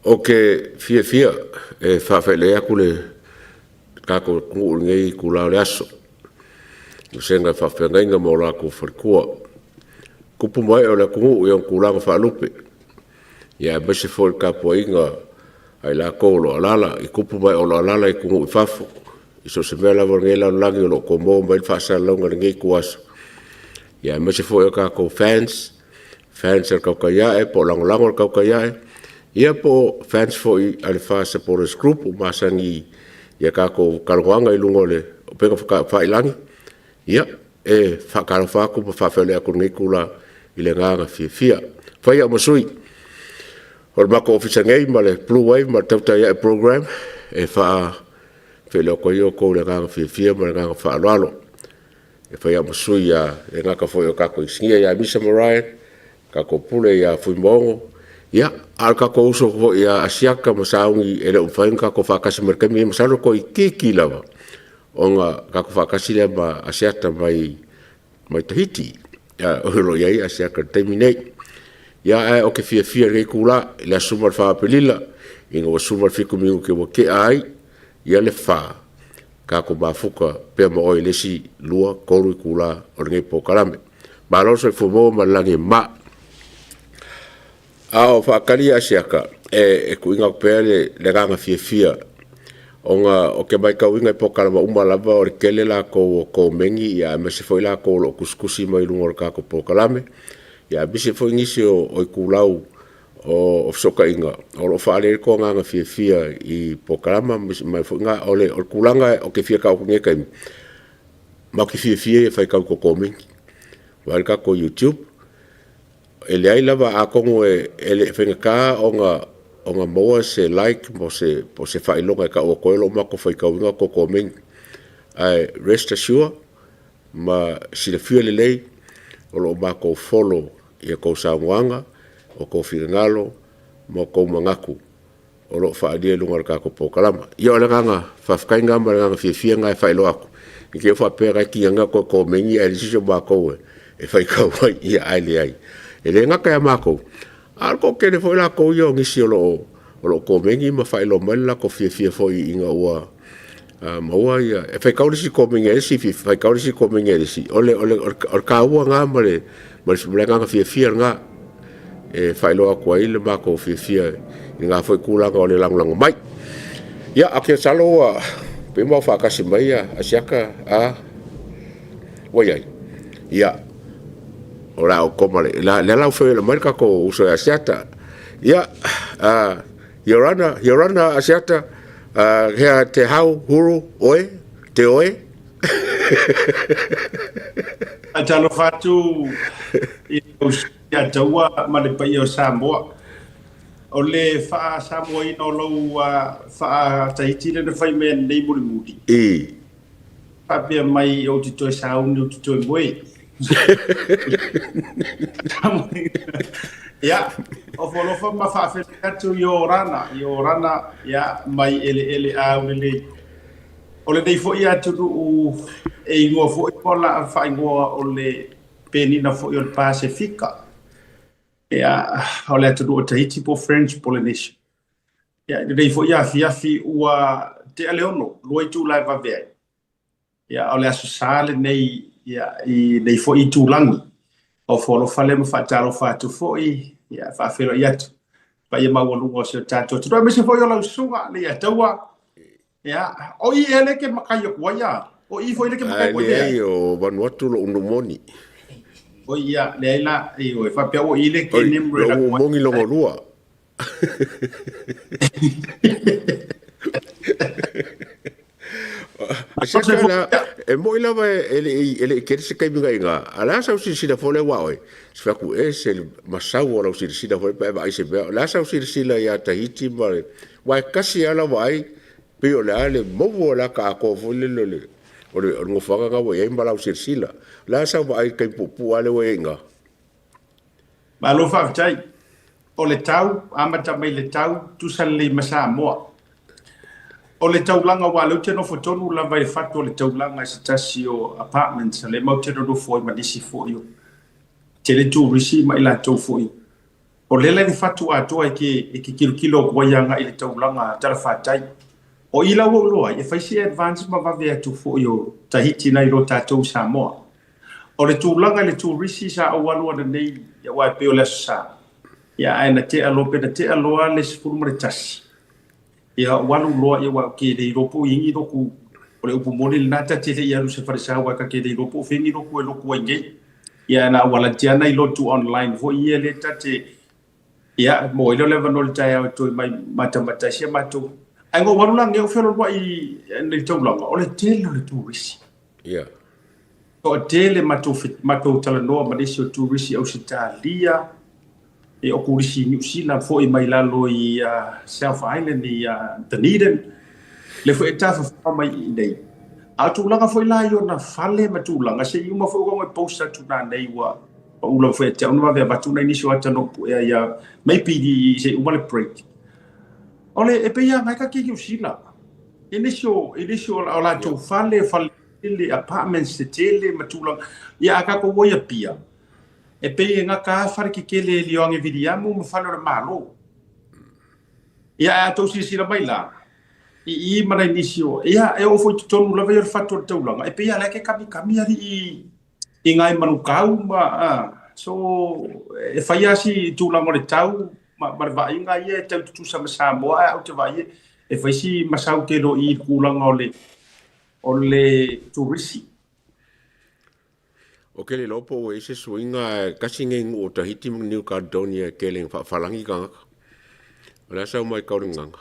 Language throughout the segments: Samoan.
Ou te fiafia e faafeiloai atu le tatou atunuu i lenei itula o le aso, i vasega o faafeagaiga ma o latou faletua, tupu ma ee o le atunuu i ona tulaga faalupe, aemaise foi le tapuaiga a i latou o lo o alaala, i tupu ma ee o lo o alaala i atunuu i fafo, i so o se mea lava o lenei lalolagi o lo o tomoa mai ai le faasalalauga i lenei ituaso, aemaise foi o tatou fans, fans a le Tautai Ae po o lagolago i le Tautai Ae, ia po o fans foi a le FA Supporters Group ua masani i a tatou talanoaga i luga o upega tafailagi. Ia, e faatalofa atu ma faafeiloai atu i lenei itula i le agaga fiafia. E fai au ma sui o le matou ofisa nei ma le Blue Wave ma le Tautai Ae Program e faafeiloai atu ai outou i le agaga fiafia ma le agaga faaaloalo. E fai au ma sui, e le gata foi o tatou inisinia ia Misa ma Ryan, tatou pule ia Fuimaono, ia, a o le tatou uso foi ia Asiata ma Sauni, e le o mafai ona tatou faatasi mai i le taimi lenei, masalo toeitiiti lava ona tatou faatasi lea ma Asiata mai Tahiti, o lo o i ai Asiata i le taimi nei. Ia, ae ou te fiafia i lenei itula i le aso 14 o Aperila, ina ua 17 minute ua tea ai le 4, tatou mafuta pea ma oe i le isi 2, 3 itula o lenei polokalame. Malo le soifua maua ma le lagi e mama. A o faatali Asiata, e tuuina atu pea le agaga fiafia, ona ou te matauina i polokalame uma lava o le tele latou o komeni, aemaise foi latou o lo o tusitusi mai i luga o le tatou polokalame, aemaise foi nisi o itulau o fesootaiga o lo o faaali ai le tou agaga fiafia i polokalame. O le tulaga ou te fia tau atu i lenei taimi, matou te fiafia ia e faitau i tou komeni. Vaai le tatou YouTube, e leai lava, atonu e faigata ona maua se like po o se faailoga e tau atu ai o lo o matou faitauina tou komeni. Ae rest assure ma silafia lelei, o lo o matou follow i a outou saunoaga, o outou finagalo ma outou manatu o lo o faaalia i luga o le tatou polokalame. Ia o le agaga faafetai lena ma le agaga fiafia lena e faailoa atu, ne i te i ua faapea o la e tigaina toe komeni ae leai se isi o matou e faitau ai, ae leai. E le gata ia matou, a o le toatele foi latou ia o nisi o lo o komeni ma faailoa mai le latou fiafia foi ina ua maua ia, e faitau le isi komeni a le isi, faitau le isi komeni a le isi. O le taua lena ma le agaga fiafia lena e faailoa atu ai le matou fiafia i lena foi tulaga o le lagolago mai. Ia, ou te masalo ua pei ua faatasi mai Asiata, a ua i ai? Ia, o le a ou koma le, lea la ua feiloai mai le tatou uso ia Asiata. Ia, Iorana, Iorana Asiata, hea te hau huru oe, te oe? Faatalofa atu i lau ia Taua ma le paia o Samoa. O le faa-Samoaina o lou faa-Tahiti lea na fai mai nei mulimuli. Faapea mai ou te toe sauni, ou te toe moe. Ia, ofo alofa ma faafeiloai atu i o rana, i o rana, ia, mai eleele aulelei. O lenei foi atunuu e igoa foi po la faaigoa o le penina foi o le Pasefika. Ia, o le atunuu o Tahiti po French Polynesia. Ia, i lenei foi afiafi ua tea le 6, 2 itula e vave ai. Ia, o le Aso Sa lenei, ia, i lenei foi itulagi. Ofo alofa lea ma faatalofa atu foi, ia, faafeiloai atu. Paia maualuga o si o tatou atunuu, aemaise foi o lau susuga le Taua. Ia, o i ea lea e te makai atu ai a? O i foi lea e te makai atu ai. Leai, o Vanuatu lou nuu moni. O ia, leai la, ioe, faapea o i lea e te nimrod atu ai. Lou moni lona lua. Asiata la, e moi lava e le i tele se taimi na iga, a o le a sau silasila foi lea aua oe, se fai atu e se masau o lau silasila foi pe a e vaai i se mea. O le a sau silasila ia Tahiti ma le, aua e tasi lava lau vaai, pei o le a le maua o le ata atoa foi lele o le nofoaga lena ua i ai ma lau silasila. O le a sau vaai i le taimi puupuu lava lea ua i ai i ina? Malo faafetai. O le tau, amata mai le tau, tusa lelei ma Samoa. O le taulaga, aua o lea ou te nofo tonu lava i le fatu o le taulaga i se tasi o apartments, o lea matou te nonofo ai ma nisi foi o tele turisi ma i latou foi. O lea la i le fatu atoa e ke, e ke kilokilo atu ai agai i le taulaga talafatai. O i la ua ou iloa ai, e fai si advance ma vave atu foi o Tahiti nai lo tatou i Samoa. O le tulaga i le turisi sa ou alu ananei aua e pei o le Aso Sa, ia ae na tea loa, pe na tea loa le 11, ia ou alu loa, ia aua ou te le iloa po o i ai ni lotu, o le upu moni lena, ta te le i alu i se falesa aua ta te le iloa po o fea ni lotu e lotu ai nei. Ia na ua laiti lava nai lotu online foi ia lea ta te, ia maua ai lea o le avanoa i le taeao e toe mai matamata ai si a matou. Ae na ou alu la ananei ou fealualuai i le taulaga, o le tele o le turisi. Ia. Toatele matou matou talanoa ma nisi o turisi Ausetalia, e o turisi i Niu Sila foi mai lalo i South Island i Dunedin, lea foi e tafafao mai i inei. A o tulaga foi la i ona fale ma tulaga, se i uma foi ua post atu nanei ua pau lava foi ia te au ona vave avatu nai nisi o ata na ou puea ia maybe se i uma le break. O le, e pei lava na e ta te Niu Sila. I nisi o, i nisi o, o latou fale, fale tele, apartments tetele ma tulaga. Ia a tatou o i Apia, e pei e gata lava fale tetele e Lioange Viliamu ma fale o le Malo. Ia ae a tou silasila mai la, i i ma nai nisi o, ia e oo foi i totonu lava ia o le fatu o le taulaga, e pei lava o la e ke kamikami alii i ngai manukau ma, a, so e fai lava si tulaga o le tau ma, ma le vaaiga ia e tau tutusa ma Samoa, ae ou te vaai e fai si masau tele o i i le tulaga o le, o le turisi. O ke le iloa po ua i ai se suiga ae tasi nei nuu o Tahiti ma New Caledonia e tele ina faafalangi tagata. O le a sau mai tau le gagana?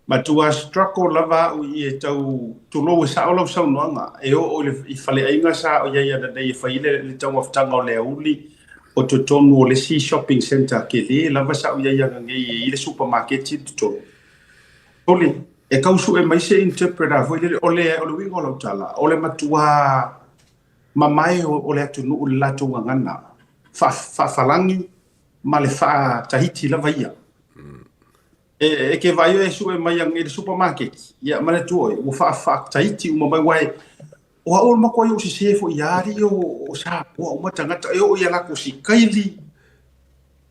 Matua struggle lava au i e tau tulou e sao lau saunoaga e oo i le i faleaiga sa o i ai ananei e fai ai le le taumafotaga o le aoauli o totonu o le isi shopping centre kele lava sa o i ai ananei e i ai le supamaketi i totonu. Sole, e tau sue mai se interpreter foi lele, o le, o le uiga o lau tala, o le matuā mamae o, o le atunuu i le latou gagana, faa, faafalagi ma le faa-Tahiti lava ia. E, e ke vaai e sue mai i le supermarket, ia manatua oe, ua faa, faa-Tahiti uma mai, aua e, o au o le matua ia o sesē foi ia alii o, o Samoa uma tagata, e oo ia latou sikaili,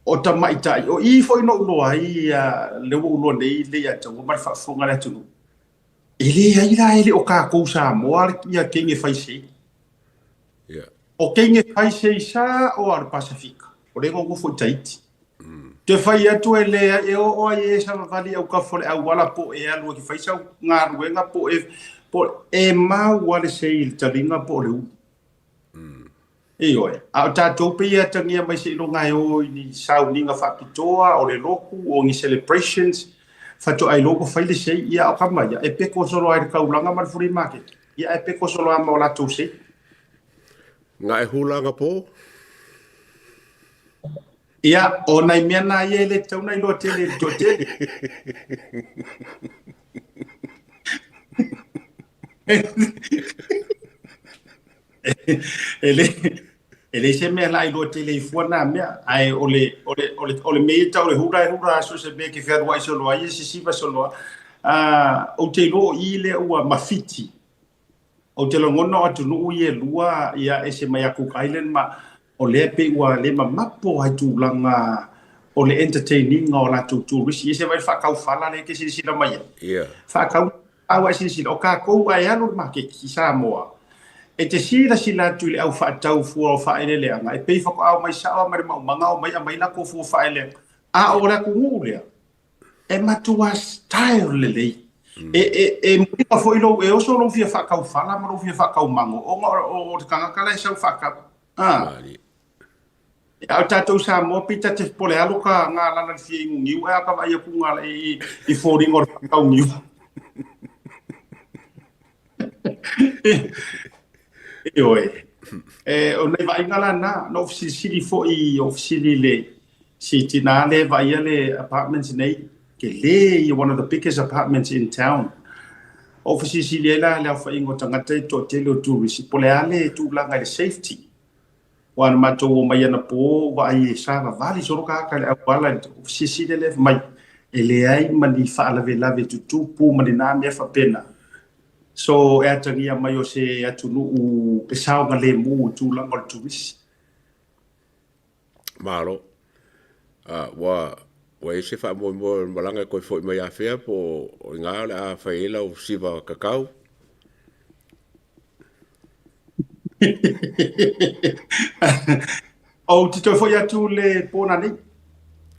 O tamaitai, o i foi na ou iloa ai lea ua ou iloa nei le Leiataua ma le faafofoga a le atunuu, e leai la e le o tatou Samoa ia teine fai sei. Yeah. O teine fai sei sa o a le Pasefika, o lea na nofo i Tahiti. Te fai atu e leai, e oo ai e savavali au kafa o le auala po e alu e ke fai sau galuega po e, po e mau a le sei i le taliga po o le ulu. Ioe. A o tatou pei e atagia mai seiloga e o i ni sauniga faapitoa, o le lotu, o ni celebrations, faatoa iloa ua fai le sei, ia a o tama ia, e peko solo lava i le taulaga ma le flea market, ia ae peko solo lava ma o latou sei. Na e hula anapo? Ia, o nai mea na ia e le tatau ona iloa tele i le toatele. E le, e leai se mea la iloa tele i fua na mea, ae o le, o le, o le, o le mea ia tau o le hula e hula lava so o se mea e te fealuai solo ai, e sisiva solo lava. Ah, ou te iloa o i lea ua mafiti. Ou te lagona o atunuu ia e lua, ia ese mai a Cook Island ma o lea pei ua le mamapo ai tulaga o le entertain ina o latou tourist. Ia se vaai i le faatau fala lea e te silasila mai ai. Ia. Faatau au ae silasila, o tatou ae alu i le maketi i Samoa, e te silasila atu i le au faatau fua o faaeleeleaga, e pei faatoa omai sao lava mai le maumaga omai aumai latou fua faaeleeleaga. A o le atunuu lea, e matua style lelei. E, e, e muliga foi lou, e oso lou fia faatau fala ma lou fia faatau mago, ona o, o le tagata la e sau faatau. Ah. A o tatou Samoa pei ta te po le alo ka galala le fia inu niu ae a ka vaai atu gala i, i foliga o le faatau niu. Ioe. E, o nai vaaiga la na, na ou fesilisili foi, ou fesili i le si tina lea e vaaia le apartments nei, tele ia, one of the biggest apartments in town. Ou fesilisili ai la i le aofaiga o tagata e toatele o tourist, po o le a le tulaga i le safety. Aua na matou omai anapo vaai e savavali solo tagata i le auala i le silasila lea fai mai e leai ma ni faalavelave tutupu ma ni na mea faapena. So e atagia mai o se atunuu e saogalemu i tulaga o le turisi. Malo. Ua ua i ai se faamoemoe o le malaga e toe foi mai afea po o i ina o le a fai ai lau siva kakau? Ou te toe foi atu le po nanei.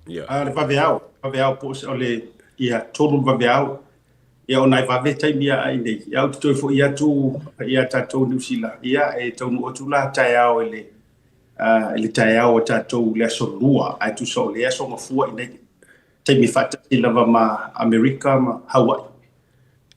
Le vaveao, vaveao po o le ia 3 le vaveao. Ia ona e vave taimi a i nei. Ia ou te toe foi atu ia tatou Niu Sila. Ia e taunuu atu la taeao i le i le taeao o tatou le aso Lua, ae tusa o le aso Gafua i nei. Taimi faatasi lava ma Amerika ma Hawaii.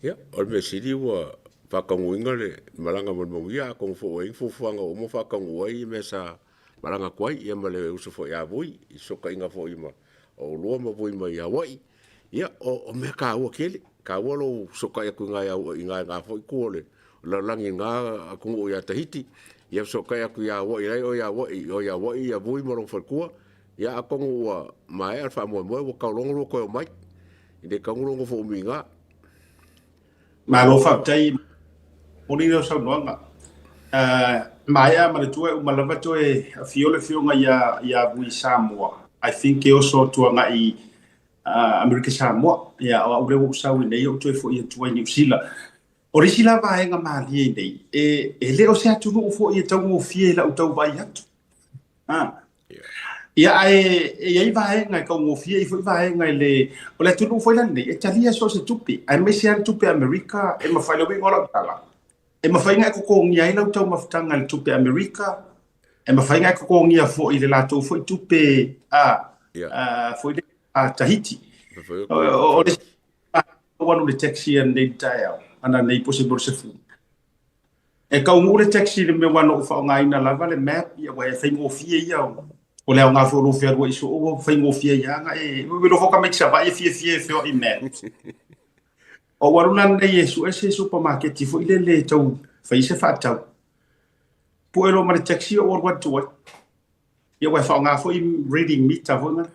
Ia, o le mea sili ua faataunuuina le malaga mo le manuia, atonu foi ua i ai ni fuafuaga ua uma ona faataunuu ai mea sa malaga atu ai, ia ma le uso foi a Vui, i fesootaiga foi ma oulua ma Vui mai Hawaii. Ia, o mea taua tele, taua lou fesootai atu i ina i na foi itu o le lalolagi i na atunuu ia Tahiti, ia fesootai atu ia Hawaii la e i o i Hawaii ia Vui ma lona faletua, ia atonu ua maea le faamoemoe ua tau logo lua toe omai, e le tatau ona lua nofo umi i ina. Malo faafetai moni lou saunoaga. Maea manatua e uma lava toe afio le afioga ia Vui Samoa. I think e oso atu agai Amerika Samoa. Ia o au lea ua ou sau i nei ou toe foi atu ai i Niu Sila. O le isi la vaega malie i nei, e le o se atunuu foi e taugofie i lau tau vaai atu. Ia, ae e i ai vaega e taugofie, e i ai foi vaega e le... O le atunuu foi la lenei, e talia so o se tupe, aemaise lava le tupe Amerika, e mafai, le uiga o lau tala, e mafai ona e totogia ai lau taumafataga i le tupe Amerika, e mafai ona e totogia foi i le latou foi tupe foi lea a Tahiti. O le ua alu le taxi ananei i le taeao, ananei po o se mea o le 10. E taunuu le taxi i le mea aua na ou faaaogaina lava le map, ia ua e faigofie ia o le aoga foi o lou fealuai soo ua faigofie ai lava ona e iloa foi tamaiti Savaii e fiafia e feoai i map. Ou alu la lenei e sue se supamaketi foi lele e tau fai se faatau. Pue loa ma le taxi ou alu atu ai. Ia ua e faaaoga foi reading meter foi na.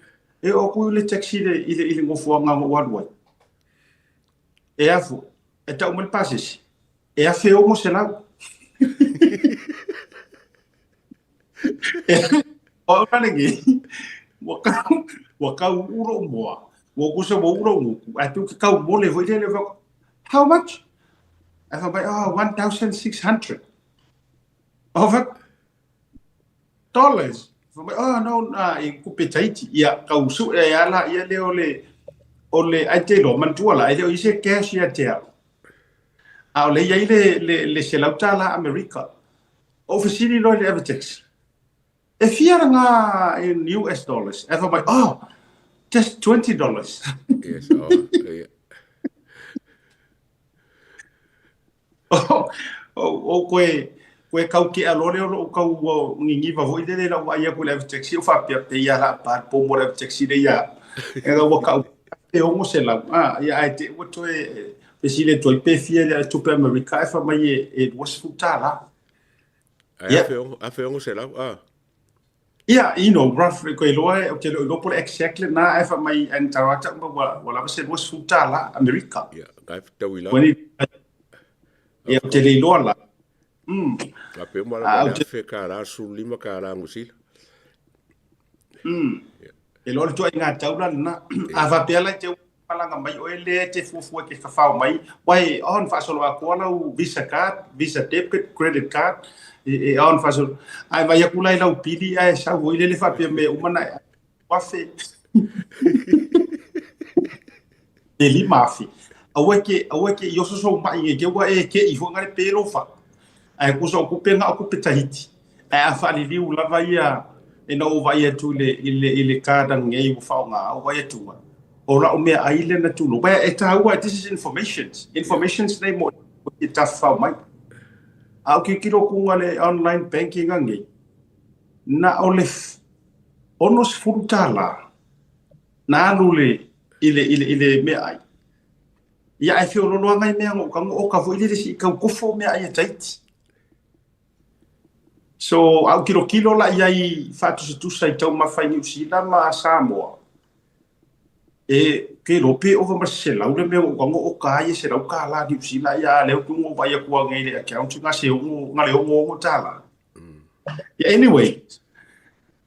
E oo atu i le taxi i le nofoaga na ou alu ai. E a foi, e tau mai le pasese. E $1,600. O au la lenei, ua kau uu lou moa, ua tusa ua uu lou gutu, ae pei ou te tau mole foi lele, how much? Ae fai mai, oh, 1,600. Ou fai atu, dollars. Fai mai, oh, no, i tupe Tahiti. Ia, tau sue ai lava laia lea o le, o le, ae te iloa, manatua la, e le o i ai se cash ia te au. A o lea e i ai le $100 Amerika. Ou fesili loa i le ave taxi, e fia lena in US dollars? Ae fai mai, oh, just $20. Yes, oh, yeah. Ou koe kau kea loa lea o lou kau niniva foi lele i lau vaai atu i le ave taxi, ou faapea, pei lava o le a pa le po mo le ave taxi lea ia au. E ua kau $1,600, ia ae te i ua toe fesili atu ai pe fia le tupe Amerika ae fai mai e $20. Ae $1,600, a? Ia, you know, roughly, koe iloa, ou te le o iloa po o le exact lena, ae fai mai, and tarata uma ua lava se $20 Amerika. Ia, kai fetaui lava. Ia, ou te le iloa la. A pe uma lava le $1,000, $15 Niu Sila. E iloa le ituaiga tau la lena. A faapea la i te malaga mai oe lea e te fuafua e te tafao mai, aua e on faasolo atoa lau Visa card, Visa debit, credit card, e on faasolo. Ae vaai atu la i lau pili ae sau foi lele faapea mea uma na e afe. Pe 5,000. Aua e aua e te i oso sou ma'i nei te ua e ke'i foi ngale pe lou faa. Ae tusa o tupe na o tupe Tahiti. Ae a faaliliu lava ia ina ua ou vaai atu i le, i le, i le card ananei ua faaaoga, ou vaai atu, o lau meaai lea na tulou. Aua e taua, this is informations, informations nei mo e tafafao mai. A ou tilotilo atu i le online banking anei, na o le $60 na alu le, i le, i le, i le meaai. Ia ae feoloolo lava nai mea na ou tago, oka foi lele se i tau kofo meaai a Tahiti. So, a ou tilotilo la i ai faatusatusa i taumafa i Niu Sila ma Samoa, e ke iloa pe ova ma se 100 le mea ua ou tago oka ai e $100 Niu Sila, ia a lea ou te ua vaai atu anei i le account na se ono, na le $66. Yeah, anyway,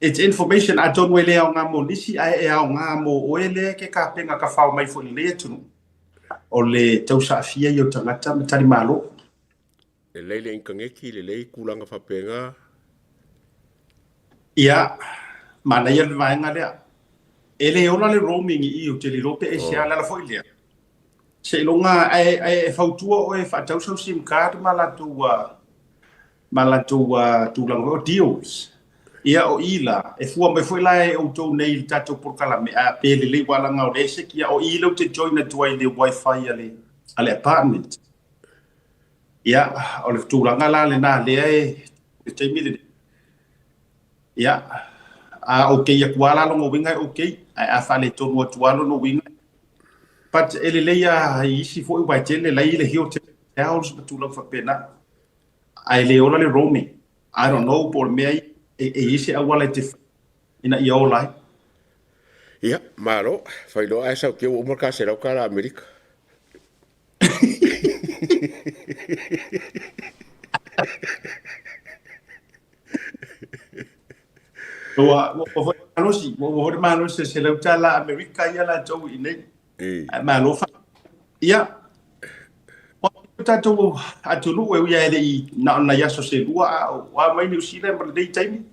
It's information, atonu e le aoga mo nisi, ae e aoga mo oe lea ke kapega ka fao mai foi i lenei atunuu. O le tausaafia ia o tagata ma talimalo. Lelei le initaneti, lelei tulaga faapena. Ia, manaia le vaega lea. E le ola le roaming i i, ou te le iloa pe aisea, le ala foi lea. Seiloga ae e fautua oe e faatau sau sim card ma latou ma latou tulaga foi o deals. Ia o i la, e fua mai foi la e outou nei i le tatou polokalame, a pe lelei aua leaga o le esec, ia o i lea ou te join atu ai i le wifi a le apartment. Ia, o le tulaga la lena lea e le taimi lenei. Ia, a okay atu lava la lona uiga e okay, ae a faaletonu atu lava lona uiga, but e lelei lava i isi foi aua e tele la e i ai le Hilton Hotels ma tulaga faapena, ae le ola le roaming. I don't know po o le mea ia e i ai se auala e te fai ina ia ola ai. Ia, malo. Failoa ae sau ua uma le ta $100 Amerika. Ua ua foi malosi, ua ua foi malosi e $100 Amerika ia latou i inei. Ae malo fa. Ia, o tatou atunuu e ui lava e le i na o nai aso se lua a o a mai Niu Sila ma lenei taimi.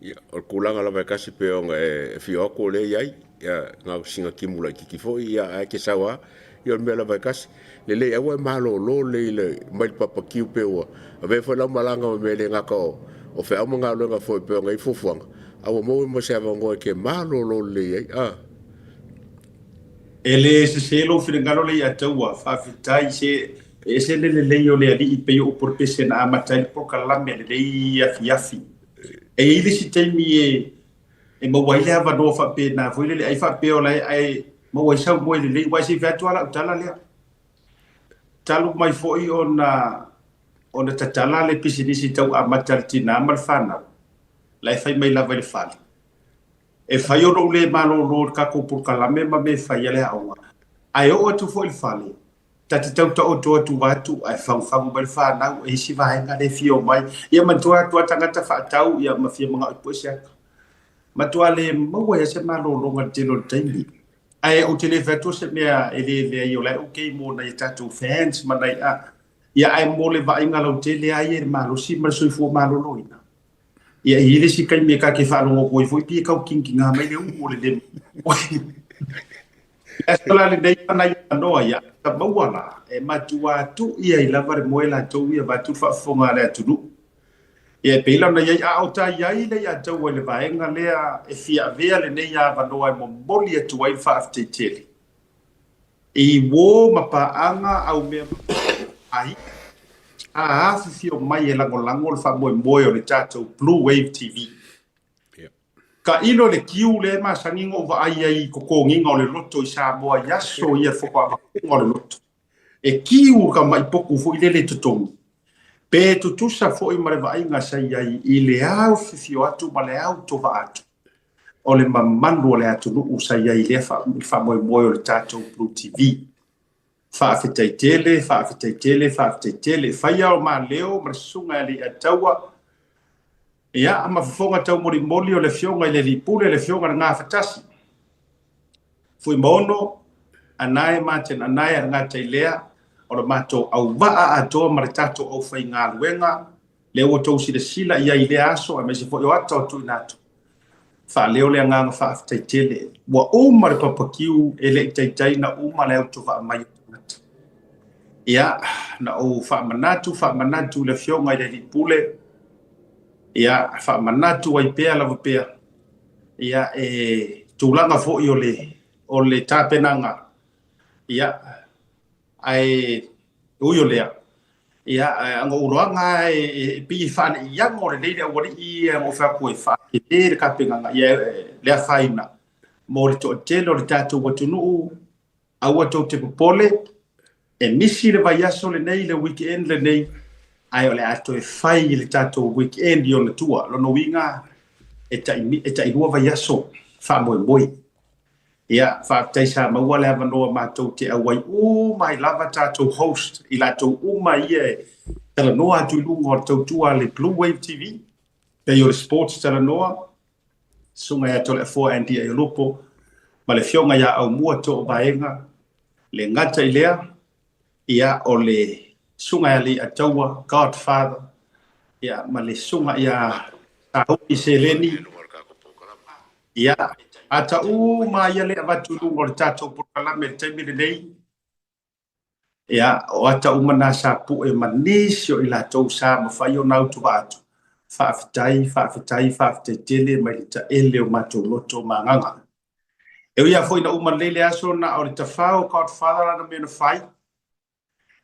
Ia, o le tulaga lava e tasi pei ona e afio atu o lea e i ai, ia, na o sina timu laitiiti foi, ia, ae te sau lava, ia o le mea lava e tasi. Lelei, aua e malolo lelei i le, mai le papakiu pei ua avea foi lau malaga ma mea e le gata o feau ma galuega foi pei ona i ai fuafuaga, a ua maua ma se avanoa e te malolo lelei ai. A. E le sese lou finagalo le Iataua, faafetai se e ese le lelei o le Alii pei o upu o le pese na amata ai le polokalame lenei afiafi. E i ai le isi taimi e e maua ai le avanoa faapena foi lele ai faapea o la e maua ai sau moe lelei, aua se i fai atu lava lau tala lea. Talu mai foi ona ona tatala le pisinisi tau amata a le tinā ma le fanau, la e fai mai lava i le fale. E fai o lou le malolo i le tatou polokalame ma mea e fai a le aoga, ae oo atu foi i le fale, ta te tau taoto atu vaeatu ae fagufagu mai le fanau e isi vaega lea e fia omai. Ia manatua atu lava tagata faatau ia ma fia manao i pue se ata. Matua le maua ai se malologa i le tele o le taimi. Ae ou te le fai atu o se mea e le leai o la e okay mo nai a tatou fans ma nai a ia ae mo le vaaiga lautele lava ia i le malosi ma le soifua maloloina. Ia e i ai le isi taimi e ta te faalogo atu ai foi pei e tau kinikiga mai le uu o le le Le aso la lenei ma nai avanoa ia, ta maua la, e matua tui ai lava le moe latou ia vaeatu le faafofoga a le atunuu. Ia e pei la ona i ai, a o ta i ai le Iataua i le vaega lea e fia avea lenei avanoa e momoli atu ai le faafetai tele i uō ma paaga au mea ai a afifio mai e lagolago le faamoemoe o le tatou Blue Wave TV. Tailo le kiu lea e masani ona ou vaai ai i totogiga o le loto i Samoa i aso ia faatoa avatuga o le loto. E kiu ka maʻi potu foi lele e totogi. Pe tutusa foi ma le vaaiga sa i ai i le afifio atu ma le autovaa atu o le mamalu o le atunuu sa i ai i lea faamoemoe o le tatou Blue TV. Faafetai tele, faafetai tele, faafetai tele. Faia o Maleo ma le Susuga ia Leiataua, ia, ma fofoga taumolimoli o le Afioga i le Alii Pule, le Afioga i le Gafatasi, Fuimaono, Anae Martin Anae a le Gatailea, o le matou auvaa atoa ma le tatou aufaigaluega, lea ua outou silasila i ai i lea aso aemaise foi o ata o tuuina atu. Faaleo le agaga faafetai tele. Ua uma le papakiu e le i taitai na uma le autovaa mai o tagata. Ia, na ou faamanatu, faamanatu i le Afioga i le Alii Pule, ia, faamanatu ai pea lava pea, ia, e tulaga foi o le, o le tapenaga, ia, ae ui o lea, Ia, ana ou iloaga e pei e faale'iago lelei le aualii ia na ou fai atu e faatetē le tapenaga, ia le afaina mo le toatele o le tatou atunuu, aua tou te popole, e misi le vaiaso lenei, le weekend lenei, ae o le a toe fai i le tatou weekend i ona tua. Lona uiga, e tailua vaiaso faamoemoe. Ia, faafetai sa maua le avanoa matou te auai uma ai lava tatou host, i latou uma ia e talanoa atu i luga o le tautua a le Blue Wave TV, pei o le Sports Talanoa, Susuga ia Toleafoa Andy Aiolupo ma le Afioga ia Aumua Toovaega, le gata i lea, ia o le Susuga ia Leiataua, Godfather, ia ma le Susuga ia Sauni Seleni, ia ata uma ia le avatu i luga o le tatou polokalame i le taimi lenei. Ia, o ata uma na sa pue ma nisi o i latou sa mafai ona autuvaa atu, faafetai, faafetai, faafetai tele mai le taele o matou loto ma agaga. E ui lava foi ina uma lelei le aso na o le tafao o Godfather lana mea na fai,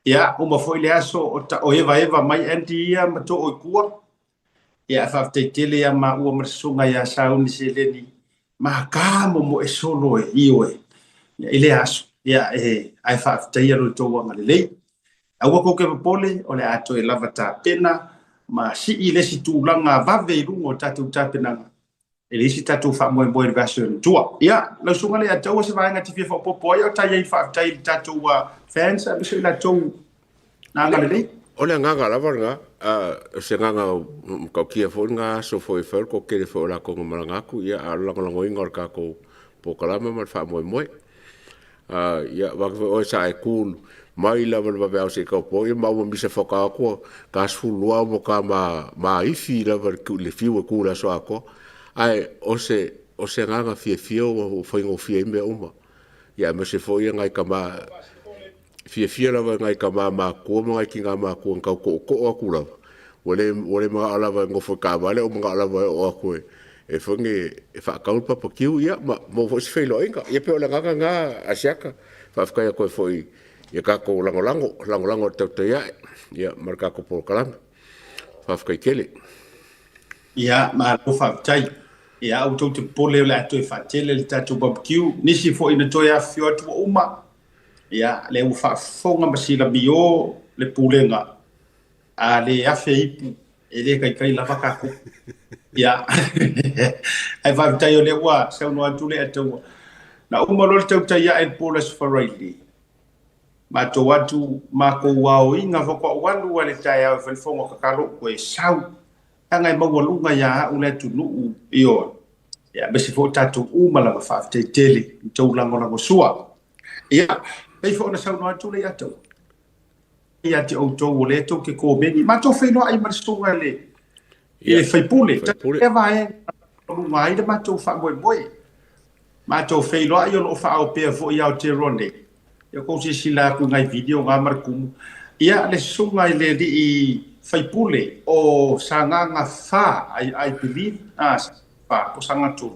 ia, uma foi le aso o o evaeva mai Andy ia ma too i tua, Ia, faafetai tele ia maua ma le susuga ia Sauni Seleni ma ka momoe solo e ioe i lea aso. Ia, e, ae faafetaia lo outou agalelei. Aua kou te popole, o le a toe lava tapena ma sii le isi tulaga vave i luga o tatou tapenaga e leai se tatou faamoemoe i le vaiaso i tua. Ia, lau susuga Leiataua, se vaega e te fia faaopoopo ai, o ta i ai faafetai i le tatou fans aemaise o i latou na agalelei. O le agaga lava lena, o se agaga matautia foi lena aso foi e fai o le toatele foi o latou na malaga atu, ia, a o le lagolagoina o le tatou polokalame ma le faamoemoe. Ia, vaeatu foi oe sa e tu mai lava i le vaveao seia tau po, ia ma ua misa faatoa o atu ta 12 au ma ta maifi lava i le fiu e tu i le aso atoa. Ae o se, o se agaga fiafia ua faigofie ai mea uma. Ia aemaise foi nai tama, fiafia lava i nai tama matutua ma nai tina matutua na tau tootoo atu lava, ua le, ua le manao lava e nofo i taavale, ua manao lava e oo atu e foi nei e faatau le papakiu, ia ma maua foi se feiloaiga. Ia pei o le agaga lena Asiata, faafetai atu ai foi i a tatou lagolago, lagolago i le tautai ae, ia ma le tatou polokalame. Faafetai tele. Ia, malo faafetai. Ia, aua tou te popole o le a toe faatele le tatou barbecue. Nisi foi na toe afifio atu ua uma. Ia, lea ua faafofoga ma silamio le Pulega, a le afe ipu, e le taitai lava tatou. Ia, ae faafetai o lea ua saunoa atu Leiataua. Na uma loa le tautai ae i le po o le Aso Faraile, matou atu matou aoina faatoa ou alu lava i le taeao e fai le fono tatalo ou toe sau. Leaga e maualuga ia au le atunuu, ioe. Ia, aemaise foi o tatou uma lava, faafetai tele i tou lagolagosua. Ia, pei foi ona saunoa atu Leiataua, ia te outou o lea tou te komeni, matou feiloai ma le susuga i le i le faipule, lea vaega o luga ai le matou faamoemoe. Matou feiloai o lo o faaoo pea foi i Aotearoa nei. Ia kou silasila atu i nai video na ma le tumu. Ia, le susuga i le alii faipule o Sagaga 4, I believe, Sagaga 4 po o Sagaga 3.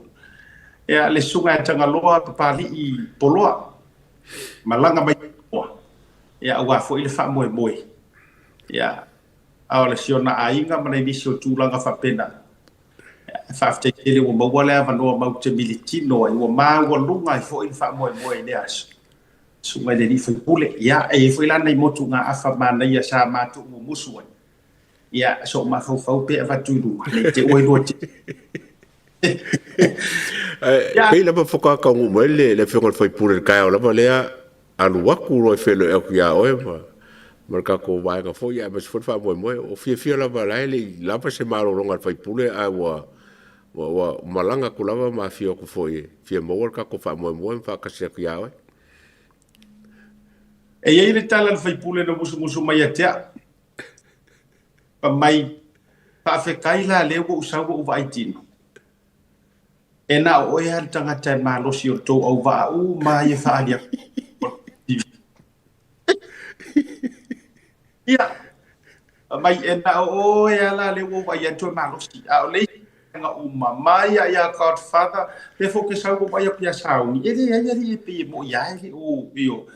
Ia, le susuga ia Tagaloa Papalii Poloa, malaga mai Samoa, ia, aua foi le faamoemoe. Ia, a o le si ona aiga ma nai nisi o tulaga faapena. Ia, faafetai tele ua maua le avanoa matou te militino ai, ua maualuga ai foi le faamoemoe i lea aso. Susuga i le alii faipule, ia, e i ai foi la nai motugaafa manaia sa matou mumusu ai. Ia, sou mafaufau pe avatu i luga, ne i te i ua iloa tele. Ae pei lava faatoa taunuu mai le afioga i le faipule i le taeao lava lea, alu atu loa e feiloai atu ia oe ma le tatou vaega foi, aemaise foi le faamoemoe. Ua fiafia lava o la e le i lava se malologa a le faipule, ae ua malaga atu lava ma afio atu foi e fia maua le tatou faamoemoe ma faatasi atu ia oe. E i ai le tala a le faipule na musumusu mai ia te au, fai mai, Faafetai la lea ua ou sau ua ou vaai tino. E na o oe lava le tagata e malosi o le tou auvaa uma ia faaali atu. Ia, mai e na o oe lava la lea ua ou vaai atu e malosi. A o le isi vaega uma, mai lava ia Godfather, lea foi ou te sau ua ou vaai atu ia Sauni, e leai alii e pei e moni lava e le o, io.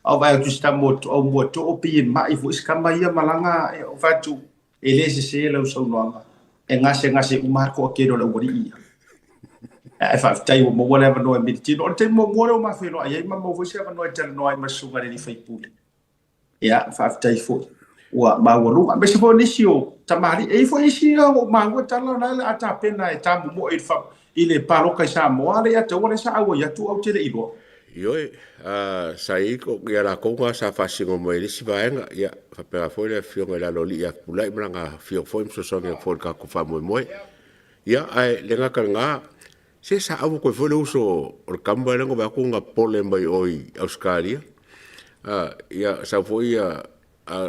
A ou vaai atu i si tama o Muatoo pei e mai foi si tama ia malaga, ou fai atu, E le sese lau saunoaga, e gasegase uma lava le toatele o le aualii ia. Ae faafetai ua maua le avanoa e militino. O le taimi muamua lea ua ma feiloai ai ma maua foi se avanoa e talanoa ai ma le susuga i le alii faipule. Ia, faafetai foi ua maualuga. Aemaise foi o nisi o tamalii. E i ai foi isi ua ou maua tala o la e o le a tapena e tamomoe i le palota i Samoa, Leiataua lea sa auai atu ae ou te le i iloa. Ioe, sa i ai ia latou na sa faasino mai i le isi vaega, ia faapena foi le afioga i le Aloalii ia Fepuleai ma lana afioga foi ma fesoasoani atu foi i le tatou faamoemoe. Ia, ae le gata i lena, Se sa avo koe foi le uso o le kamba lea na vaai atu na pole mai o i Ausetalia. Ia sau foi ia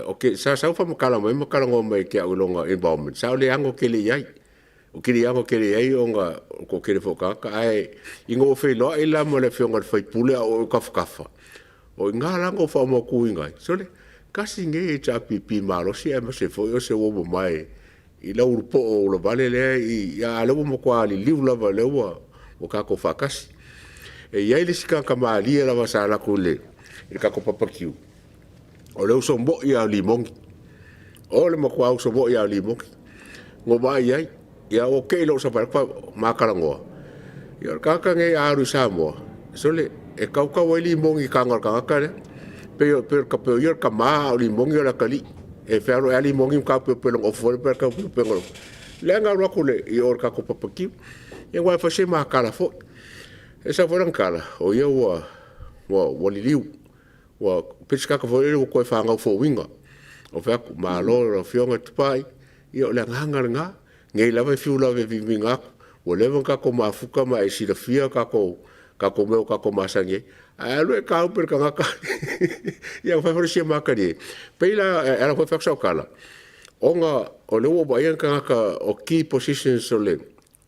okay sa sau faamatala mai ma talanoa mai ia te au i lona involvement, sa o le ano tele i ai. O kili ano tele i ai ona o le toatele foi o tagata, ae ina ua feiloai la ma le afioga i le sui usufono a o oe o tafatafa, o i ina la na ou faamautuina ai, sole, tasi lenei HRPP malosi aemaise foi o se uo mamae i lau ulupoo ulavale lea i, a o lea ua matua liliu lava o lea ua tatou faatasi. E i ai le isi tagata malie lava sa alu atu i le tatou papakiu, o le uso moi lava o Limogi. O le matua uso moi lava o Limogi. Na ou vaai i ai, ia ua tei loa ou savali atu ma talanoa. Ia o le tagata lenei a alu i Samoa, sole, e tautau ai Limogi i taga o le tagata lea. Pei o o ia o le tama a o Limogi o le atalii. E fealuai lava Limogi ma taupeopea i lona ofu foi lea pe taupeopea i lea na alu atu i o i le tatou papakiu. Ia aua e fai se ma tala foi. E sau foi lana tala, o ia ua liliu. Ua pei se tagata foi lele ua toe fanau fouina. Ou fai atu, malo i lau Afioga Tupai, ia o le agaga lena. Nei lava e fiu lava e viviga atu, ua leva ona tatou mafuta ma e silafia tatou tatou mea ua tatou masani ai. Ae alu e taupe le tagata ia ua fai foi le sia matalie. Pei la e ala foi fai atu sau tala, ona o lea ua ou vaaia ni tagata o key positions o le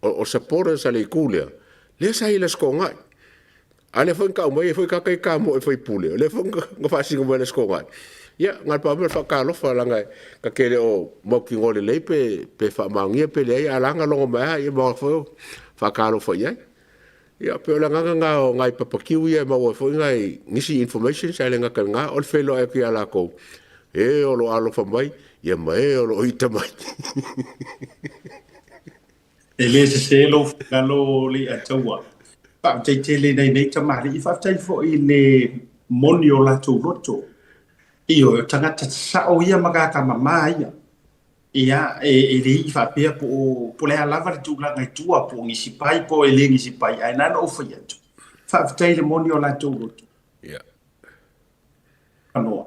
o supporters a le itu lea, lea sa i le Aso Toonai. A lea foi na tau mai ai foi tagata ia tamoe faipule, o lea foi na faasino mai i le Aso Toonai. Ia, na o le pau lava mea o le faatalofa, leaga ta te le o mautinoa lelei pe faamaonia pe leai, a o la e na logo mai lava, ia ma foi faatalofa i ai. Ia, pei o le agaga lena o nai papakiu ia e maua ai foi nai nisi informations, ae le gata i lena, o le feiloai atu ia latou, e o lo o alofa mai, ia ma e o lo o ita mai. E le sese lou finagalo Leiataua. Faafetai tele i nai nei tamalii, faafetai foi i le moni o latou loto. Ioe, o tagata sao ia ma tagata mama ia. Ia, e le i faapea po o, po o le a lava le tulaga i tua, po o nisi pai, po o e le nisi pai, ae na ona ou fai atu, faafetai i le moni o latou loto. Ia. Manoa.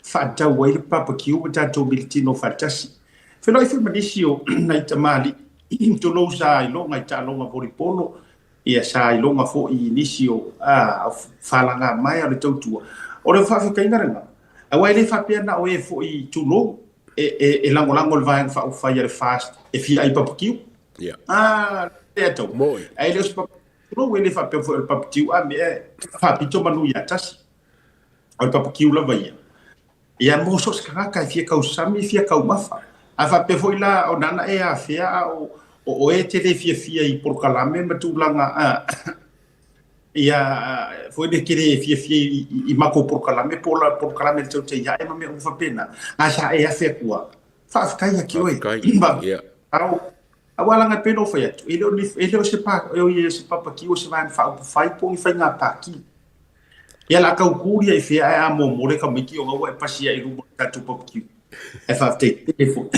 Faatau ai le papakiu ma tatou militino faatasi. Feiloai foi ma nisi o nai tamalii, tulou sa iloga i taaloga volipolo, ia sa iloga foi i nisi o falaga maea o le tautua. O le faafetaiga lena, aua e le faapea na o e foi tulou e lagolago i le Vaega Faaupufai a le FAST e fia ai papakiu. Yeah. Ah, le atau. Moi. Ae le o se papakiu, tulou e le faapea foi o le papakiu a mea faapito manu ia tasi. O le papakiu lava ia. Ia mo so o se tagata e fia tausami, e fia taumafa. A faapea foi la o nana e afea a o o oe e te le fiafia i polokalame ma tulaga a ia foi le te le fiafia i matou polokalame po o la polokalame le tau te ae ma mea uma faapena. A sa e afe atu a faafetai ia ki oe. Faafetai. Ia. Ao aua laga e pei ona ou fai atu, e le o ni e le o se pa e o se papakiu o se vaega faaupufai po o ni faiga pāti. Ia la tau kū ia i whea ae a mō le tamaiti ona ua e pasi ai i luma o le tatou barbecue. Ae faafetai tele foi.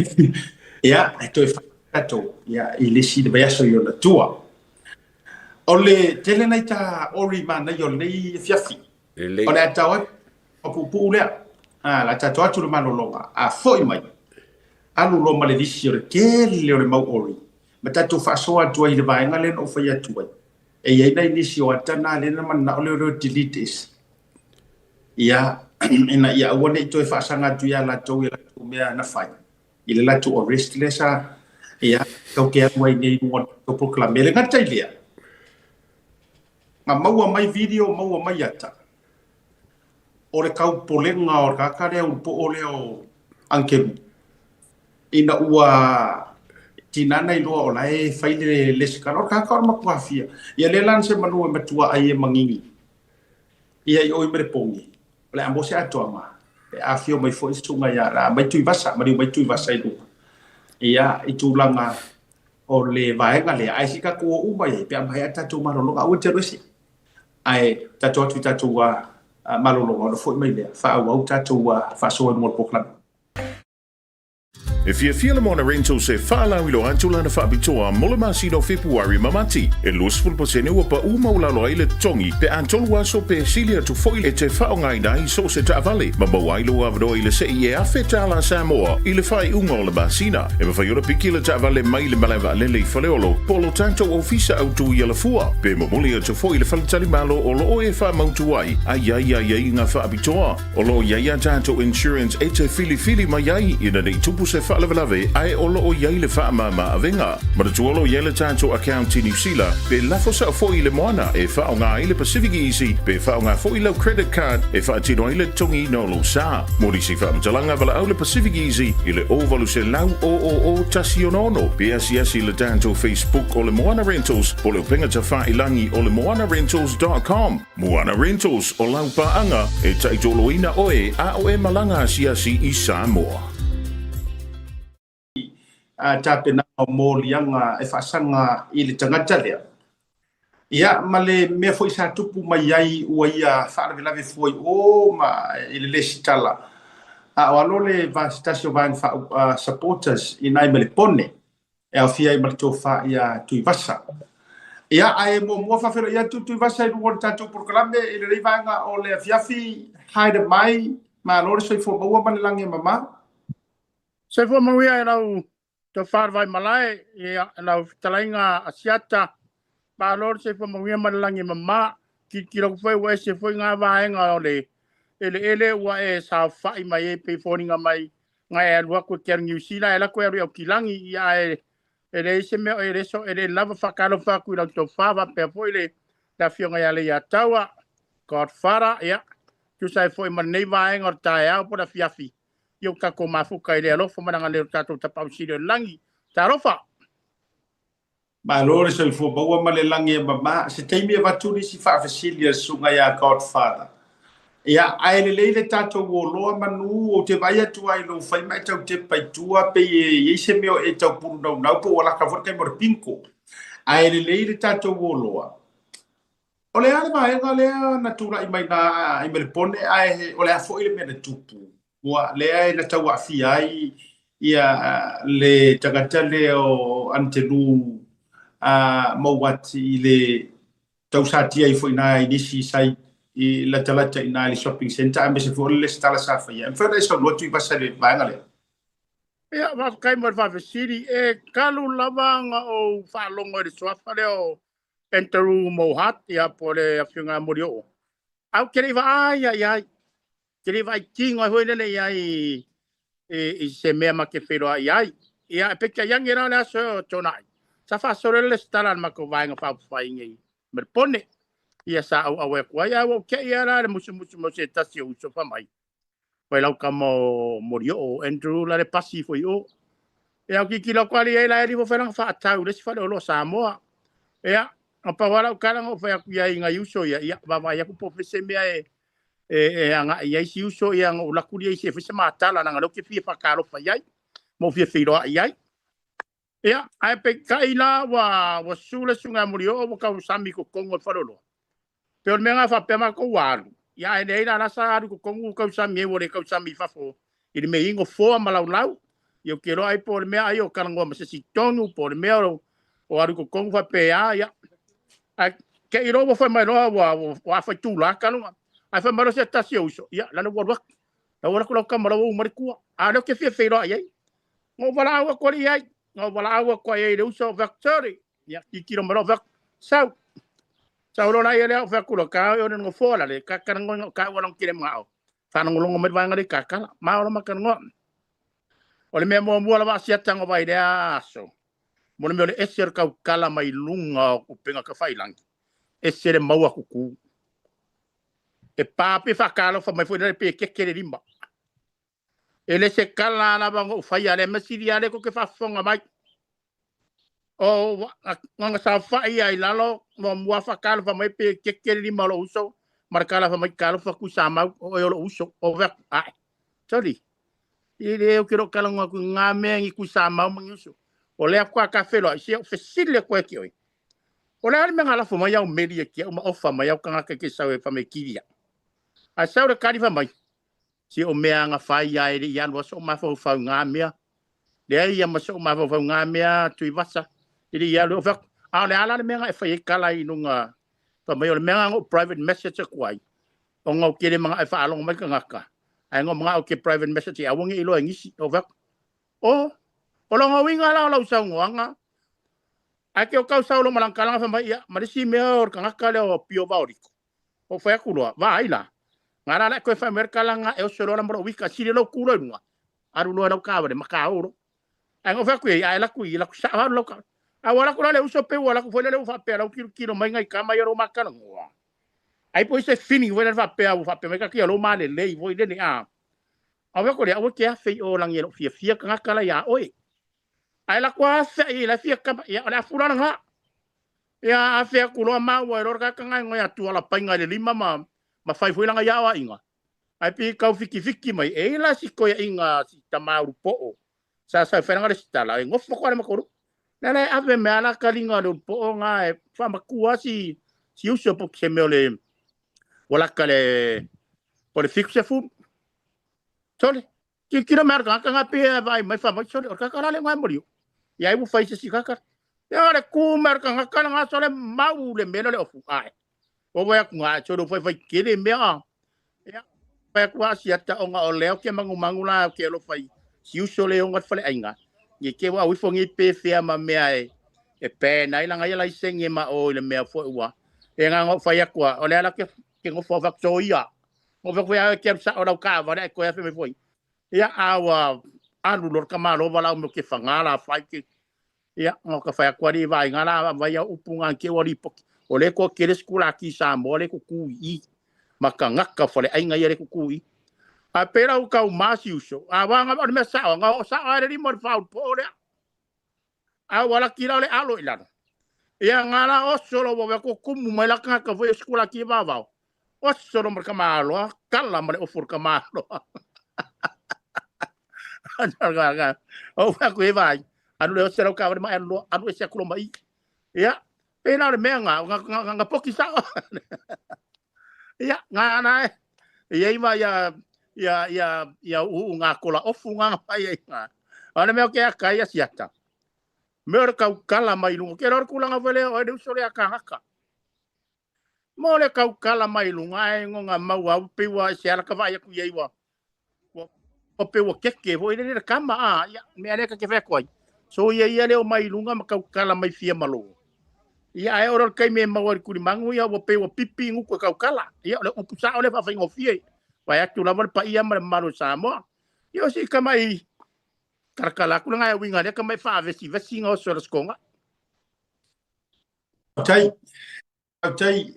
Ia, e toe whai tatou, ia, i le isi le vaiaso i ona tua. O le tele nei ta ori manaia o lenei afiafi. Lelei. O le a tau atu, papuupuu lea. A, la tatou atu le malologa. A foi mai, alu loa ma le lisi o le tele o le mau ori. Ma tatou faasoa atu ai i le vaega lea na ou fai atu ai. E i ai nai nisi o ata na lea na mananao leoleo e delete ese. Ia, ina ia aua ne i toe faasaga atu ia latou i latou mea na fai, i le latou arrest lea sa, ia, tatou te alu ai nei i luga o le tatou polokalame. E le gata i lea, na maua mai video, maua mai ata, o le taupolega o le tagata lea ulupoo lea o Angelu, ina ua tiga na iloa o la e fai le lesitala, o le tagata o le matuafia. Ia lea la na se manu e matua ai e magigi. Ia i oi ma le pogi, o le a mo se atoaga, e afio mai foi susuga ia la mai Tuivasa, maliu mai Tuivasa i luga. Ia, i tulaga o le vaega lea, ae se i tatou o uma i ai, pe a maea tatou malologa, aua e te alu ese. Ae tatou atu i tatou malologa ona foi mai lea, faaauau tatou faasoa i luga o le polokalame. E fiafia le Moana Rentals e faalauiloa atu lana faapitoa mo le masina o Fepuari ma Mati. E 20% ua paʻu maualalo ai le totogi pe a tolu aso pe sili atu foi e te faaaogaina ai so o se taavale ma maua ai lou avanoa i le sei e $1,000 Samoa i le faaiuga o le masina. E mafai ona piki le taavale mai le malae vaalele i Faleolo po o lo tatou ofisa autu i Alafua pe momoli atu foi i le faletalimalo o lo o e faamautu ai a i ai aiaiga faapitoa. O lo o i ai a tatou insurance e te filifili mai ai ina ne i tupu se faalavelave ae o lo o i ai le faamama avega. Manatua o lo o i ai le tatou account i Niu Sila pe lafo sao foi i le moana e faaaoga ai le Pacific Easy pe faaaoga foi lau credit card e faatino ai le totogiina o lou sa. Mo nisi faamatalaga valaau le Pacific Easy i le 0800 000 166 pe asiasi i le tatou Facebook o le Moana Rentals po o le upega tafailangi o le moanarentals.com. Moana Rentals, o lau paaga e taitoloina oe a o e malaga asiasi i Samoa. Tapenaga o moliaga e faasaga i le tagata lea. Ia, ma le mea foi sa tupu mai ai ua ia faalavelave fua i o ma i le lesitala, a o alo le se tasi o vaega faa supporters i nai Melepone e aofia ai ma le tofa ia Tuivasa. Ia, ae muamua faafeiloai atu Tuivasa i luga o le tatou polokalame i lenei vaega o le afiafi, haere mai, malo le soifua maua ma le lagi e mama. Soifua manuia e lau tofa le Vaimalae, ia lau fetalaiga Asiata, malo le soifua manuia ma le lagi e mama. Tilotilo atu foi ua ese foi ngā vaega o le eleele ua e saofai mai ai pei foliga mai na e alu atu e te alu Niu Sila, e alu atu e alu i Aukilagi, ia ae e leai se mea e le so e le lava faatalofa atu i lau tofa faapea foi le le afioga ia Leiataua, Godfather, ia tusa ai foi ma lenei vaega o le taeao po o le afiafi, ia o tatou mafuta i le alofa ma le agalelei o le tatou Tapaau Sili o le Lagi. Talofa! Malo le soifua maua ma le lagi e mama. Se taimi e avatu nisi faafesili a le susuga ia Godfather. Ia, ae lelei le tatou oloa manu, ou te vaai atu lava i lou fai ma e tau tepa i tua, pei e i ai se mea o e tau pulunaunau po ua laka foi le taimi o le bingo. Ae lelei le tatou oloa. O le a le vaega lea na tulai mai na i Melepone ae o le a foi le mea na tupu? Ua lea na tau aafia ai ia le tagata lea o Antelu Mouati i le tau satia ai foi na i nisi sai i latalata i na i le shopping centre aemaise foi o le lesitala sa faia. E mafai ona e saunoa Tuivasa i le vaega lea? Ia, faafetai mo le faafesili. E talu lava ona ou faalogo i le suafa lea o Andrew Mouhat, ia po o le afioga ia Molioo. Ae ou te le i vaai lava i ai. Ou te le i vaai tino ai foi lele i ai i se mea ma te feiloai ai. Ia, e peitai ane la o le aso o Tonai, sa faasolo le lesitala a le matou vaega faaupufai nei i Melepone. Ia sa auau atu ai, ae ua ou tei lava la i le musumusu mai o se tasi o uso fai mai. Fai lau tama o Molioo, o Andrew la le pasi ifo i o. Ia, ou tilotilo atu alii ai la e alii fai lana faatau i le isi faleoloa Samoa. Ia, na pau lava lau tala na ou fai atu i ai i nai uso ia, ia, vaavaai atu po o fea se mea e, e, e agai i ai si uso ia, na ou alu atu lea i se fai se matala, leaga o lea ou te fia faatalofa i ai, ma ou fia feiloai i ai. Ia, ae peitai la ua, ua susu le susuga ia Molioo ua tau sami i totonu o le faleoloa. Pei o le mea lena faapea matou ua alu, ia ae leai la la sa alu i totonu ua tau sami ai ua le tau sami i fafo i le mea i nofoa ma laulau. Ia ou te iloa ai po o le mea ai o talanoa ma se isi tonu po o le mea o, o alu i totonu faapea ia. Ae te i loa ua fai mai loa ua, ua, ua afa itula talu na. Ae fai mai loa se tasi o uso, ia lale ua alu atu. La ua alu atu lau tama la ua uma le tua. A o lea ou te fia feiloai ai. Na ou valaau atu alii ai, na ou valaau atu ai i le uso o Victory. Ia, tilotilo mai loa o Victory, sau. Sau loa la ia lea o fai atu loa, ka o le nofoa la le kakalagoina o ka ua long tele mga o. Whanongolongo mai vaenga le kakala. Ma ola makanoa. O le mea muamua lava asiata ngo vai lea aso. Mo le mea o le ese o le kaukala mai lunga o kupenga ka whailangi. Ese le maua kuku. E pā pe whakalofa mai foi le pe keke le lima. E le se kala lava ngo whaia le masiri ale ko ke whafonga mai. O nganga saofai ai lalo mo mua whakalofa mai pe keke le lima o lo uso. Ma le kala mai kalofa ku sa mau o e o lo uso. O vea ai. Sorry. I le o ke ro kala ngā ku ngā mea ngi ku sa mau mangi uso. O lea kua ka wheloa. I se o fesile koe ki oi. O le a le mea ngā lafo mai au meri e ki au ma ofa mai au kangaka ke sau e whame kiria. Ai sau le kari wha mai. Si o mea nga whai ia e le i alu aso o mafaufau ngā mea. Leai ia ma so'u mafaufauga mea Tuivasa i le i alu. Ou fai atu, a o le a la le mea na e fai ai tala i luga fai mai o le mea na ou private message atu ai, ona ou te le manao e faalogo mai tagata, ae na ou manao ou te private message e aua ne i iloa e nisi. Ou fai atu, o, o lona uiga la o lau saunoaga, ae te o tau sau loa ma lana tala na fai mai, ia, ma le isi mea o le tagata lea o Pio Vaoliko. Ou fai atu loa, vaai la, nga la la e toe fai mai le tala nga e oso loa la ma lou ika, sili lou tu loa i luga, alu loa i lau taavale ma ka o loa. Ae na ou fai atu i ai, a e alu atu i i, alu atu sao alu lau taavale. A ua alu atu la le uso pei ua alu atu foi lele ua faapea lau tilotilo mai nai tama ia lou matalanoa. Ai po i se feeling foi lele faapea ua faapea mai kaki ia lou malelei foi lele a. A fai atu lea, aua te afe i o lagi e lou fiafia tagata la ia oe. Ae alu atu afe i la fia kama, ia o le afu la lena. Ia afe atu loa maua e loa le tagata gaegae atu ala painga i le lima ma ma fai foi lana ia aoaiga. Ae pei tau fitifiti mai, e i ai la si toeaiga si tama ulupo'o sa sau e fai lana resitala, e nofo atu lava i le matou nuu. Lea la e ave mai lava la taliga o le ulupo'o na e faamatua si si uso po o se mea o le ua lata i le po o le 70. Sole, tilotilo mai lava le tagata na pei e vaai mai fai mai, sole, o le tagata la lea na e moliu. Ia ai ua fai se isi tagata. Ia o le tu mai o le tagata lena sole mau le mea lea o le ofu. Ae, ua vaai atu na, sole ua faifai tele mea a. Ia, fai atu a siata ona o lea ou te manumanu la ou te alofa i si uso le ona le faleaiga. Ni te ua au ifo nei pe fea ma mea e e ban ai lana ia laisene ma o i le mea foi ua. E na ona ou fai atu a, o lea la ke ke nofo au fai atu soia. Nofo atu foi a ke alu sao lau taavale ae toe afe mai foi. Ia a ua alu loa le tamaloa valaau mai ou te faga la fai ke Ia, na ka fai atu alii vaaiga la vai au upu nga ke ua lipoti. O lea toatele sikulaki i Samoa lea e tutu i i, ma tagata o faleaiga ia lea e tutu i i. Ae pei la ua tau ma si uso, a wa o le mea sao, na oo sao lava i le lima o le faaulupo lea. A ua laki la o le alo i lalo. Ia, nga la oso lo ua ua tumu mai la tagata foi o sikulaki e vavao. Oso lo ma le tamaloa, kala ma le ofu o le tamaloa. Ou fai atu e vaai, alu le oso lau taavale ma e alu loa, alu ese atu loa ma i. Ia, pei la o le mea nga, nga, nga, nga poki sao. Ia, nga na e, i ai ma ia, ia, ia, ia uu ngā kola ofu ngā ngā ai ngā. O le mea o ke aka ia siata. Mea o le kaukala mai lunga. Ke rora kulanga foi lea o le uso lea kāngaka. Mo le kaukala mai luga ae ngo mau au pei ua se ala ka vaai atu i ai ua ua pei ua keke foi lele le kama a ia mea lea ka te fai atu ai. So ia ia leo mai luga ma kaukala mai fia malo. Ia ae o le taimi e maua i le tulimagu ia ua pei ua pipi gutu e kaukala. Ia o le upu sao lea faafaigofie. Vae atu lava le paia ma le mamalu o Samoa. Ia o si tama i kalakala atu le gaeuiga lea tama e faavesivesi ga oso e le sikoga. Faafetai. Faafetai.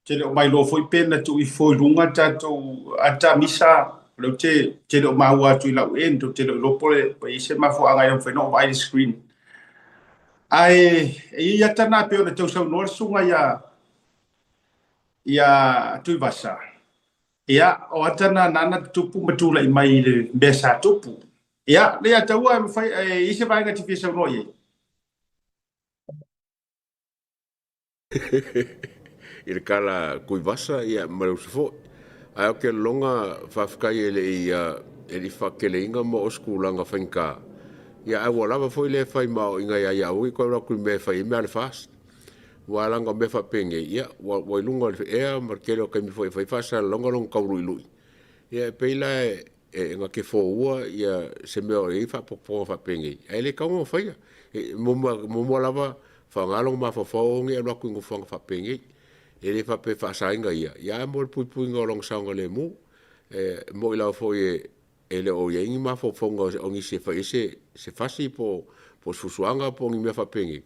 Te le o mailoa foi pe na tuu ifo i luga le tatou ata misa, o lea ou te te le o maua atu i lau end, ou te le o iloa po o le po o i ai se mafuaaga e le mafai ona ou vaai i le screen. Ae e i ai ata na pei ona tau saunoa le susuga ia ia Tuivasa. Ia, o ata na nana tutupu ma tulai mai i le mea sa tupu. Ia, lea ia taua e mafai e i ai se vaega e te fia saunoa i ai. I le kala Tuivasa ia ma le uso foi. Ae o ke lologa faafetai e le i e le i faateleina ma oo se tulaga faigata. Ia ae ua lava foi lea fai ma aoaiga ia ia aua ne i toe alu atu i mea e fai ai mea a le FAST. Aua leaga o mea faapenei, ia ua ua i luga o le ea ma le tele o taimi foi e fai ai faasalalauga lona tauluilui. Ia e pei la e e na te foua ia se mea o i ai faapopoga faapenei, ae le tatau ona faia. E muamua lava faaaoga lona mafaufau aua ne i alu atu i nofoaga faapenei. E le faapea e faasaina ia, ia ae mo le puipuiga o lona saogalemu. E moni lava foi e le o i ai ni mafaufauga o nisi e fai ai se fasi po o se fusuaga po o ni mea faapenei,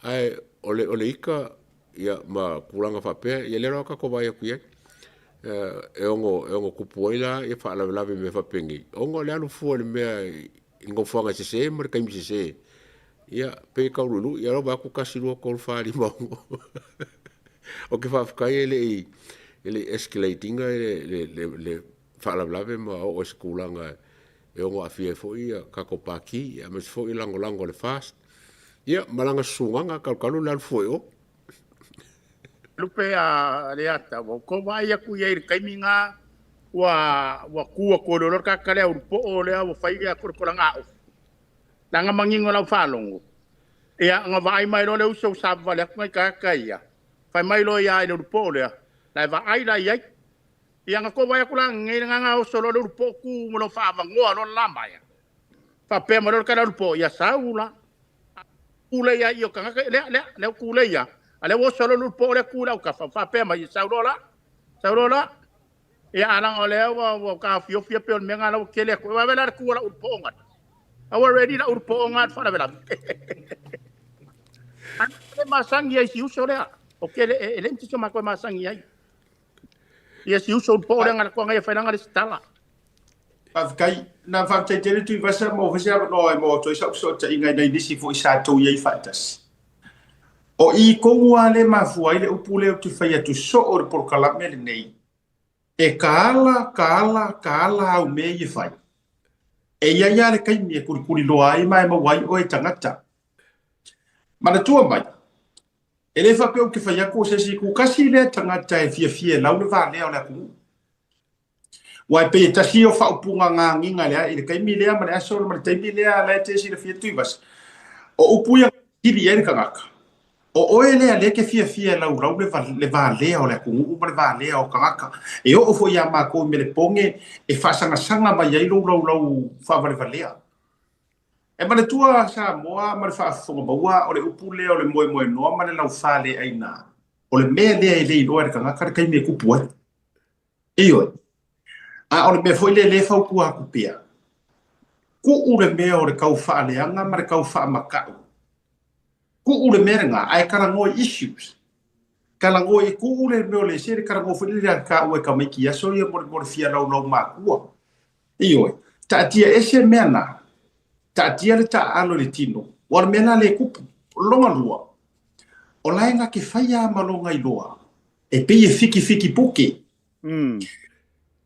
Ae o le, o le ika ia, ma tulaga faapea, ia lea lava tatou vaai atu i ai. E ono, e ono tupu ai la ia faalavelave i mea faapenei, ona o le alu fua i le mea i le nofoaga sese ma le taimi sese. Ia, pei e tau luilui, ia vaai atu 1, 2, 3, 4, 5, 6. Ou te faafetai e le i, e le i escalate ina le, le, le, le faalavelave ma oo i se tulaga e ono aafia ai foi ia tatou Pati, aemaise foi le lagolago a le FAST, ia ma lana susugaga talu talu le alu fua i o. Lupe a Leata, ua outou vaai atu i ai i le taimi na Ua ua ku atu e loa le tagata lea ulupoo lea ua fai le kolokolaga ofi. Leaga manino lau faalogo. Ia na vaai mai loa le uso ua savavali atu nai tagata ia. Fai mai loa ia i le ulupoo lea, la e vaai la i ai. Ia na tou vaai atu la nei lena oso loa le ulupoo tu ma lou faaavanoa loa le lamaea. Faapea mai loa le tala ulupoo, ia sau la. Tu lea ia i o tagata, lea, lea, lea ua tu lea ia. A lea ua oso loa le ulupoo lea tu i lau tafa, faapea mai, ia sau loa la. Sau loa la. Ia a leaga o lea ua ua taofiofi pei o le mea lena la ua tele atu. Ua vela le tu a lau ulupoo gata. A ua ready lau ulupoo gata faalavelave. A le masani ai si uso lea. O ke le e le mtito ma koe masani ai. Ia si uso ulupoo lea ngana koa ngai whailanga le sitala. Faafetai. Na faafetai tele Tuivasa mo foi se avanoa e maua atu ai sau fesootaiga i nai nisi foi sa tou i ai faatasi. O i tonu lava le mafua ai le upu lea ou te fai atu soo i le polokalame lenei, e kaala, kaala, kaala au mea ia e fai. E i ai lava le taimi e kulikuliloa ai ma e maua ai oe e tagata. Manatua mai, e le faapea ou te fai atu o se isi itu kasi lea tagata e fiafia e lau le valea o le atunuu. Ua e pei e tasi ia o faaupuga gagiga lea i le taimi lea ma le aso ma le taimi lea la e te silafia Tuivasa. O upu ia kili i ai le tagata. O oe lea lea e te fiafia e laulau le, le valea o le atunuu ma le valea o tagata. E oo foi iā matou i Melepone e faasagasaga mai ai lou laulau faavalevalea. E manatua Samoa ma le faafofoga maua o le upu lea o le moemoenoa ma le laufaleaina. O le mea lea e le iloa e le tagata le taimi e tupu ai. Ioe. A o le mea foi lea lea e fautua atu pea, tuu le mea o le tau faaleaga ma le tau faamata'u, tuu le mea lena, ae talanoa i issues. Talanoa i, tuu le mea o le ese, le talanoa foi lele ia taua e tamaiti i aso ia mo le, mo le fia laulau matua. Ioe. Taatia ese mea na, taatia le taaalo i le tino, aua o le mea lena lea e tupu. Lona lua, o la e na te fai lava ma lona iloa, E pei e fikifiki puke.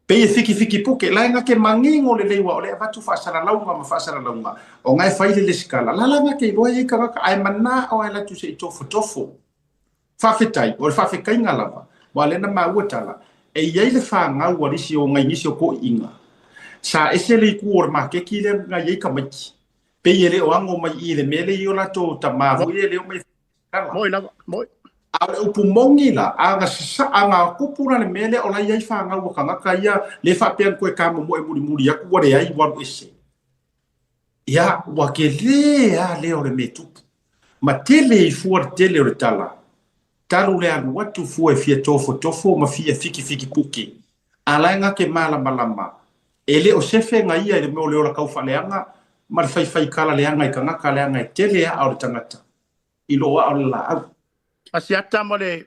Pei e fikifiki puke. La e na ke manino lelei ua o le avatu faasalalauga ma faasalalauga o na e fai le lesikala. La la na ke iloa i tagata ae manao ae latu se i tofotofo. Faafetai, o le faafetaiga lava, ua lea na maua tala, e i ai le fanau a lisi o nai nisi o toeaiina, sa ese le itu o le maketi lea na i ai tamaiti, pei e le o ano mai i i le mea lea i o latou tama foi lea e le o mai Tala. Moi lava, moi. A o le upu moni la, a na sasaa, a na tupu la le mea lea, o la e i ai fanau a tagata ia, lea faapea na toe tamomoe mulimuli atu ua leai, ua alu ese. Ia, ua tele lava lea o le mea tupu. Ma tele ai fua le tele o le tala. Talu le alu atu fua e fia tofotofo ma fia fikifiki puke. A la e na te malamalama, e le o sefe na ia i le mea o le ola taufaaleaga ma le faifai kala leaga i tagata leaga e tele aa o le tagata. i lou aa o le laau. Asiata ma le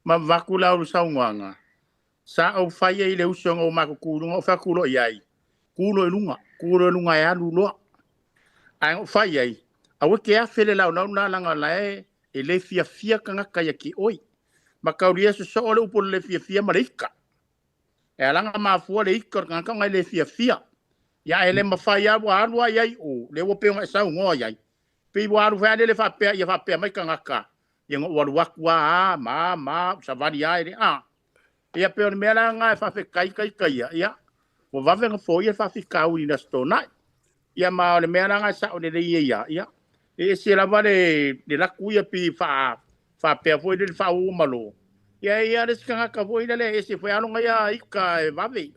ma vaku lau saunoaga, sa ou fai ai i le uso na ou matou tu i luga, ou fai atu loa i ai, tu loa i luga, tu loa i luga e alu loa. Ae na ou fai ai, aua e te afe le laulau lena leaga o la e e le fiafia tagata ia te oe. Ma taulia sosoo le upu o le le fiafia ma le ika. E ala ona mafua le ika o le tagata ona e le fiafia. Ia ae le mafai lava ua alu lava i ai i o, lea ua pei ona e saunoa i ai, Pei ua alu foi lele faapea ia faapea mai tagata, ia na ou alu atu a a ma a ma a ou savali a e le a. Ia pei o le mea la lena e faafetai ita ia, ia ua vave ona foia le faafitauli i le Aso Toonai. Ia ma o le mea la lena e sao lelei ai a, ia e ese lava le le laku ia pei faa faapea foi lele faauu malo. Ia e i ai le isi tagata foi lele e ese foi lava lona ia ika e vave.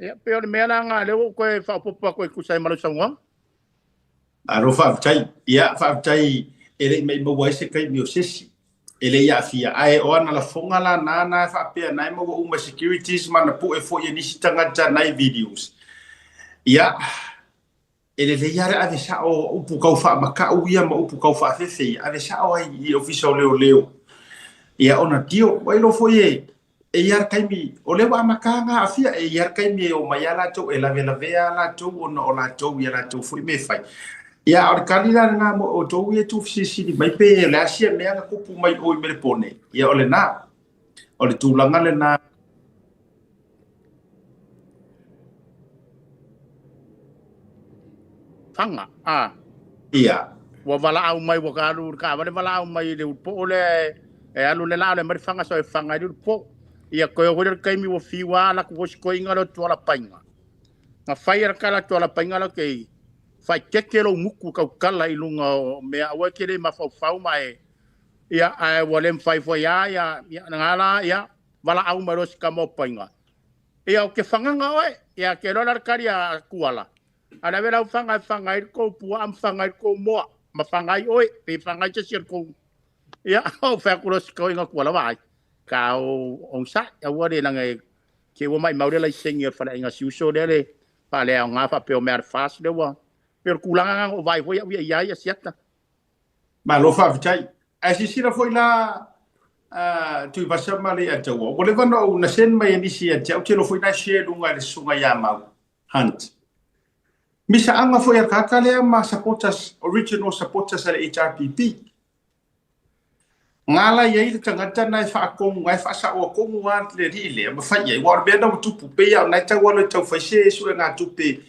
Ia pei o le mea la lena lea ua ou toe faaopoopo atu e tusa ai ma lau saunoaga. Malo faafetai. Ia, faafetai e le i maimau ai se taimi o se isi e le i aafia. Ae o ana lafoga la na na e faapea na e maua uma e securities ma na pue foi e nisi tagata nai videos. Ia, e lelei lava le ave sao o upu tau faamata'u ia ma upu tau faafefe ia, ave sao ai i le Ofisa o Leoleo. Ia ona deal. Ua iloa foi e E i ai le taimi, o lea ua amata ona aafia, e i ai le taimi e omai lava latou, e lavelavea lava latou ona o latou i a latou foi mea e fai. Ia, a o le tali la lena mo outou ia e tuufesilisili mai pe o le a sia mea na tupu mai o i Melepone, ia o lena, o le tulaga lena. Faga, a. Ia. Ua valaau mai, ua alu le taavale valaau mai i le ulupoo lea e alu le laa lea mai le faga sau e faga ai le ulupoo. Ia koe o le kaimi ua fiwa ala ku vosi koinga lo tuala painga. Na fai ala kala tuala painga la kei fai keke lo muku kau kala i lunga o mea aua ke le mafaufau ma e ia ae ua le mafai foi a ia ia ngala ia wala au mai lo sika mo painga. Ia o ke whanganga oe, ia ke lola le kari a kuala. Ala vela u whanga whanga i kou pua am whanga i kou moa. Ma whanga i oe, pe whanga i te sir kou. Ia, o whea kuro sika inga kuala vai. Ka o ong sa, ia ua le nanga e ke ua mai maure lai sengi o whana inga siuso le le pa le au ngā wha peo mea fas le ua. Pero kulanga nga o vai hoi au ia ia ia siata. Malo faafetai. Ae silasila foi la Tuivasa ma Leiataua, ua leva ona ou na send mai e nisi ia te au, te iloa foi na share luga i le susuga ia Mau Hunt. Misaaga foi a le tagata lea ma supporters, original supporters a le HRPP. Nga la i ai le tagata na e faatonu, na e faasaoa tonu lava le alii lea ma fai i ai, aua o le mea na ua tupu, pei lava o na e tau alo e tau fai se suegatupe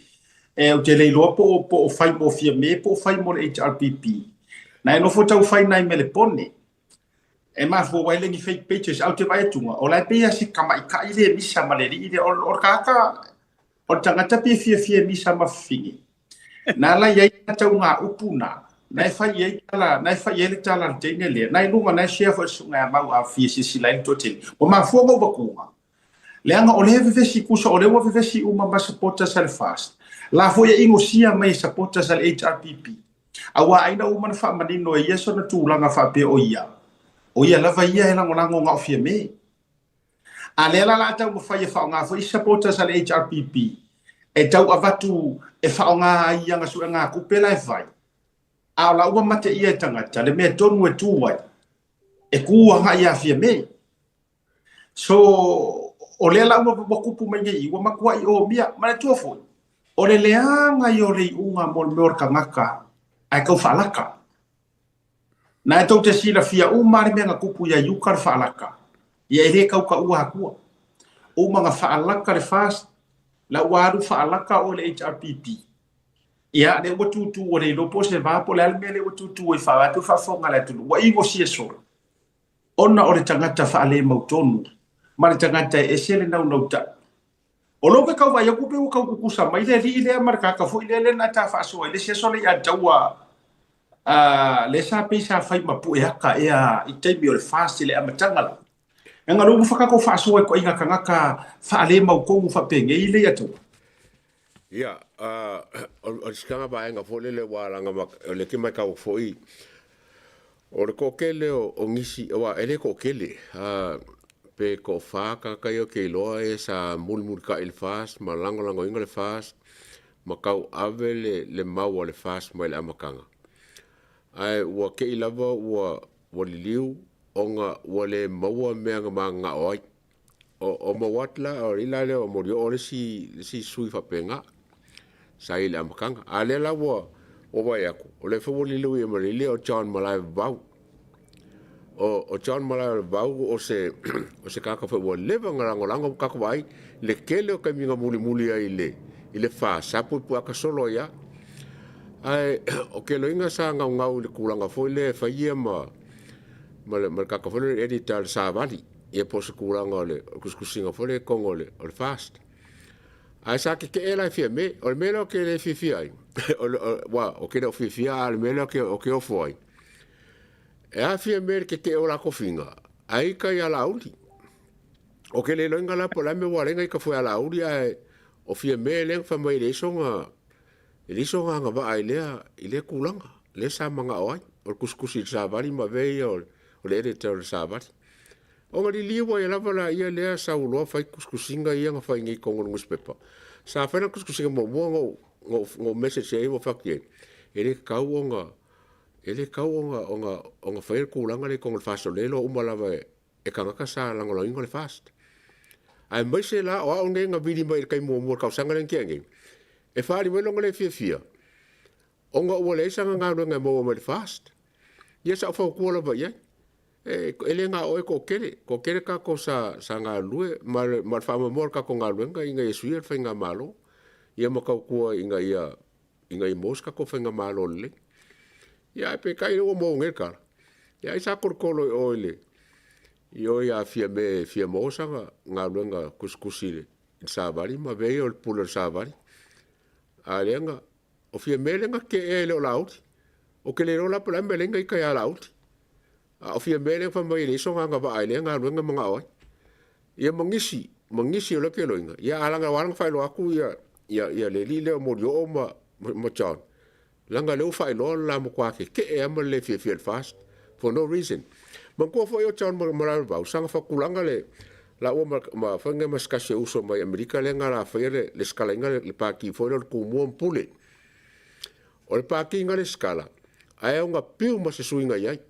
e ou te le iloa po o po o fai mo Fiame po o fai mo le HRPP. Na e nofo tau fai nai Melepone. E mafua ai le ni fake pages au te vaai atuga, o la e pei lava se tamaitai le misa ma le alii lea. O o le tagata, o le tagata pei e fiafia e misa ma fafine. Na ala i ai tau ngā upu na, na e fai i ai tala, na e fai i ai le tala a le teine lea, na i luga na e share foi le susuga ia Mau a fia silasila ai le toatele. Ua mafua ona ou vatuga, leaga o lea e vevesi tusa o lea ua vevesi uma ma supporters a le FAST. La foi e inosia mai e supporters a le HRPP. Aua ai na uma na faamanino e ia sona tulaga faapea o ia, o ia lava ia e lagolago na o Fiame. A lea la la a taumafai e faaaoga foi isi supporters a le HRPP e tau avatu e faaaoga ai i ana suegatupe la e fai, a o la ua mate ia e tagata le mea tonu e tu ai, e ku agai ia Fiame. So, o lea la ua, ua kupu mai nei i, ua matuai omia. Manatua foi, o le leaga ia o le iuga mo le mea o le tagata ae tau faalaka. Na e tou te silafia uma le mea na tupu ia Iuka le faalaka. Ia e le tau taua atua. Uma na faalaka le FAST, la ua alu faalaka oe le HRPP. Ia, lea ua tutu ua le iloa po o se va po o le a le mea lea ua tutu ai faa atu faafofoga a le atunuu. Ua inosia solo. Ona o le tagata faalemautonu ma le tagata e ese le naunautai. O lou ke tau vaai atu pei ua tau tutusa mai le alii lea ma le tagata foi lea lea na ta faasoa i le isi aso lea ia Taua lea sa pei sa fai ma pue aka ea i taimi o le FAST i le amataga la. Leaga lea ua tatou faasoa i ituaiga tagata faalemautonu faapenei lea ia Taua. Ia, o le sikaga vaega foi lele ua alaga ma, o lea ke matau foi, o le toatele o nisi, aua e le toatele, pe toafa tagata ia ou te iloa e sa mulimulitai i le FAST ma lagolagoina le FAST ma tauave le mau a le FAST mai le amataga. Ae ua te i lava ua liliu ona ua le maua mea na mananao ai. O Mowat la, o le la lea o Molioo le isi sui faapena sa i le amataga. A lea la ua vaai atu, o lea foi ua liliu ia ma le lea o John Malaevavau. O John Malaevavau o se o se tagata foi ua leva ona lagolago ma tatou vaai le tele o taimi na mulimuli ai i le FAST, sa puipuiata solo ai lava. Ae o ke loiga sa gaugau i le tulaga foi lea e fai ia ma le tagata foi lea o le editor o le Savali. Ia po o se tulaga o le tusitusiga foi lea i totonu o le, o le FAST. Ae sa tetee la e Fiame. O le mea lea ou te le fiafia ai, aua ou te le o fiafia, a o le mea lea ou te ofo ai, e a Fiame i le tetee o la tofiga, ae ita ia Laauli. Ou te le iloaina la po o le a le mea ua ala ai ona ita foi ia Laauli, ae o Fiame lea na fai mai e leai sona, e leai sona agavaa i lea, i lea tulaga, lea sa manao ai, o le tusitusi i le savali ma avea ia o le editor o le savali. Ona liliu ai lava laia lea sau loa fai tusitusiga ia na fai nei i totonu o le nusipepa. Sa fai lana tusitusiga muamua na ou message ai ua fai atu i ai, e le tatau ona, e le tatau ona, ona faia le tulaga lea i totonu o le FAST o lea e iloa uma lava e tagata sa lagolagoina le FAST. Aemaise la o au nei na vili mai i le taimi muamua i le tausaga lea na tea nei, e faaali mai lona le fiafia ona ua leai sana galuega e maua mai i le FAST. Ia sa ou fautua lava i ai, e le na o oe toatele, toatele tatou sa galulue ma le faamoemoe o le tatou galuega ina ia suia le faigamalo, ia ma tautua ina ia maua se tatou faigamalo lelei. Ia ae peitai o lea ua maua nei le tala, ia ai sa tolotolo i o i le. Ioe a Fiame e fia maua sana galuega tusitusi i le savali ma avea ia o le pule o le savali. A lea na, o Fiame lea na tetee e le o Laauli. Ou te le iloa la po o le a le mea lea na ita ia Laauli. A o Fiame lea na fai mai e leai sona agavaa i lea galuega e manao ai. Ia ma nisi, ma nisi o lea ou te iloaina, ia a leaga ua ala ona faailoa atu ia, ia, ia le alii lea o Molioo ma, ma John, Leaga lea ua faailoa le la matua tetee lava ma le le fiafia i le FAST for no reason. Manatua foi o John Malaevao saga faatulaga le laua ma ma fai ma se tasi o uso mai Amerika lea na la faia le le skalaina le pati foi lea o le Tumua ma Pule. O le pati na lesitala ae ona piu ma se suiga i ai.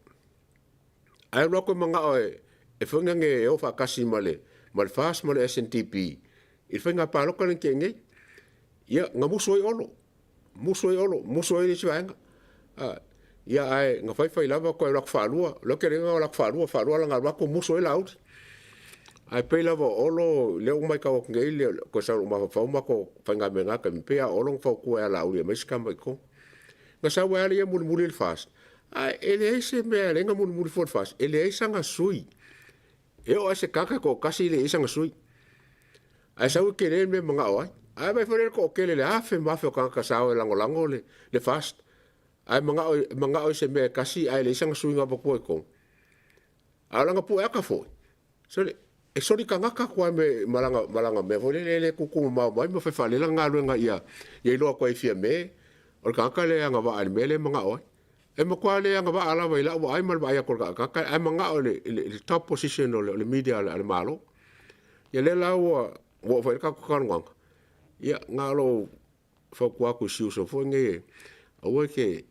Ae alu atu e manao e e fai e o faatasi ma le ma le FAST ma le SNDP i le faiga palota lea na tea nei. Ia na musu ai Olo. Musu ai Olo, musu ai le isi vaega. Ia ae na faifai lava toe alu atu faalua, o lea ou te le iloa alu atu faalua, faalua la na alu atu musu ai Laauli. Ae pei lava o Olo, lea ua matau atu nei, toe sau i lou mafaufau matou faiga mea i lena taimi, pei lava o Olo na fautua ia Laauli e aumai se tama i totonu. Na sau ai lava ia mulimuli le FAST, ae e leai se mea e ala ai ona mulimuli fua le FAST, e leai sana sui. E oo lava i se tagata e toatasi e leai sana sui. Ae sau e tele le mea e manao ai. Ae vaai foi lea i le toatele i le afe ma afe o tagata sa o e lagolago le FAST. Ae manao, manao i se mea e tasi ae leai sana suiga avatua i totonu. A o lana pueata foi, sole, e soli tagata atu lava ma lana, ma lana mea foi lele e le tutu mamao mai ma fai faalele lana galuega ia, ia iloa atu ai e Fiame, o le tagata lea e agavaa i le mea lea e manao ai. E matua le agavaa lava i lau vaai ma le vaai atu a le tagata, ae manao i le top position o le media a le Malo. Ia lea la ua oo foi i ai le tatou talanoaga, ia na o lou fautua atu i si uso foi nei, aua e te,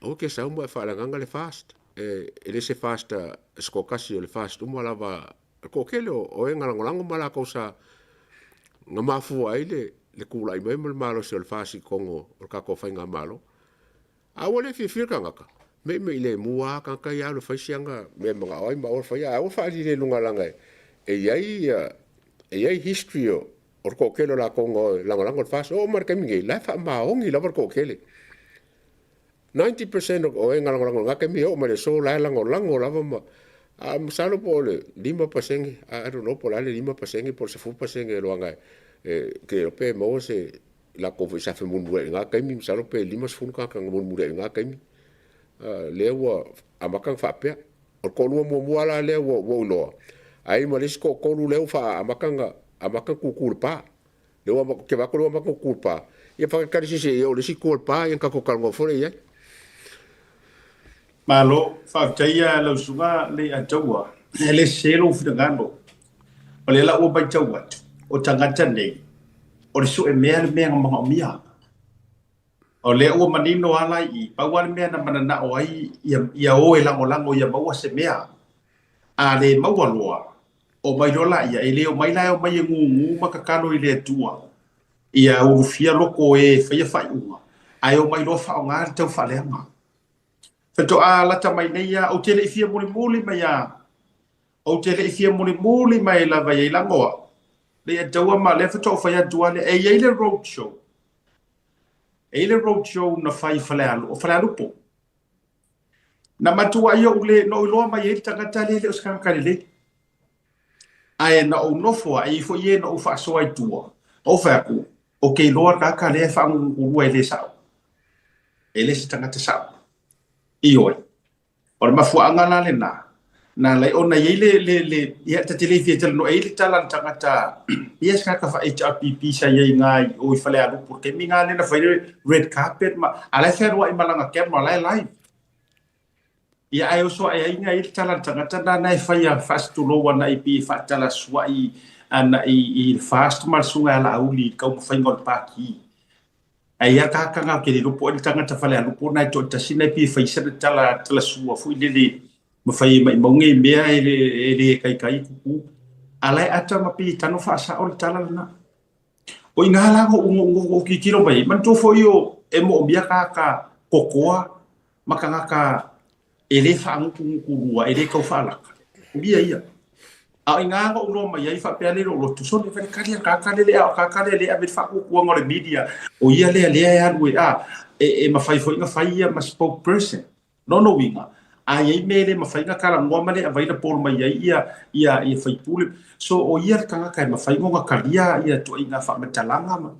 aua e te sau ma e faaleagaga le FAST. E le se FAST se toatasi, o le FAST uma lava, le toatele o e na lagolago ma latou sa na mafua ai le tulai mai ma le malosi o le FAST i totonu o le tatou faigamalo. A ua le fiafia le tagata, meimei lemu lava tagata ia alu e fai si ana mea e manao ai ma aua le faia. Ae aua faalili i luga leaga e i ai e i ai history o le toatele o latou na o e lagolago le FAST. Oo mai le taimi nei, la e faamaoni lava le toatele. 90% o e na lagolago i lena taimi e oo mai le aso la e lagolago lava ma a masalo po o le 5%, I don't know po o le a le 5% po o le 10% e loaga e ke iloa pe maua se latou foi sa femulimuliai i lena taimi, masalo pe 50 tagata na mulimuliai i lena taimi, lea ua amata ona faapea. O le toalua muamua la lea ua ou iloa, ai ma le isi toatolu lea ua faamata ona amata ona tutu i le pa. Lea ua ou te vaai atu lea ua amata ona tutu i le pa, ia faatalitali siisii e oo i le isi itu o le pa ia ona tatou talanoa foi lea i ai. Malo, faafetai ia lau susuga Leiataua. E le sese lou finagalo. O lea la ua matau atu, o tagata nei, o le sue mea le mea na manaomia. O lea ua manino lava la i i, pau lava le mea na mananao ai ia, ia o e lagolago ia maua se mea. A le maua loa, omai loa laia, e le omai la e omai e gugu ma tatalo i le Atua, ia ulufia loko o e faia faaiuga, ae omai loa faaaoga le taufaaleaga. Faatoa lata mai nei lava, ou te le i fia mulimuli mai lava, ou te le i fia mulimuli mai lava i ai lago au, Leiataua ma lea faatoa ou fai atu lava lea, e i ai le road show, e i ai le road show na fai i Falealu, o Falealupo. Na matuai ou le, na ou iloa mai ai le tagata lea e le o se tagata lelei. Ae na ou nofo lava, e i ai foi e na ou faasoa i tua, ou fai atu, ou te iloa le tagata lea e faagugugulua e le sao. E le se tagata sao. Ioe. O le mafuaaga la lena, na ala ai ona i ai le, le, le, ia, ta te le fia talanoa, e i ai le tala a le tagata, ia se tagata faa-HRPP sa i ai i ina i o i Falealupo i le taimi lena lea na fai le red carpet ma, a la e fealuai ma lana camera, la e live. Ia ae oso ae ai na i ai le tala a le tagata lena na e fai a faasitulou ana i pei e faatalasuai ana i le FAST ma le Susuga ia Laauli i le taumafaiga o le Pati. Ae ia kakanga ke le iloa po o ai le tagata Falealupo na e toatasi na e pei e fai sana tala talasua foi lele ma fai e maimauga i mea e le, e le kaikai kuku. A la e ata ma pei e tano faasao le tala lena. O i ina la na ou tilotilo mai ai, manatua foi o e moomia tagata kokoa ma tagata e le faagutugutu lua, e le tau faalaka. O ia ia. A o i ina na ou iloa mai ai faapea lea i lou loto, sole fai le kali a le tagata lea, lea, o le tagata lea lea e ave i le faatuatuaga o le media, o ia lea lea e alu e, a, e, e mafai foi ona fai ia ma spokesperson. Lona uiga, A i ai mea e le mafai ona talanoa ma le available mai ai ia ia ia faipule. So o ia le tagata e mafai ona talia ia tuaiga faamatalaga ma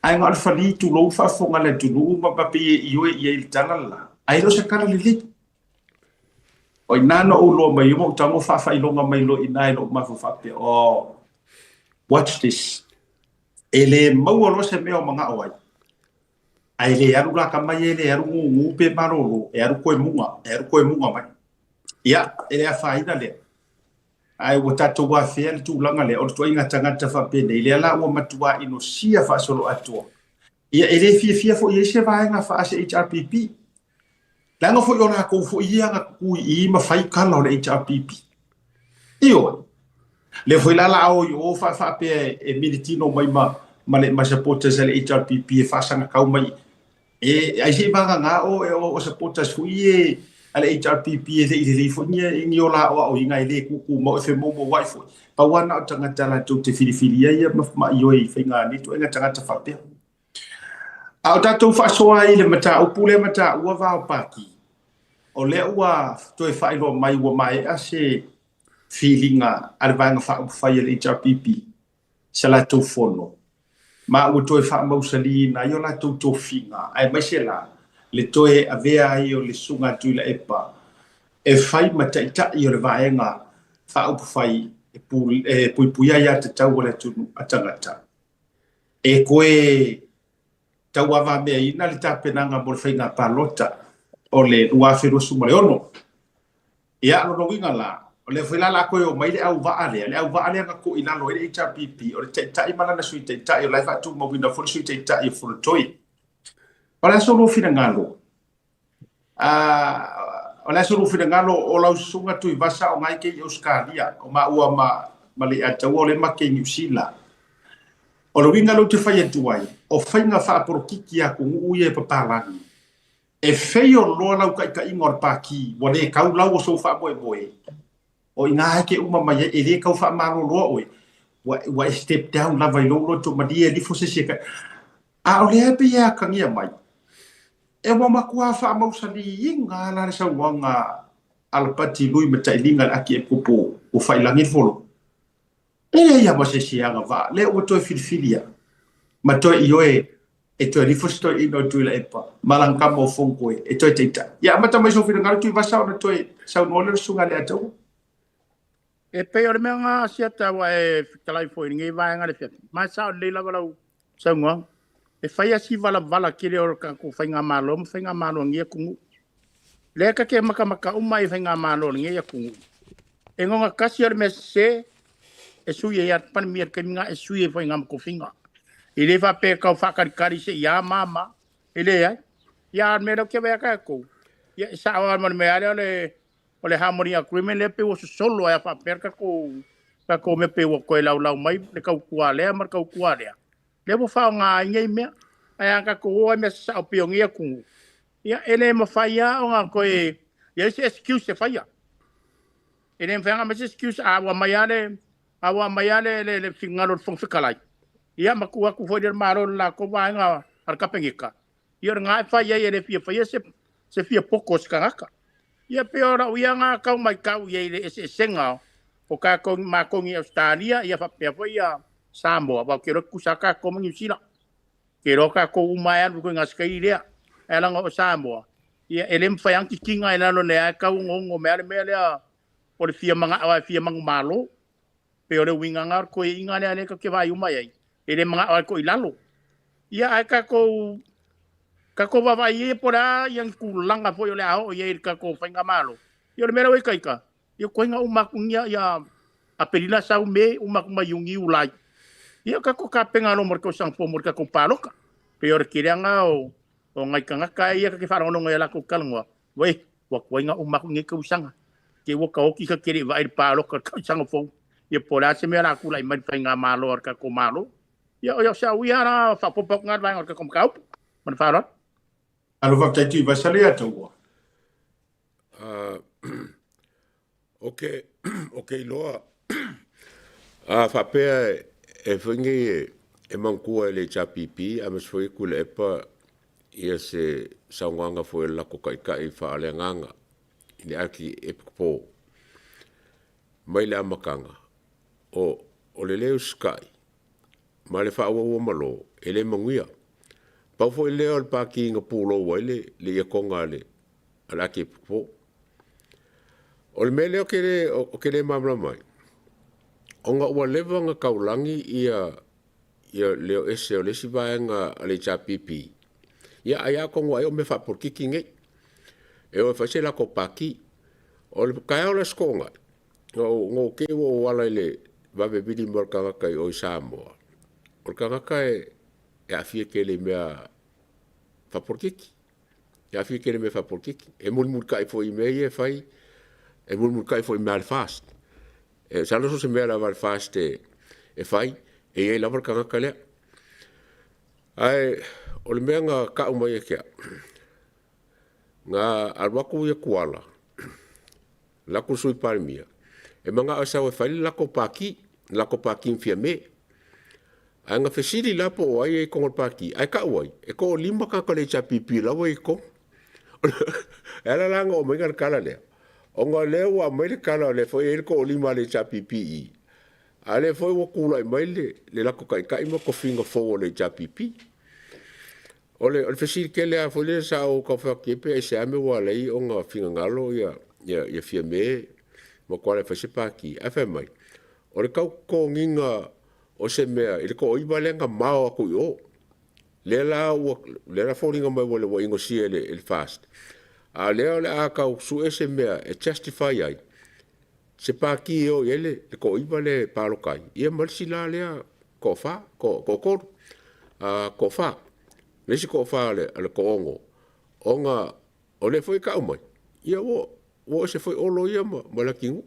ae na o le fali tulou faafofoga a le atunuu ma ma pei e ioe i ai i le tala le la. Ae le o se tala lelei. O i ina na ou iloa mai ai ma ou tago faafailoga mai loa i ina i lou mafaufau faapea, oh, watch this. E le maua loa se mea o manao ai. Ae le alu la tama ia e le alu gugu pe malolo, e alu koemuga, e alu koemuga mai. Ia, e le afaina lea. Ae ua tatou afea le tulaga lea, o le ituaiga tagata faapenei, lea la ua matua inosia faasoloatoa. Ia, e le fiafia foi i ai se vaega faa-se HRPP. Leaga foi o lakou foi ia na tutui i i ma fai tala o le HRPP. Ioe. Lea foi la la a o i o faapea e militino mai ma ma le ma supporters a le HRPP e faasagatau mai e ai se i vagana o e o supporters foi e a le HRPP e le i lelei foi ni ni o la aoaoina e le tutumau e femoumouai foi. Pau lava na o tagata latou te filifilia ia ma ma ioe i faiga nei ituaiga tagata faapea. A o tatou faasoa ai i le mataupu lea ma taua vao pati, o lea ua toe faailoa mai ua maea se filiga a le Vaega Faaupufai a le HRPP sa latou fono, ma ua toe faamausaliina ai o latou tofiga, aemaise la le toe avea ai o le Susuga a Tuilaepa e fai ma taitai o le Vaega Faaupufai e puipuia aiatatau a le atunuu a tagata. E toe tauavameaina le tapenaga mo le faiga palota o le 2026. Ia, lona uiga la, o lea foi la o le a toe omai le auvaa lea, le auvaa lea na tuu i lalo ai le HRPP, o le Taitai ma lana Sui Taitai, o la e faatumauina foi le Sui Taitai o Fonotoe. O le a so lua finagalo? O le a so lou finagalo o lau susuga Tuivasa o na e te i Ausetalia, o maua ma ma Leiataua o lea ma te i Niu Sila. O le uiga lea ou te fai atu ai, o faiga faapolokiki a atunuu ia e papalagi, e feio loa lau taitaiga o le Pati ua le tau lau o sou faamoemoe, O i ina e te uma mai ai, e le tau faamaloloa oe, ua, ua e step down lava i lou loto malie e lifo se isi e A o lea e pei e atagia mai, e ua matua faamausaliina lava la le saunoaga a Alapati Lui Matailiga le Akiepikopo ua faiilagi le fono. E leai lava ma se isi e agavaa, lea ua toe filifilia ma toe ioe e toe lifo se toeaina o Tuilaepa ma lana tama o Fonotoe e toe taitai. Ia amata mai sou finagalo Tuivasa ona toe saunoa lea o le Susuga ia Leiataua. E pei o le mea na siata ua e fetalai foi i lenei vaega le afiafi, ma e sao lelei lava lau saunoaga. E fai lava si valavala tele o le tatou faigamalo ma faigamalo a lenei atunuu. Lea ta te matamata uma i faigamalo a lenei atunuu. E nogatasi lava le mea sese e sui ai lava le Palemia i le taimi lena e sui ai foi ma tofiga. E le faapea e tau faatalitali se i a ma a ma, e leai. Ia a o le mea lea ou te vaai atu tatou, ia e sao lava ma le mea lea o le o le harmony agreement lea pei ua sosolo ai lava faapea le tatou tatou mea pei ua toe laulau mai le tautua lea ma le tautua lea. Lea ua faaaoga ai nei mea. Ae a tatou o lava i mea sasao pei o nei atunuu, ia e le mafai lava ona toe i ai se excuse e faia. E le mafai ona aumai se excuse a ua aumai lava le a ua aumai lava le le le finagalo o le Fofoga Fetalai, ia ma tuu atu foi le Malo i le latou vaega a le Kapeneta, ia o lena e fai ai e le fia faia se se fia poto o se tagata. Ia pei o lau ia na tau matau i ai i le eseesega o tatou matou nei i Ausetalia ia faapea foi ia Samoa, aua ou te iloa e tutusa lava tatou ma Niu Sila. Ou te iloa tatou uma lava e alu i le ituaiga sikaili lea. Ae leaga o Samoa, ia e le mafai lava ona titina i lalo lea e tau onoono mai lava le mea lea o le fia manao lava e fia manumalo. Pei o le uiga lena o le toeaiina lea lea tatou te vaai uma i ai, e le manao lava e to'i lalo. Ia ae tatou tatou vaavaai ia po o le a ia ni tulaga foi o le a oo i ai i le tatou faigamalo. Ia o le mea lea ua itaita, ia toega uma atu ia ia Aperila sau Me uma atu ma Iuni Iulai. Ia tatou tapena loa mo le tausaga fou mo le tatou palota. Pei o le teleaga o O nai tagata ia ta te faalogologo i a latou talanoa, uei, ua tuaiga uma atu lenei tausaga. Te ua taoti ta te le i vaai i le palota i le tausaga fou. Ia po o le a se mea o le a tulai mai i le faigamalo a le tatou Malo. Ia o si au ia la faaopoopo atu lena i le vaega o le tatou mataupu. Ma le faaaloalo. Alo faafetai Tuivasa le Ataua. Ok, ok iloa. A faapea e foi nei e manatua e le HRPP aemaise foi e Tuilaepa ia se saunoaga foi a le latou taitai faaleagaga. i le Arkiepikopo mai le amataga, o le lē usitai ma le faaauaua malo e le manuia. Pau foi lea o le pati na pulou ai le ietoga a le Arkiepikopo. O le mea lea ou te le malamalama ai, ona ua leva ona taulagi ia le o ese o le isi vaega a le HRPP, ia ai atonu ai o mea faapolokiki nei, e o e fai se latou pati. O le taeao o le Aso Toonai, na ou te i ua ou ala i le vave vili mai o le tagata i o i Samoa, o le tagata e aafia tele i mea faapolokiki. E aafia tele i mea faapolokiki. E mulimulitai foi i mea ia e fai, e mulimulitai foi i mea a le FAST. E masalo so o se mea lava a le FAST e fai, e i ai lava le tagata lea. Ae o le mea na tau mai ia te au, na alu atu ia Tuala, alu atu le Sui Palemia, e manao e sau e fai le latou pati, le latou pati ma Fiame. Ae na fesili la po o ai e i totonu o le pati, ae tau ai, e toalima tagata o le HRPP la ua i totonu. E ala la ona oo mai le tala lea, ona o lea ua aumai le tala o lea foi e i ai le toalima a le HRPP i i, a o lea foi ua tulai mai le latou taitai ma tofiga fou o le HRPP. O le fesili tele lava foi lea sa ou tau fai atu i ai pe aisea mea ua ala ai ona finagalo ia Fiame ma Tuala e fai se pati, ae fai mai, o le tau totogiina o se mea i le toaiva lea na mao atu i o, lea la ua lea la foliga mai ua inosia e le FAST, a o lea o le a tau sue se mea e justify ai se pati e o i ai le toaiva lea e palota ai, ia ma le isi la lea toafa, toatolu, toafa, le isi toafa o le toaono, ona o lea foi e tau mai, ia ua ese foi Olo ia ma Leatinuu.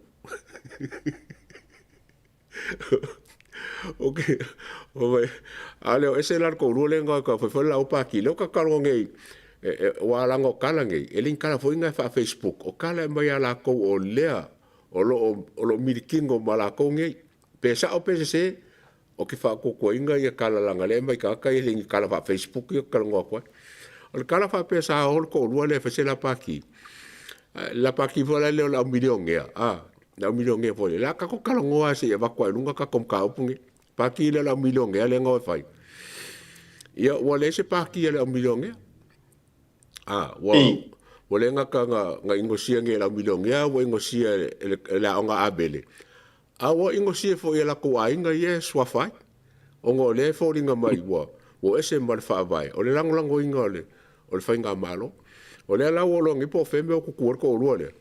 Ok, a lea o ese la le toalua lea na tau fai foi le laua pati, lea ua tatou talanoa nei, aua leaga o tala nei, e le ni tala foi na faa-Facebook, o tala e aumai ia latou o lea o lo o milikino ma latou nei. Pe sao pe sese, ou te faatuatuaina ia tala leaga o lea e aumai tagata ia e le ni tala faa-Facebook ia ou te talanoa atu ai. O le tala faapea sa o le toalua lea e fai se la pati, le la pati foi la lea o le au milionea, a, le au milionea foi lea, o le a tatou talanoa lava se i avatu lava i luga tatou mataupu nei. Pati lea o le au milionea lea na o e fai. Ia, ua leai se pati a le au milionea. A, ua, ua le gata na inosia nei e le au milionea, ua inosia e le aoga Abele, A ua inosia foi e latou aiga ia e suafa ai, ona o lea e foliga mai ua ese ma le faavae o le lagolagoina o le faigamalo. O lea la ua iloa nei po o fea mea ua tutu ai le toalua lea,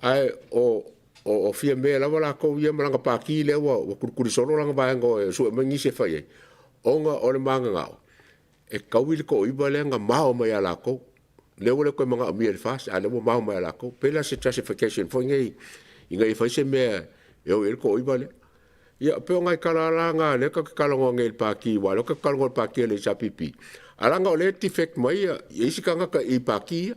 ae o Fiame lava latou ia ma lana pati lea ua tulituli solo lana vaega e sue mai nisi e fai ai, ona o le mananao e taui le toaiva lea na mao mai ia latou. Lea ua le toe manaomia e le FAST, a o lea ua mao mai ia latou. Pei la se justification foi nei ina ia fai se mea e o i ai le toaiva lea. Ia, pei o nai tala la na lea tatou te talanoa nei i le Pati, aua o lea tatou te talanoa i le Pati a le HRPP, ae leaga o lea e defect mai isi tagata i Pati ia.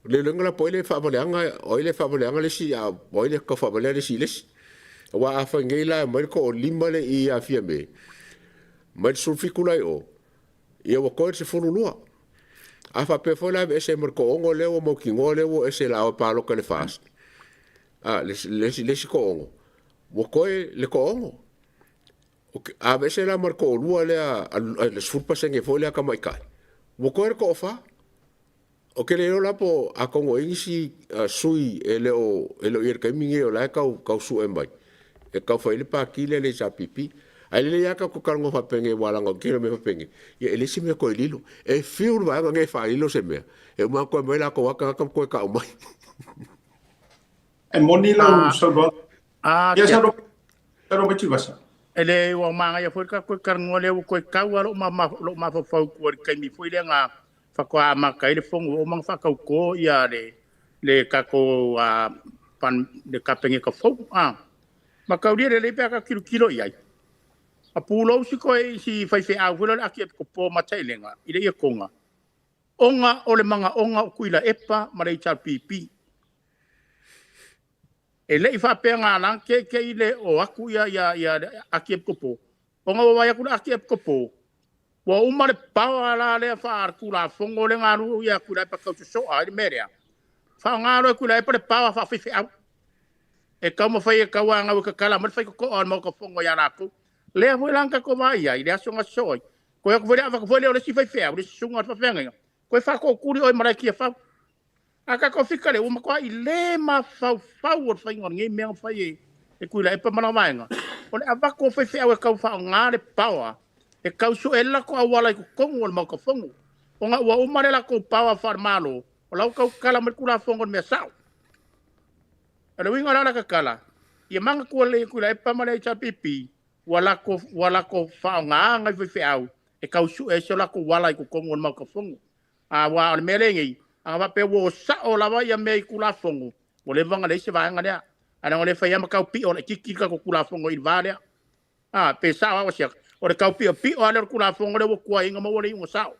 O le iloiga la po o ai lea e faavaleaga, o ai lea e faavaleaga le isi, a o ai lea e tau faavalea le isi i le isi. Aua a fai nei la e aumai le toalima lea i ia Fiame, mai le 17 la i o, ia ua toe le 12. A faapea foi la e aveese ma le toaono lea ua mautinoa lea ua ese o le a o e palota i le FAST, a, le isi toaono, ua toe le toaono. A aveese la ma le toalua lea, le 10% foi lea tamaitai, ua toe le toafa. Ou te le iloa la po atonu o i ai nisi sui e le o i ai i le taimi lenei o la e tau sue mai e tau fai ai le pati lea a le HRPP. Ae lelei lava tatou talanoa faapenei aua leaga o le tele o mea faapenei, ia e leai se mea e toe lilo. E fiu le vaega nei e faalilo se mea, e uma atu toe aumai latou lava tagata ma toe tau mai. E moni lau saunoaga. Ia saunoa mai Tuivasa. E le ua manaia foi le tatou talanoa lea ua toe tau lava lou mafaufau i tua i le taimi foi lea na faatoa amata ai le fono ua uma ona faatauto ia le tatou le Kapeneta fou. Mataulia lelei pe a tatou tilotilo i ai. A pulou si koe i si faifeau foi lea o le Akiepikopo Matailega i le ietoga, ona o le magaoga o Tuilaepa ma le HRPP. E le i faapea na ala keikei le o atu ia le Akiepikopo, ona ua vaai atu le Akiepikopo, ua uma le power la lea faaletulafono lea na alu ia Tuilaepa tau sosoa ai le mea lea. Faaaoga loa e Tuilaepa le power faafaifeau e taumafai e tauagau e tatala mai le faitotoa o le Maota Fono ia latou. Lea foi la na tatou vaai ai i le aso na sosoo ai, toe atu foi le avatu foi lea o le isi faifeau, le susuga o le faafeagaiga, toe faatootuli oe i malae Tiafau. A tatou fika lea, ua matuai le mafaufau o le faiga o lenei mea na fai e Tuilaepa ma lana vaega, o le avatu o faifeau e tau faaaoga le power e tau sue ai le latou auala i totonu o le Maota Fono, ona ua uma le latou power faale-Malo, o la ua tau tatala mai le Tulafono i le mea sao. O le uiga la o la tatala, ia manatua lelei e Tuilaepa ma le HRPP, ua latou, ua latou faaaoga nai faifeau e tau sue ai so latou ala i totonu o le Maota Fono. Aua o le mea lea e nei, a faapea ua o sao lava ia mea i Tulafono, ua leva ona leai se vaega lea. Ae leaga o lea e fai lava ma tau pio laitiiti le tatou Tulafono i le va lea. A, pe sao lava ua siaka. O le tau piopio lava lea o le Tulafono lea ua tuai ai ona maua le iuga sao.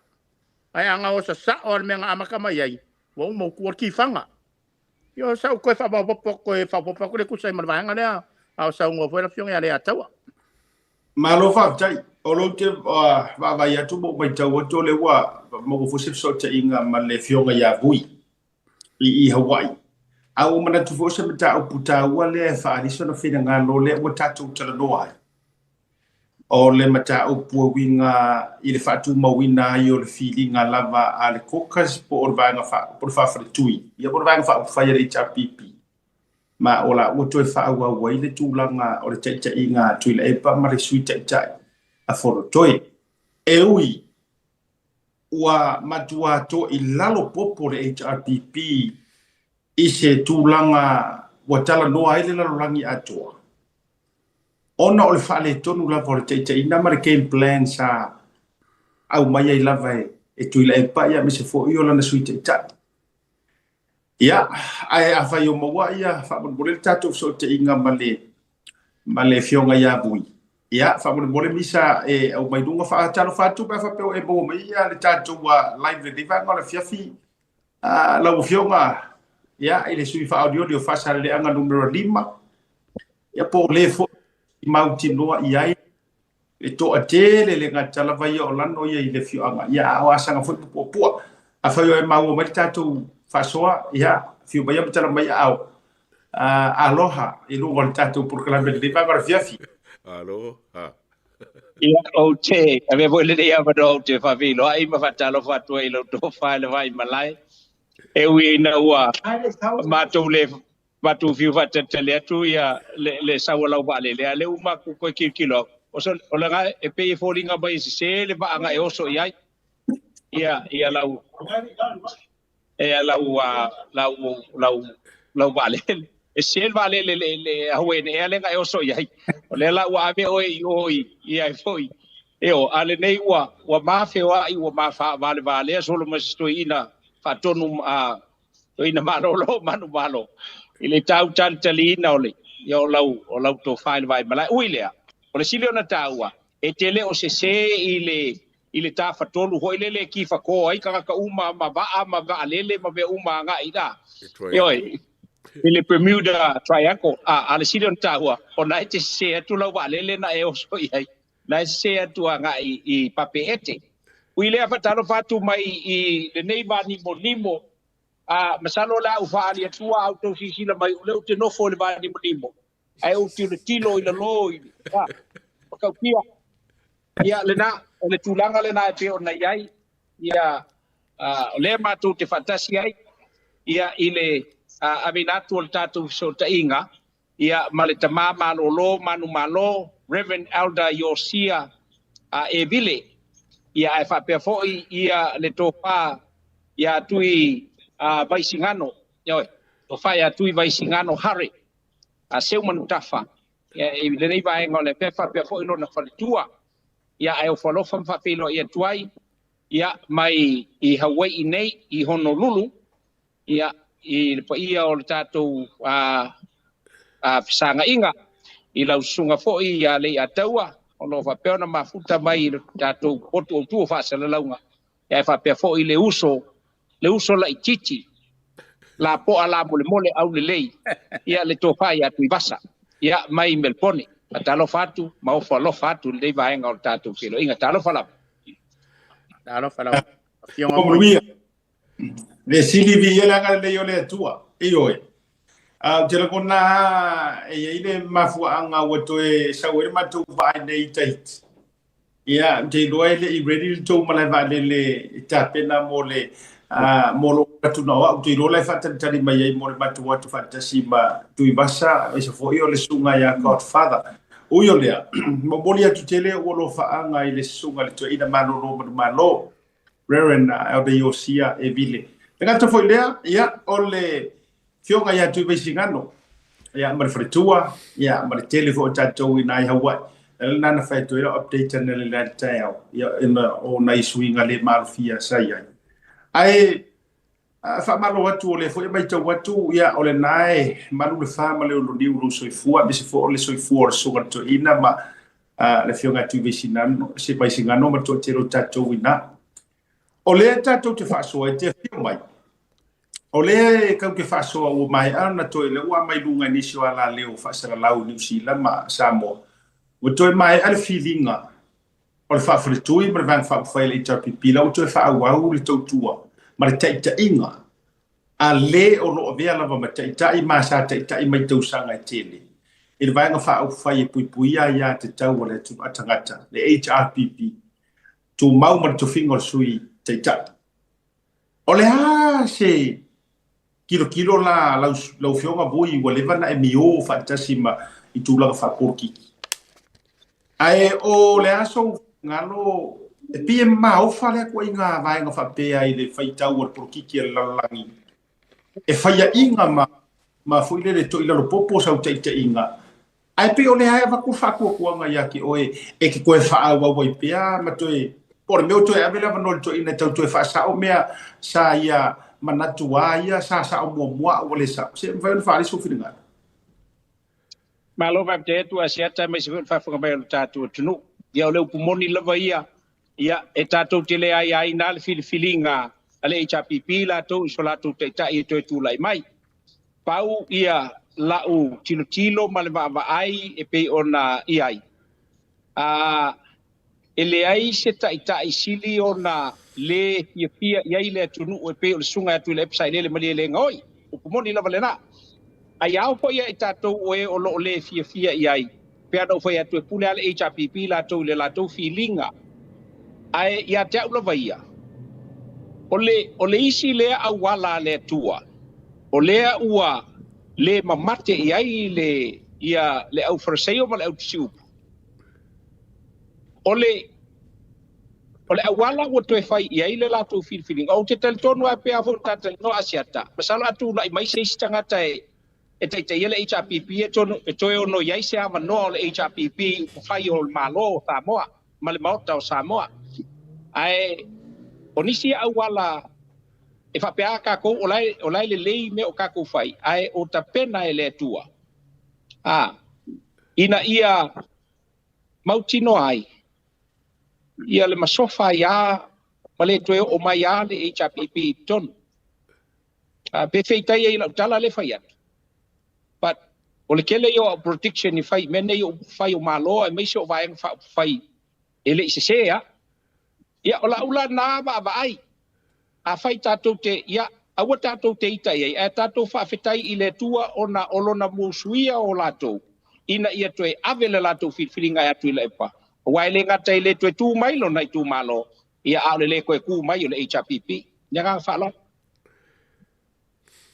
Ae a na osa sao lava le mea na amata mai ai, ua uma ua tua le tifaga. Ia o sau toe faamaopoopo toe faaopoopo atu lea e tusa ai ma le vaega lea, a o saunoa foi le Afioga ia Leiataua. Malo faafetai. O lou te vaavaai atu ma ou matau atu o lea ua maua foi se fesootaiga ma le Afioga ia Vui i Hawaii. A ua manatu foi o se mataupu taua lea e faaali sona finagalo lea ua tatou talanoa ai. O le mataupu e uiga i le faatumauina ai o le filiga lava a le caucus po o le vaega po o le faafaletui, ia po o le vaega faaupufai a le HRPP. Ma o la ua toe faaauau ai le tulaga o le taitaiga a Tuilaepa ma le Sui Taitai a Fonotoe. E ui ua matua toilalo popo le HRPP i se tulaga ua talanoa ai le lalolagi atoa, ona o le faaletonu lava o le taitaiga ma le game plan sa aumai ai lava e Tuilaepa aemaise foi o lana Sui Taitai. Ia, ae afai o maua ia faamolemole le tatou fesootaiga ma le ma le Afioga ia Vui. Ia, faamolemole Misa e aumai luga faatalofa atu pe a faapea ua e maua mai ia le tatou live lenei vaega o le afiafi. Lau Afioga ia, i le sui faaolioli o Faasaleleaga numera 5, ia po o le foi i mautinoa i ai le toatele le gata lava ia o lano ia i le afioaga, ia a o asaga foi ma puapua. Afai o e maua mai le tatou faasoa, ia afio mai ia ma tala mai aao. Aloha i luga o le tatou polokalame i lenei vaega o le afiafi. Aloha. Ia, ou te avea foi lenei avanoa ou te faafeiloai ma faatalofa atu ai i lau tofa i le Vaimalae. E ui ina ua matou le matou fiu faatalitali atu ia le, le sau o lau vaalele, a o lea ua matou toe tilotilo atu, o so, o lena e pei e foliga mai e sese le vaa na e oso i ai. Ia, ia lau, ia lau, lau, lau, lau vaalele. E sese le vaalele le, le Hawaiian Air lea na e oso i ai. O lea la ua ave oe i o i, i ai foi. E o, a lenei ua, ua mafeoai, ua mafavalevalea solo ma se toeaina faatonu a toeaina malolo manumalo i le tau talitaliina o le ia o lau o lau tofa i le vaimalae. Ui lea, o le sili ona taua, e te le o sese i le i le tafatolu foi lele e kifatō ai tagata uma ma vaa ma vaalele ma mea uma agai i la. Ioe, i le Bermuda Triangle. A, a le sili ona taua, o na e te sese atu lau vaalele na e oso i ai, na e sese atu agai i Papeete. Ui lea, faatalofa atu mai i lenei vanimonimo. A, masalo o le a ou faaali atua a outou silasila mai, o lea ou te nofo i le vanimonimo, ae ou tilotilo i lalo i le matautia. Ia, lena, o le tulaga lena e pei ona i ai, ia, o lea matou te faatasi ai, ia, i le aveina atu o le tatou fesootaiga, ia, ma le tama malolo manumalo, Reverend Elder Iosia Evile, ia, ae faapea foi, ia, le tofa ia Tui Vaisigano, ioe, tofa ia Tui Vaisigano Hare, Seumanutafa, ia, i lenei vaega o le afiafi, faapea foi lona faletua, ia, ae ofo alofa ma faafeiloai atu ai, ia, mai i Hawai'i nei, i Honolulu, ia, i le paia o le tatou fesagaiga, i lau susuga foi ia Leiataua, o lo o faapea ona mafuta mai i le tatou potu autu o faasalalauga, ia, ae faapea foi le uso, le uso laitiiti, lapoa lamolemole aulelei, ia, le tofa ia Tuivasa, ia, mai Melbone. Faatalofa atu ma ofo alofa atu i lenei vaega o le tatou feiloaiga. Talofa lava. Talofa lava. Afioga Manuia. Le sili viia le agalelei o le Atua. Ioe. Ou te lagona lava e i ai le mafuaaga ua toe sau ai le matou vaa iinei i Tahiti. Ia, ou te iloa e le i ready le tou malae vaalele e tapena mo le mo lou atu na o au. Ou te iloa la e faatalitali mai ai mo le matou o atu faatasi ma Tuivasa, aemaise foi o le susuga ia Godfather. Ui o lea, momoli atu tele ou alofaaga i le susuga i le toeaina malolo manumalo, Reverend Elder Iosia Evile. Le gata foi lea, ia, o le Afioga ia Tuivaisigano, ia, ma le faletua, ia, ma le tele foi o tatou i ina i Hawaii. O le ala lena na fai atu ai lau update analeila i le taeao, ia, ona o nai suiga le maalofia sa i ai. Ae faamalo atu, o lea foi e matau atu, ia, o lena e malu le fa ma le oloniu i lou soifua, aemaise foi o le soifua o le Susuga i le Toeaina ma le Afioga ia Tuivaisigano, Vaisigano ma le toatele o tatou i ina. O lea tatou te faasoa e te afio mai, o lea e tau te faasoa ua maea ona toe, lea ua aumai luga i nisi o alaleo faasalalau i Niu Sila ma Samoa, ua toe maea le filiga o le faafaletui ma le Vaega Faaupufai a le HRPP, la ua toe faaauau le tautua ma le taitaiga a le o lo o avea lava ma taitai ma sa taitai mai tausaga e tele i le Vaega Faaupufai e Puipuia Aia Tatau a le Atunuu a Tagata, le HRPP, tumau ma le tofiga o le Sui Taitai. O le a se tilotilo la lau, lau Afioga Vui ua leva ona e mio faatasi ma i tulaga faapolokiki? Ae o le a sou finagalo e pei e maofa lea ituaiga vaega faapea i le faitau o le polokiki a le lalolagi e faiaina ma ma foi lele toilalo popo sau taitaiga Ae pei o lea e avatu le faatuatuaga ia te oe e te toe faaauau ai pea ma toe, po o le mea ua toe ave le avanoa i le toeaina e tau toe faasao mea sa ia manatu a ia sa sao muamua a ua le sao. Se mafai ona faaali sou finagalo. Malo faafetai atu Asiata aemaise foi o le faafofoga mai o le tatou atunuu. Ia o le upu moni lava ia, ia e tatou te le aiaina le filifiliga a le HRPP latou i so latou taitai e toe tulai mai. Pau ia la'u tilotilo ma le vaavaai e pei ona i ai, a e leai se taitai sili ona lē fiafia i ai le atunuu e pei o le Susuga ia Tuilaepa Sailele Malielegaoi. Upu moni lava lena. Ai ao foi ia i tatou o e o lo'o lē fiafia i ai, pe ana ou fai atu e pule a le HRPP latou i le latou filiga. Ae ia te a'u lava ia, o le, o le isi lea auala a le Atua, o lea ua lē mamate i ai le, ia, le au Fariseio ma le au Tusiupu. O le, o le auala ua toe fai i ai le latou filifiliga. Ou te talitonu lava pei lava foi ona ta talanoa Asiata, masalo a tulai mai se isi tagata e, e taitaia le HRPP e, tonu, e toe ono i ai se avanoa o le HRPP i upufai o le Malo o Samoa ma le Maota o Samoa. Ae o nisi auala e faapea a tatou o la e, o la e lelei mea o tatou fai, ae o tapena e le Atua a ina ia mautinoa ai ia le masofa ai a ma le toe oo mai a le HRPP i totonu. Pe feitai ai i lau tala lea e fai atu. But o le tele ia o au prediction i fai i mea nei o upufai o Malo aemaise o vaega faaupufai e le i sesē a. Ia o lau la na vaavaai, afai tatou te, ia aua tatou te ita i ai, ae tatou faafetai i le Atua ona o lona musuia o latou ina ia toe ave le latou filifiliga e Atuilaepa, aua e le gata e le toe tu mai lona itumalo, ia a o le le toe tu mai o le HRPP. Le agaga faaaloalo.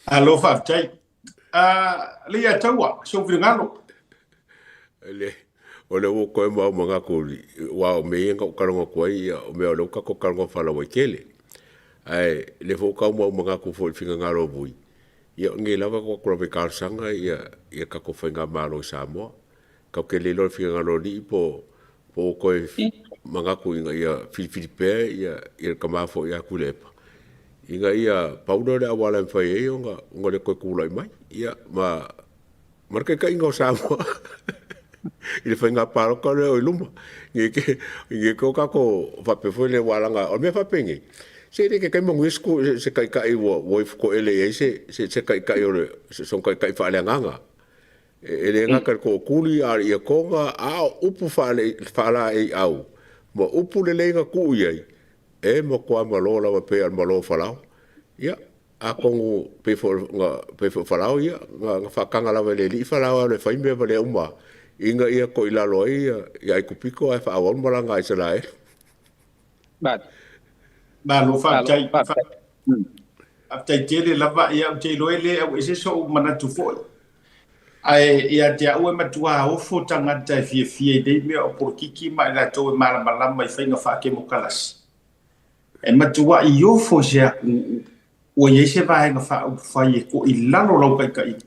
Alo faafetai. Leiataua, sou finagalo. Le, o le ua koe mau manatu ua o mea ia na ou talanoa atu ai, ia, o mea o lea ua tatou talanoa faalauaitele. Ae le foi tau mau manatu foi i le finagalo o Vui, ia o nei lava ua atu lava i talosaga ia, ia tatou faigamalo i Samoa. Tatou te le iloa le finagalo o alii po po ua toe manatu ina ia filifili pea ia le tama foi ia Tuilaepa ina ia pau lea o le auala e mafai ai ona ona le toe tulai mai ia ma ma le taitaiga o Samoa i le faiga palota lea o i luma. Nei te nei te o tatou faapea foi le ua laga o le mea faapenei se le taitai manuia se se taitai ua ua ifo toele i ai se se se taitai o le sona taitai faaleagaga. E le gata i le tootuli a o le iatoga, a o upu faalaeiau ma upu lelei na tuu i ai, e matua malo lava pei o le malo o Falao. Ia, atonu pei foi na pei foi o Farao ia, na, na faataga lava e le Alii Farao e alu e fai mea ma lea uma ina ia toilalo ai ia, ia Aikupito ae faaauau le malaga a Isaraelu. Malo. Malo, faafetai. Faafetai tele lava, ia ou te iloa e le auese sou manatu foi. Ae ia te au e matua ofo tagata e fiafia i nei mea o polokiki ma i latou e malamalama i faiga faakemokalasi. E matuai ofo i se atunuu ua i ai se vaega faaupufai e koʻi i lalo lau taitaiga,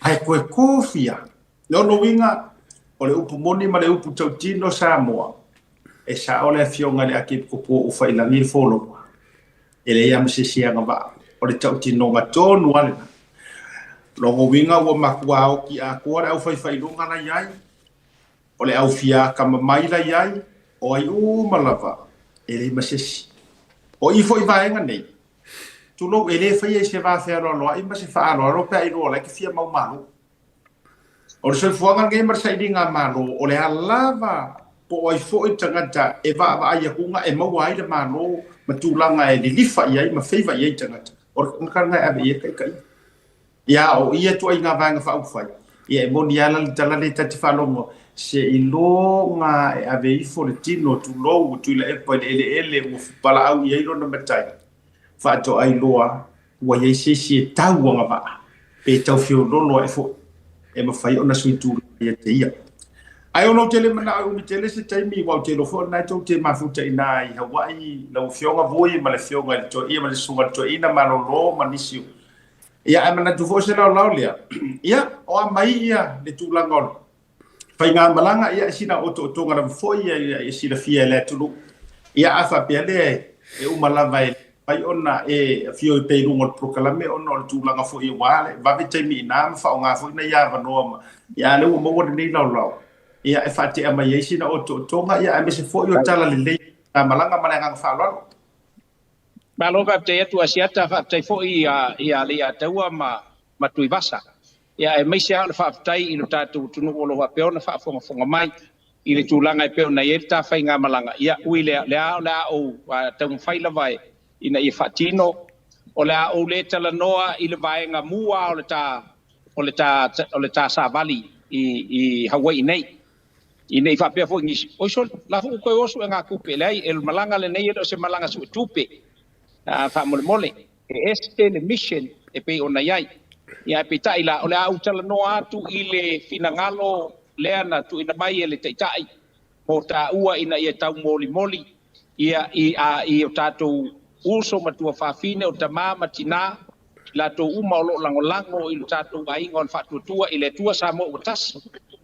ae toe tofia. Lona uiga, o le upu moni ma le upu tautino Samoa, e sao le Afioga i le Akiepikopo o Ufailagi le Foloma, e leai lava ma se isi agavaa, o le tautinoga tonu lava lena. Lona uiga ua matua oti atoa le aufaifailuga la i ai, o le au fia atamamai la i ai, o ai uma lava, e leai ma se isi. O i foi vaega nei, tulou, e le faia i se va fealoaloai ma se faaaloalo pe a iloa o la e te fia mau malo. O le soifuaga lenei ma le sailiga malo, o le a lava po o ai foi le tagata e vaavaai atuga e maua ai le malo ma tulaga e lilifa i ai ma feiva i ai tagata, o le tagata lena e ave i ai le taitaiga. Ia, o ia ituaiga vaega faaupufai, ia e moni lava la le tala lea ta te faalogo, seiloga e ave ifo le tino, tulou, o Tuilaepa i le eleele ua palaau i ai lona matai, faatoa iloa ua i ai se isi e tau agavaa pe tau feoloolo ae foi e mafai ona sui tulaga ia te ia. Ae ona ou te le manao e umi tele se taimi, aua ou te iloa foi o lena e tou te mafuta i ina i Hawaii, lau Afioga Vui ma le Afioga i le Toeaina ma le Susuga i le Toeaina Malolo ma nisi o Ia, ae manatu foi o se laolao lea, ia, o a mai ia le tulaga o le faigamalaga, ia, e sina otootoga lava foi ia, e silafia e le atunuu. Ia, a faapea lea e uma lava e mafai ona e afio pea i luga o le polokalame ona o le tulaga foi aua le vave taimi i ina ma faaaoga foi nai avanoa ma, ia, a o lea ua maua lenei laolao, ia, e faatea mai ai sina otootoga, ia, aemaise foi o tala lelei o malaga ma le agaga faaaloalo. Malo faafetai atu Asiata, faafetai foi ia Leiataua ma Tuivasa. Ia aemaise lava o le faafetai i lo tatou atunuu o lo o faapea ona faafogafoga mai i le tulaga e pei ona i ai le ta faigamalaga. Ia ui lea, lea o le a ou taumafai lava ina ia faatino. O le a ou le talanoa i le vaega mua o le ta o le ta o le ta savali i Hawaii nei. I ne i faapea foi nisi, Oi sole, la foi ua toe oso e ngā tupe. Leai, e malaga lenei e le o se malaga suetupe, faamolemole, e ese le mission e pei ona i ai. Ia ae peitai la, o le a ou talanoa atu i le finagalo lea na tuuina mai e le Taitai mo taua ina ia taumolimoli ia i a i o tatou uso ma tuafafine, o tama ma tina, i latou uma o lo o lagolago i lo tatou aiga o le Faatuatua i le Atua Samoa ua tasi,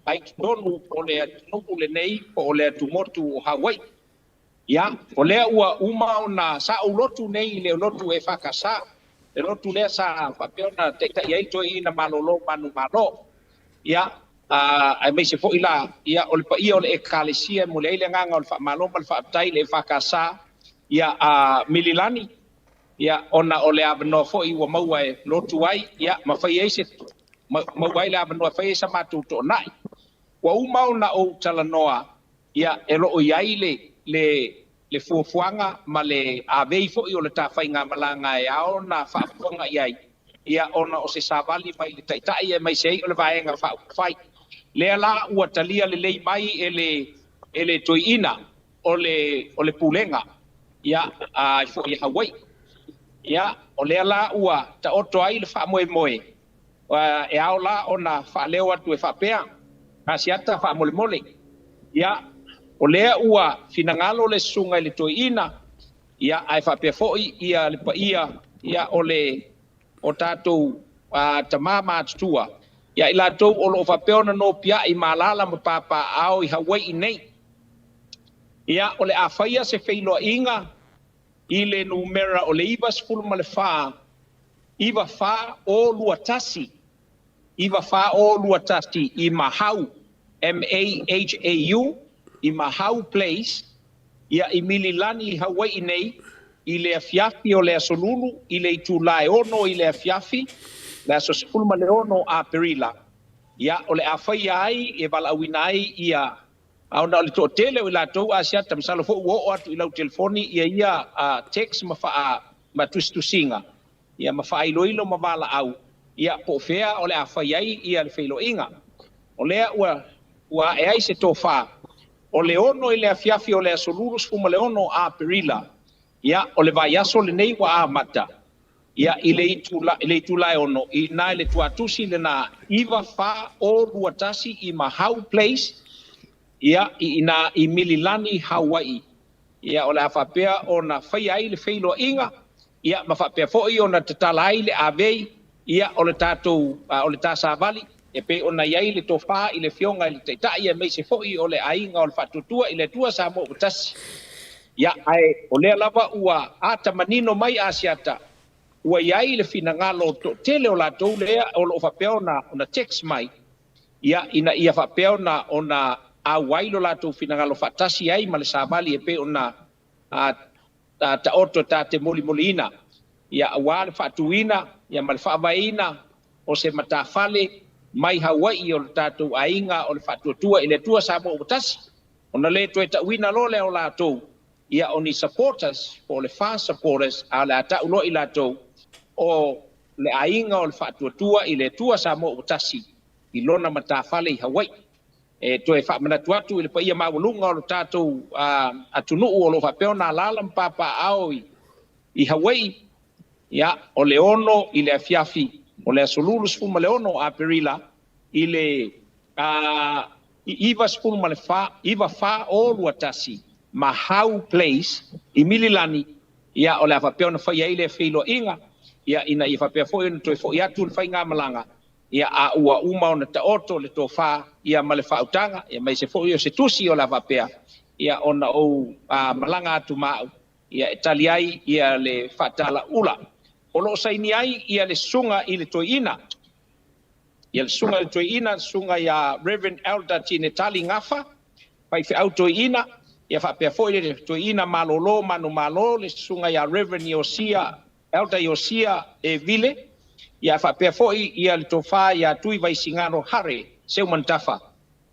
ai i totonu o le atunuu lenei po o le atumotu o Hawaii. Ia, o lea ua uma ona sa ou lotu nei i le lotu EFKS, le lotu lea sa faapea ona taitai ai le toeaina malolo manumalo. Ia, aemaise foi la, ia, o le paia o le Ekalesia e momoli ai le agaga o le faamalo ma le faafetai i le EFKS, ia, a Mililani, ia, ona o le avanoa foi ua maua e lotu ai, ia, ma fai ai se, maua ai le avanoa e fai ai sa matou toonai. Ua uma ona ou talanoa, ia, e lo o i ai le, le, le fuafuaga ma le avei foi o le ta faigamalaga e ao ona faafofoga i ai, ia, ona o se savali mai le Taitai aemaise ai o le Vaega Faaupufai. Lea la ua talia lelei mai e le, e le Toeaina o le, o le Pulega, ia, a foi i Hawaii. Ia, o lea la ua taoto ai le faamoemoe, e ao la ona faaleo atu e faapea, Asiata faamolemole. Ia, o lea ua finagalo le susuga i le Toeaina, ia, ae faapea foi ia le paia, ia, o le, o tatou tama matutua, ia, i latou o lo o faapea ona nopiai ma alaala ma papaaao i Hawai'i nei. Ia, o le a faia se feiloaiga i le numera o le 94 9421 9421 i Mahau, M-A-H-A-U, i Mahau Place, ia, i Mililani i Hawai'i nei, i le afiafi o le Aso Lulu i le itula e 6 i le afiafi, le aso 16 o Aperila. Ia, o le a faia ai e valaauina ai ia, a ona o le toatele o i latou Asiata, masalo foi ua oo atu i lau telefoni ia ia text ma faa ma tusitusiga, ia, ma faailoilo ma valaau, ia, po o fea o le a fai ai ia le feiloaiga. O lea ua ua ae ai se tofa, o le 6 i le afiafi o le aso 26 o Aperila, ia, o le vaiaso lenei ua amata, ia, i le itula, i le itula e 6, i ina i le tuatusi lena 9421 i Mahau Place, ia, i ina i Mililani, Hawaii. Ia, o le a faapea ona faia ai le feiloaiga, ia, ma faapea foi ona tatala ai le avei, ia, o le tatou, o le ta savali, e pei ona i ai le tofa i le Afioga i le Taitai aemaise foi o le Aiga o le Faatuatua i le Atua Samoa ua Tasi. Ia, ae o lea lava ua ata manino mai Asiata, ua i ai le finagalo o le toatele o latou lea o lo o faapea ona ona text mai, ia, ina ia faapea ona ona auai lo latou finagalo faatasi ai ma le savali e pei ona a taoto ta te molimoliina, ia, aua le faatuina, ia, ma le faavaeina o se matafale mai Haua'i o le tatou Aiga o le Faatuatua i le Atua Samoa ua Tasi, ona le toe ta'uina loa lea o latou, ia, o ni supporters po o le fa supporters, a o le a ta'u loa i latou o le Aiga o le Faatuatua i le Atua Samoa ua Tasi i lona matafale i Haua'i. E toe faamanatu atu i le paia maualuga o lo tatou atunuu o lo o faapea ona alaala ma papaaao i Hawai'i, ia, o le 6 i le afiafi o le aso 26 o Aperila i le 94, 9421 Mahau Place i Mililani, ia, o le a faapea ona faia ai lea feiloaiga, ia, ina ia faapea foi ona toe foi atu le faigamalaga, ia, a ua uma ona taoto le tofa, ia, ma le faautaga, ia, aemaise foi o se tusi o le a faapea, ia, ona ou malaga atu ma au, ia, e tali ai, ia, le faatalaula. O lo o saini ai, ia, le susuga i le Toeaina, ia, le susuga i le Toeaina, le susuga ia Reverend Elder Tinetali Gafa, faifeau toeaina, ia, faapea foi le toeaina malolo manumalo, le susuga ia Reverend Iosia, Elder Iosia E Vile, ia, faapea foi, ia, le tofa ia Tui Vaisigano Hare Seumanutafa,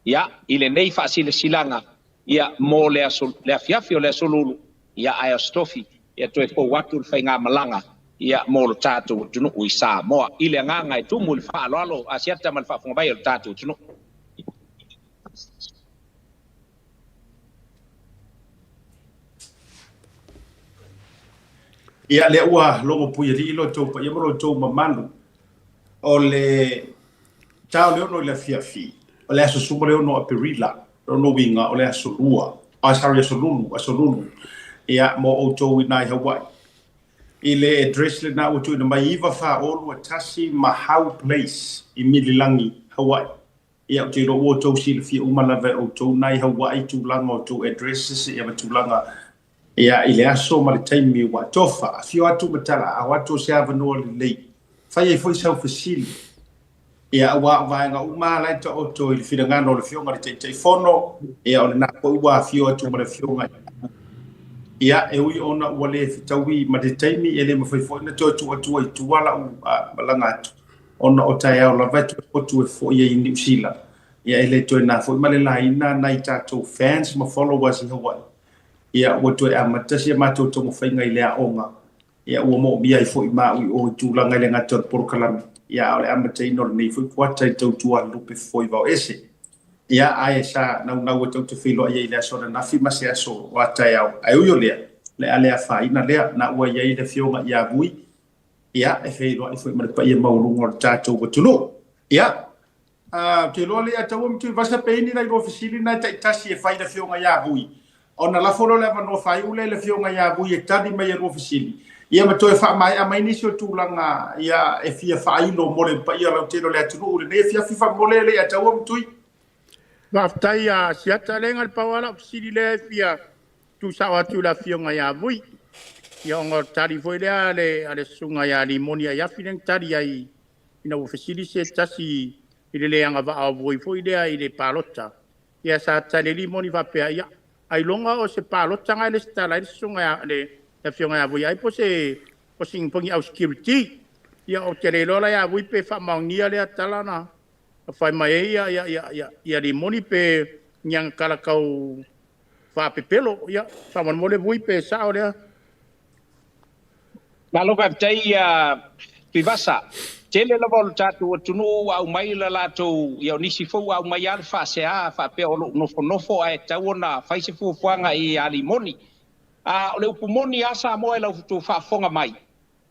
ia, i lenei faasilasilaga, ia, mo le aso, le afiafi o le aso Lulu, ia, ae o se tofi, ia, toe fou atu le faigamalaga, ia, mo lo tatou atunuu i Samoa, i le agaga e tumu i le faaaloalo Asiata ma le faafofoga mai o le tatou atunuu. Ia, lea ua logo puialii lo outou paia ma lo outou mamalu. O le ta o le 6 i le afiafi, o le aso 16 o Aperila, lona uiga o le aso Lua, oh, sorry, aso Lulu, aso Lulu, ia, mo outou i nai Hawaii. I le address lena ua tuuina mai 9421 Mahau Place i Mililani, Hawaii. Ia, ou te iloa ua outou silafia uma lava e outou nai Hawaii tulaga o outou addresses, ia, ma tulaga, ia, i le aso ma le taimi ua tofa. Afio atu ma talaaao atu o se avanoa lelei. Fai ai foi sau fesili. Ia, aua o vaega uma la e taoto i le finagalo o le Afioga i le Taitaifono, ia, o lena foi ua afio atu ma le Afioga. Ia, e ui ona ua le fetaui ma le taimi, e le mafai foi ona toe tuu atu ai i tua lau malaga atu, ona o taeao lava e toe potu e foi ai i Niu Sila. Ia, e le toe na foi ma le laina nai tatou fans ma followers i Hawaii. Ia, ua toe amata si a matou taumafaiga i le aoga. Ia, ua moomia ai foi ma au i o i tulaga i le gata o le polokalame. Ia, a o le amataina o lenei foi kuata i tautua lupe foi vao ese. Ia, ae sa naunau e tou te feiloai ai i le aso ananafi ma se aso o a taeao. Ae ui o lea, le a le afaina lea, na ua i ai le Afioga ia Vui, ia, e feiloai foi ma le paia maualuga o le tatou atunuu. Ia, ou te iloa lea taua ma Tuivasa pe i ni nai lua fesili na e taitasi e fai i le Afioga ia Vui, ona lafo lea o le avanoa faaiu lea i le Afioga ia Vui e tali mai e lua fesili, ia ma toe faamaea mai nisi o tulaga, ia, e fia faailo mo le paia lautele o le atunuu i lenei afiafi faamolemole lea ia taua ma Tui. Faafetai ia Asiata, le na le pau lava lau fesili lea e fia tuusao atu i le Afioga ia Vui. Ia, ona o le tali foi lea a le susuga ia Limoni Aiafi lea na tali ai ina ua fesili se tasi i le le agavaa o Vui foi lea i le palota. Ia, sa tali ai Limoni faapea, ia, ailoga o se palota na e lesitala ai le susuga le Afioga ia Vui ai po se o se ni au security. Ia, ou te le iloa la ia Vui pe faamaonia lea tala na fai mai ai ia ia ia ia, ia Limoni pe ni ana tala tau faapepelo. Ia, faamolemole Vui pe sao lea. Malo faafetai ia Tuivasa. Tele lava o le tatou atunuu ua aumai le latou, ia o nisi foi ua aumai lava le faasea faapea o lou nofonofo ae tatau ona fai se fuafuaga i Alimoni. A o le upu moni lava Samoa i la outou faafofoga mai,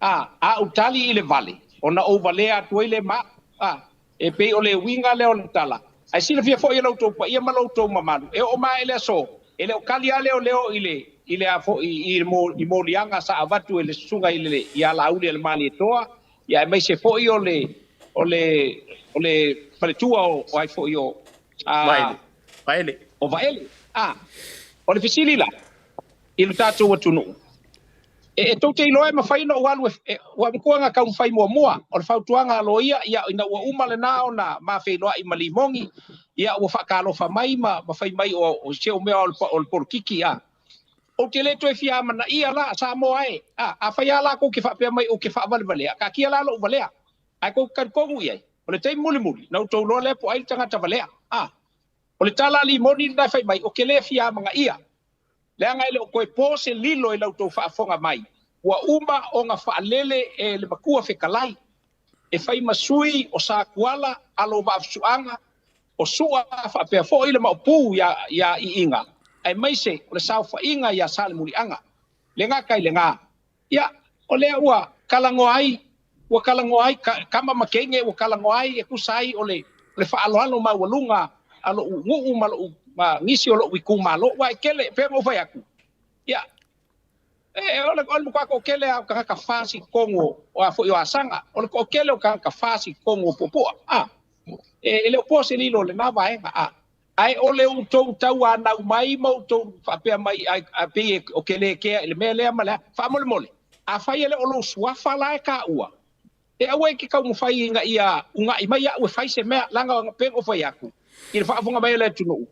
a, a ou tali i le vale, ona ou valea atu ai lea ma au. A, e pei o le uiga lea o le tala. Ae silafia foi e lo outou paia ma lo outou mamalu, e oo mai lava i le aso, e le o kali lava leoleo i le, i le a foi, i, i moliaga sa avatu e le susuga i le, ia Laauli a le Malietoa, ia aemaise foi o le, o le, o le faletua o, o ai foi o, a, Vaele. Vaele. o Vaele. A, o le fesili la, i lo tatou atunuu, E, e tou te iloa e mafai ona ou alu e, e, ua matua na taumafai muamua, o le fautuaga a loia, ia, ina ua uma lena ona ma feiloai ma Limogi, ia, ua faatalofa mai ma, ma fai mai o, o se o mea o le, o le polokiki, a. Ou te le toe fia amanaia la, Samoa e, a, afai lava la kou te faapea mai ou te faavalevalea, taatia la lou valea. Ae kou te talitonu i ai, o le taimi mulimuli, na outou iloa lea po o ai le tagata valea, a. O le tala a Limoni lena e fai mai, ou te le fia amanaia. Leaga e le o toe po se lilo i la outou faafofoga mai, ua uma ona faalele e le Matua Fetalai, e fai ma sui o Satuala, alo o Vaafusuaga, o Sua faapea foi le Maopu iā Iiga, aemaise o le saofaiga iā Salemuliaga. Le gata i lena, ia, o lea ua talanoa ai, ua talanoa ai tama ma teine ua talanoa ai e tusa ai o le, o le faaaloalo maualuga a lo'u nuu ma lo'u, ma nisi o lo'u itumalo, aua e tele, pei ona ou fai atu, ia, e, o le, o le matua toatele lava o tagata fasi i totonu o a foi o Asaga, o le toatele o tagata fasi i totonu o Puapua, a, e, e le o po se lilo o lena vaega, a. Ae o le outou tauanau mai ma outou faapea mai, a pei ou te le kea i le mea lea ma le a. Faamolemole, afai e le o lou suafa la e taua, e aua e te taumafai ina ia una'i mai au e fai se mea, leaga pei ona ou fai atu, i le faafofoga mai a le atunuu,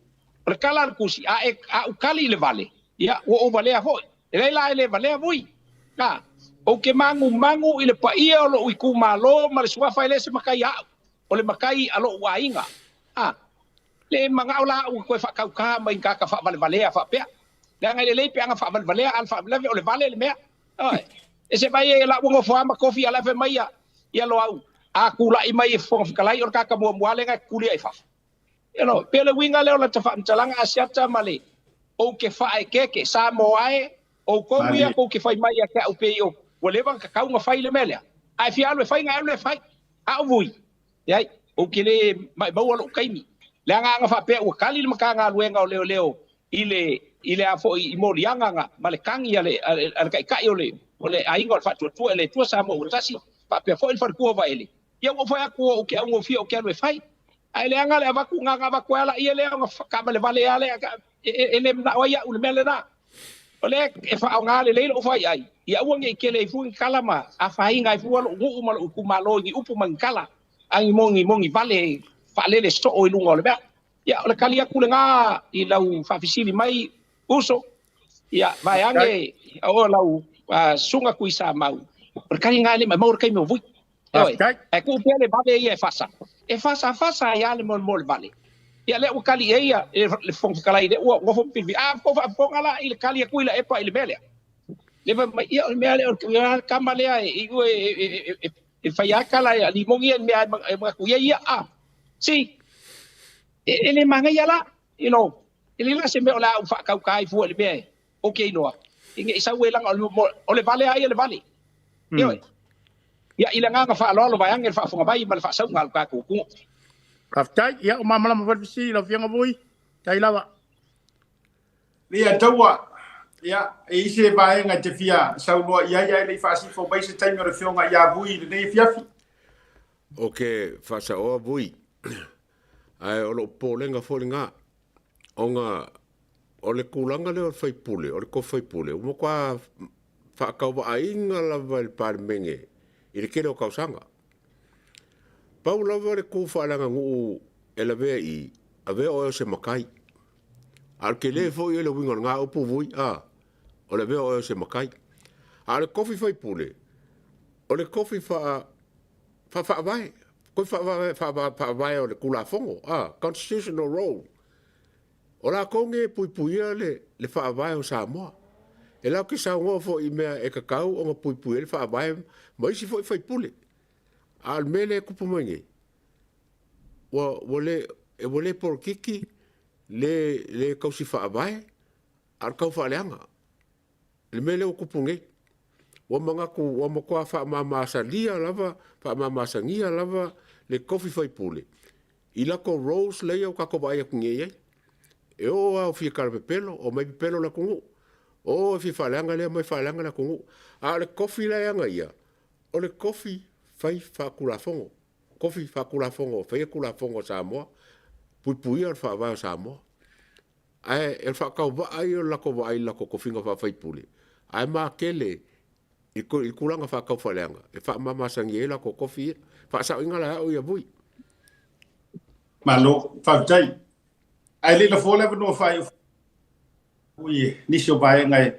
o le tala a le tusi, a e, a ou kali i le vale, ia, ua ou valea foi. E leai la e le valea vui. A, ou te magumagu i le paia o lou itumalo ma le suafa e le se matai a au, o le matai a lou aiga. A, le manao la au e toe faatauta mai ni tagata faavalevalea faapea. Leaga e lelei pe ana faavalevalea, a o le faalavelave o le vale le mea. Oi, e se vai e la ua nofo lava ma tofi a o la e fai mai ia, ia Loau, a tulai mai e Fofoga Fetalai o le tagata muamua lea na e tulia i fafo. You know, pei o le uiga lea o lata faamatalaga Asiata ma le ou te faaekeeke, Samoa e, outou ia tou te fai mai ia te au pei o ua leva ona tatau ona fai le mea lea, a e fia alu e fai ona e alu lea e fai. A o vui, leai, ou te le maumau lou taimi. Leaga ana faapea ua kali le Matagaluega o Leoleo i le, i le a foi, i moliaga na, ma le tagi a le, a le, a le Taitai o le, o le Aiga o le Faatuatua i le Atua Samoa ua tasi, faapea foi le Faletua o Vaele, ia ua ou fai atu ou te augofie ou te alu e fai. Ae leaga le avatu, na ona avatu ai lava laia lea ona taavalevale lava lea, e, e, e le manao ai au i le mea lena. O lea e faaaoga lelei lou faiai, ia aua ne i tele ai fua ni tala ma afaina ai fua lou nuu ma lou itumalo i ni upu ma ni tala, a ni moni, moni vale e faalele soo i luga o le mea. Ia, o le tali atu lena i lau faafesili mai, uso, ia, vaeane o lau susuga Tuisamau, o le tali lena e le maumau le taimi o vui. Ioe, ae tuu pea le vale ia e fasa. E fasafasa ai lava le mea o le vale. Ia lea ua kali i ai ia le Fofoga Fetalai lea ua nofo ma filifili. A tou faafofoga la i le kali atu i Laepa i le mea lea. Le fai mai, ia o le mea lea o le tama lea e iu e fai lava tala e limogi ia i le mea e manatu i ai ia. A, see, e le manaia la, you know, e leai la se mea o le a ou faatauta ai fua i le mea e ou te iloa, ne i sau e laga o le vale lava ia le vale. Ioe. Ia, i le agaga faaaloalo vaeane le faafofoga mai ma le faasauga a lo tatou atunuu. Faafetai. Ia, ua malamalama foi le fesili lau Afioga Vui. Faafetai lava. Ia, taua. Ia, e i se vaega e te fia saunoa i ai ae le i faasifo mai se taimi o le Afioga ia Vui i lenei afiafi. Ou te faasaoa Vui, ae o lou popolega foi lena, ona o le tulaga lea o le faipule, o le tofi faipule, ua matua faatauvaaina lava e le Palemene i le tele o tausaga. Pau lava le tu faaleaganuu e lavea i i, avea oe o se matai. A o le tele foi o le uiga o lena upu vui, a, o le avea oe o se matai. A o le tofi faipule, o le tofi faa, faa-faavae, tofi faavae o le Tulafono, a, constitutional role. O latou nei e puipuia le, le faavae o Samoa. E latou te saunoa foi i mea e tatau ona puipui ai le Faavae ma isi foi faipule. A o le mea lea e tupu mai nei, ua, ua le, ua le polokiki, le, le tausi faavae, a o le taufaaleaga. Le mea lea ua tupu nei, ua manatu ua matua faamamasalia lava, faamamasagia lava le tofi faipule i latou roles laia ua tatou vaai atu nei i ai. E oo lava o fia talapepelo, omai pepelo le atunuu. O e fia faaleaga lea, omai faaleaga le atunuu. A o le tofi la e ana ia, o le tofi fai faatulafono. Tofi faatulafono, faia tulafono a Samoa, puipuia le faavae o Samoa. Ae o le faatauvaa ia o le latou vaai i le latou tofiga faa-faipule, ae matele i le tulaga faataufaaleaga e faamamasagia ai latou tofi ia. Faasaoina la e au ia Vui. Malo, faafetai. Ae le i lafoa le avanoa faaiu foi e nisi o vaega e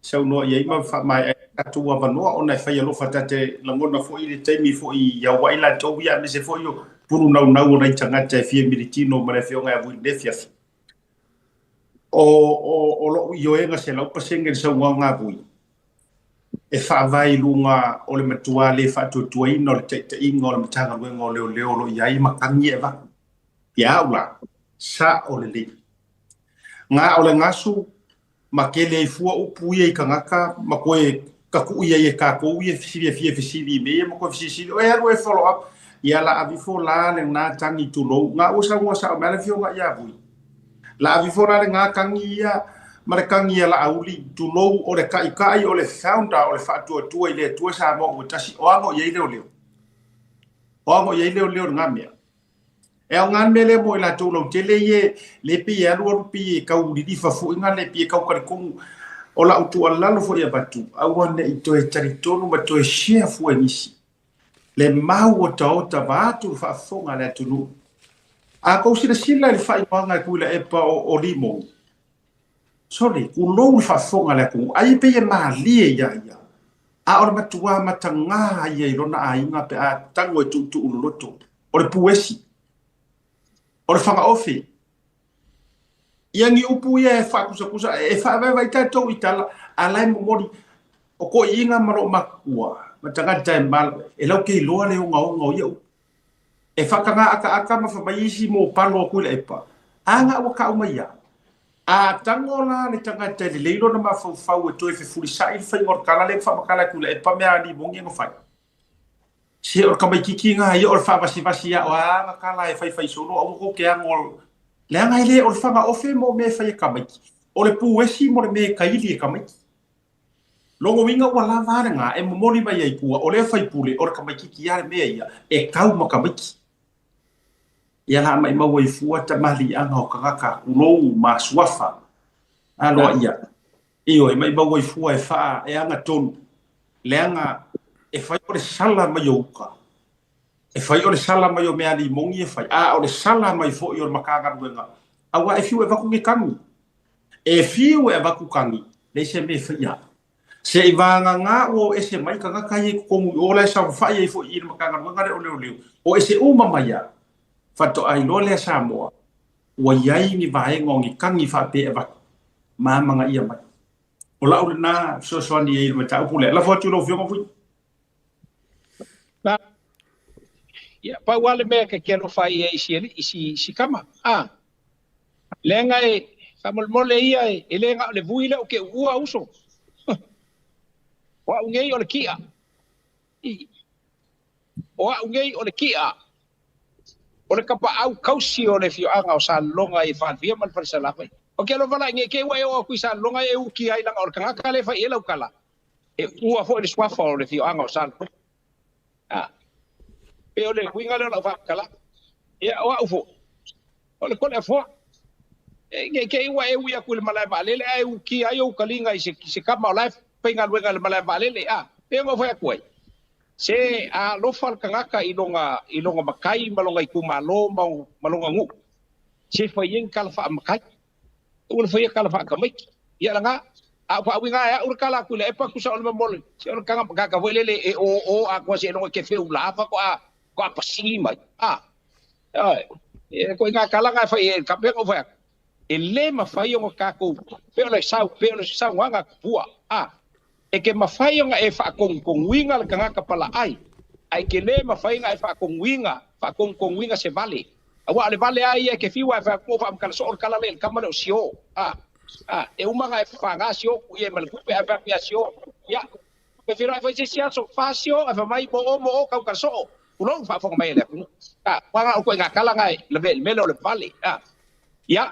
saunoa i ai ma faamaea ai tatou avanoa ona e fai alofa ta te lagona foi i le taimi foi i auai latou ia aemaise foi o pulu naunau o nai tagata e fia militino ma le afioga ia Vui i lenei afiafi. O, o, o lo'u ioega 100% i le saunoaga a Vui, e faavae i luga o le matua le faatuatuaina o le taitaiga o le Matagaluega o Leoleo o lo o i ai matagi e avatu. Ia au la, sa'o lelei. Ga o le gasu ma kele ai fua upu ia i tagata ma koe takuʻi ai e kākou ia fiafia fesili i mea ia ma koe fesilisili oe alu e follow up ia la ave ifo la lena tagi tulou ga ua saunoa sao mai le afioga ia Vui la ave ifo la lena tagi ia ma le tagi a Laauli tulou o le taitai o le founder o le Faatuatua i le Atua Samoa ua tasi o ago i ai leoleo o ago i ai leoleo lena mea. E aoga le mea lea mo i latou lautele ia le pei e alualu pei e tau lilifa foi na le pei e tau talitonu. O lau tuualalo foi e avatu, aua ne i toe talitonu ma toe share fua e nisi le mau otaota vaeatu le faafofoga a le atunuu. A tou silasila i le faaigoaga e Tuilaepa o Limoni, Sorry, tulou le faafofoga a le atunuu, ai e pei e malie ia ia, a o le matuā matagā ia i lona aiga pe a tago e tuutuu loloto. O le puesi. O le fagaofe. Ia ni upu ia e faakusakusa, e faavaevae tatou i tala, a la e momoli, o toeaiina ma loo matua, ma tagata e mal, e lau ke iloa le ogaoga o ia upu. E whakangā akaaka ma whamai isi mō palo a Tuilaepa, a nga ua kau mai ia. A tango la le tagata e lelei lona mafaufau e toe fefulisaʻi le faiga o le tala lea na faamatala e Tuilaepa mea a Limoni e na fai. Se o le tamaititi na ia o le faavasivasi ia o a na tala e faifai solo aua tou te ago leaga e le o le fagaofe mo mea e fai e tamaiti o le puesi mo le mea e kaili e tamaiti. Lona uiga ua lava a lena e momoli mai ai tua o lea faipule o le tamaititi a le mea ia e kau ma tamaiti. Ia la maimau ai fua tamaliiaga o tagata tulou ma suafa aloaia. Ioe, maimau ai fua e faa e agatonu, leaga e fai o le sala mai o uka, e fai o le sala mai o mea limoni e fai, a o le sala mai foi o le Matagaluega, aua e fiu e avatu ke tagi. E fiu e avatu tagi, leai se mea e faia. Se i vagagā ua o ese mai tagata ia i totonu i o la e saofafai ai foi i le Matagaluega lea o Leoleo, o ese uma mai a, faatoa iloa lea Samoa, ua i ai ni vaega o ni tagi faapea e avatu ma amanaia mai. O lau lena fesoasoani ai i le mataupu lea. Lafo atu i lau Afioga Vui. Ia, pau lava le mea e te alofa ai i si alii, si tama, a. Leaga e faamolemole ia e le na o le vui lea ou te uua uso. O au nei o le ki'a. O au nei o le ki'a. O le kapaau kausi o le afioaga o Salelologa i Falefia ma le Falesalafai. Ou te alofa la i nei te ua e oo atu i Salelologa e uki ai leaga o le tagata lea e fai i ai lau tala, e ua foi le suafa o le afioaga o Salelologa. A, pei o le uiga lea o lau faamatalaga. Ia, o au foi, o le kole afoa. E, nei te i ua e ui atu i le malae vaalele ae ukia ai ou taliga i se, se kama o la e faigaluega i le malae vaalele, a, pei ona ou fai atu ai, se a alofa le tagata i lona, i lona matai ma lona itumalo ma, ma lona nuu, se fai ai ni tala faamatai. Aua le faia tala faatamaiti. Ia laga, a o faauiga e au le tala atu i le epa tusa o le momoli, se o le taga tagata foi lele e o o atoa seiloga e te feula faatoa faatoa pasī mai. A, ioe, e koiga tala na e fai e ka pea ona ou fai atu. E lē mafai ona tatou pei o le sau pei o le saunoaga tupua a e te mafai ona e faatonutonuina le tagata palaai ae te lē mafai ona e faatonuina faatonutonuina se vale auā o le vale a ia e te fiu a e fai atu ua faamatala soo le tala lea i le tama lea o Sio a a e uma ona e faga Sio tuu i ai ma le tupe ae fai atu ia Sio ia Pe feiloai foi se isi aso, fasio ae fai mai mo o mo o tautala soo, tulou le faafofoga mai a le atunuu. A, ua na o ituaiga tala na e lavea i le mea lea o le vale. A, ia,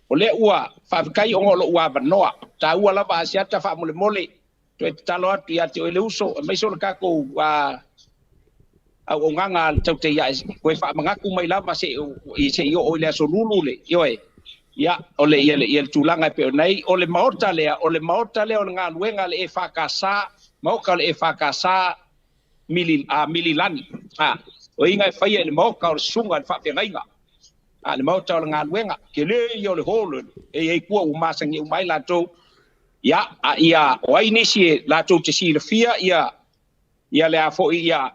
o lea ua faafetai ona o lou avanoa. Taua lava Asiata faamolemole, toe tatalo atu ia te oe le uso, aemaise o le tatou a, auaunaga a le Tautai ae toe faamanatu mai lava se i oo i le aso Lulu le, ioe, ia, o le, ia le, ia le tulaga e pei ona i ai. O le maota lea, o le maota lea o le galuega a le EFKS, maota o le EFKS Mili, a, Mililani. A, o iga e faia i le maota o le susuga i le faafeagaiga. A, le maota o le galuega, tele ia o le hall e i ai tua ua masani uma ai latou. Ia, a ia, o ai nisi e latou te silafia ia, ia le a foi ia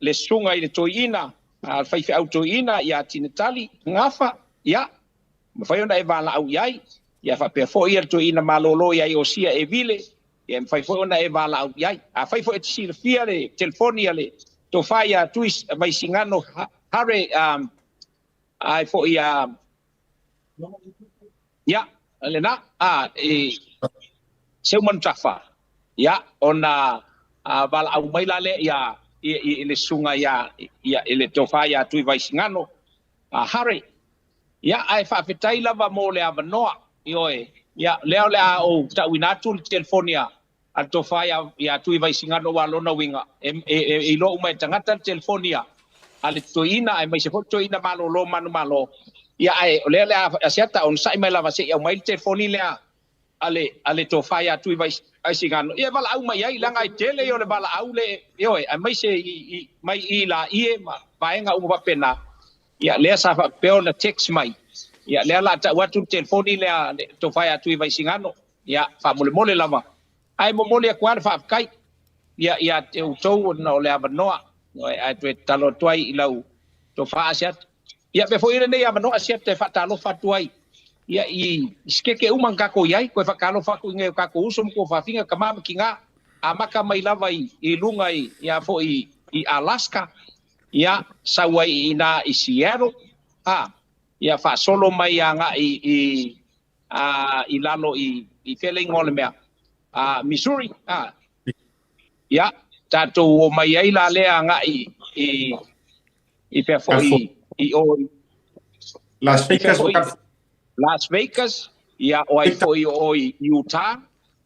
le susuga i le toeaina, a le faifeau toeaina ia Tinatali Gafa, ia, mafai ona e valaau i ai, ia faapea foi ia le toeaina malolo ia Iosia Evile, ia e mafai foi ona e valaau i ai. Afai foi e te silafia le telefoni a le tofa ia Tui Vaisigano Hare, ai foi ia, ia, lena, a, e, Seumanutafa, ia, ona valaau mai la lea ia, i le susuga ia, ia, i le tofa ia Tuivaisigano Hare. Ia, ae faafetai lava mo le avanoa, ioe, ia, lea o le a ou tauina atu le telefoni a le tofa ia Tuivaisigano aua o lona uiga, e, e, e iloa uma e tagata le telefoni a le toeaina aemaise foi le toeaina malolo manumalo. Ia, ae o lea o le a Asiata onosai mai lava se i aumai le telefoni lea a le, a le tofa ia Tuivaisigano, ia e valaau mai ai, leaga e tele ia o le valaau le, ioe, aemaise i, i, mai i Laie ma vaega uma faapena. Ia, lea sa faapea ona text mai. Ia, lea o le a tau atu le telefoni lea a le tofa ia Tuivaisigano. Ia, faamolemole lava. Ae momoli atu lava le faafetai ia ia te outou ona o le avanoa. Ae toe tatalo atu ai i lau tofa Asiata. Ia, avea foi lenei avanoa Asiata e faatalofa atu ai ia i sikeke uma na tatou i ai, toe faatalofa atu i nai o tatou uso ma tuafafine, tama ma tina, amata mai lava i luga i, ia foi i Alaska, ia sau ai i ina i Seattle, a, ia faasolo mai agai i a, i lalo i, i fea le igoa o le mea, a, Missouri, a, ia, tatou o mai ai la lea agai i, i fea foi i o i Las Vegas, foi, Las Vegas, ia o ai foi o i Utah,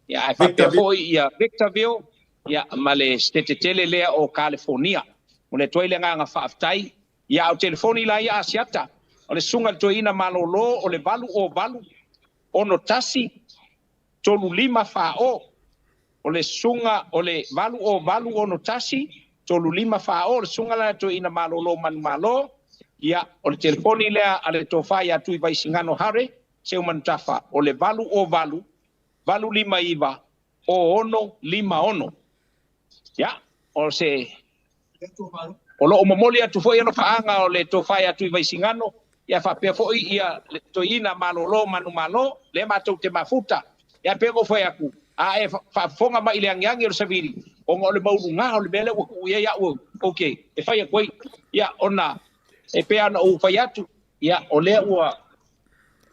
ia ae faapea foi ia Victorville, ia ma le setete tele lea o California. O le atu ai le agaga faafetai. Ia a o telefoni la ia Asiata, o le susuga i le toeaina malolo o le 808 61 35 40. O le susuga o le 808 61 35 40, o le susuga la le toeaina malolo manumalo. Ia, o le telefoni lea a le tofa ia Tuivaisigano Hare Seumanutafa, o le 808 859 0656. Ia, o se O lo o momoli atu foi alofaaga o le tofa ia Tuivaisigano, ia faapea foi ia le toeaina malolo manumalo, lea matou te mafuta. Ia pei ona ou fai atu, a e faafofoga mai i le agiagi o le savili, ona o le mauluga o le mea lea ua tuu i ai au ou te e fai atu ai, ia ona e pei ona ou fai atu, ia o lea ua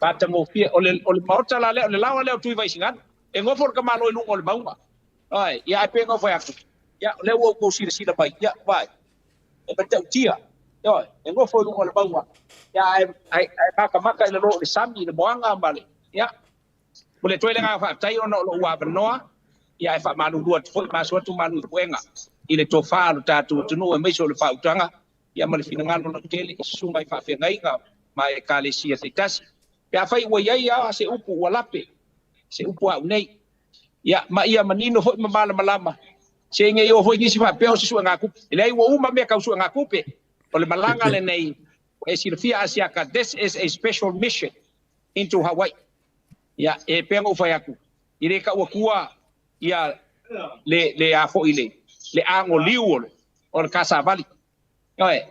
matagofie, o le, o le maota la lea, o le laoa lea o Tuivaisigano, e nofo le tamaloa i luga o le mauga. Ai, ia ae pei ona ou fai atu, ia o lea ua outou silasila mai, ia vaai, e matautia, ioe, e nofo i luga o le mauga, ia ae, ae, ae matamata i lalo i le sami, i le moana ma le, ia, momoli atu ai le agaga faafetai ona o lou avanoa, ia ae faamalulu atu foi, masu atu malu i puega i le tofa o le tatou atunuu aemaise o le faautaga, ia ma le finagalo lautele i susuga i faafeagaiga ma ekalesia taitasi. Pe afai ua i ai lava se upu ua lape, se upu a au nei, Ia, ma ia manino foi ma malamalama, se nei o foi nisi faapea o se suegatupe. E leai, ua uma mea tau suegatupe. O le malaga lenei, ua e silafia Asiata, this is a special mission into Hawaii. Ia, e pei ona ou fai atu, e le tau atua ia le, le a foi le, le agoliu o le, o le kasavali. Ioe.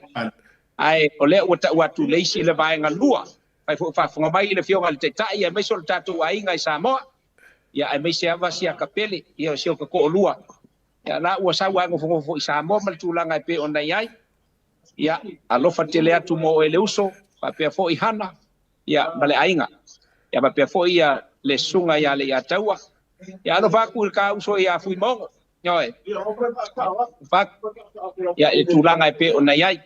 Ae o lea ua tau atu le isi le vaega lua. Fai foi o faafofoga mai le Afioga i le Taitai aemaise o le tatou aiga i Samoa, ia aemaise lava siaka pele, ia o si ota toalua. Ia la ua sau lava e nofonofo foi i Samoa ma le tulaga e pei ona i ai. Ia, alofa tele atu mo oe le uso, faapea foi Hana, ia ma le aiga. Ia faapea foi ia le susuga ia Leiataua. Ia alofa atu i le ta uso ia Fuimaono. Ioe. Alofa atu. Ia i le tulaga e pei ona i ai.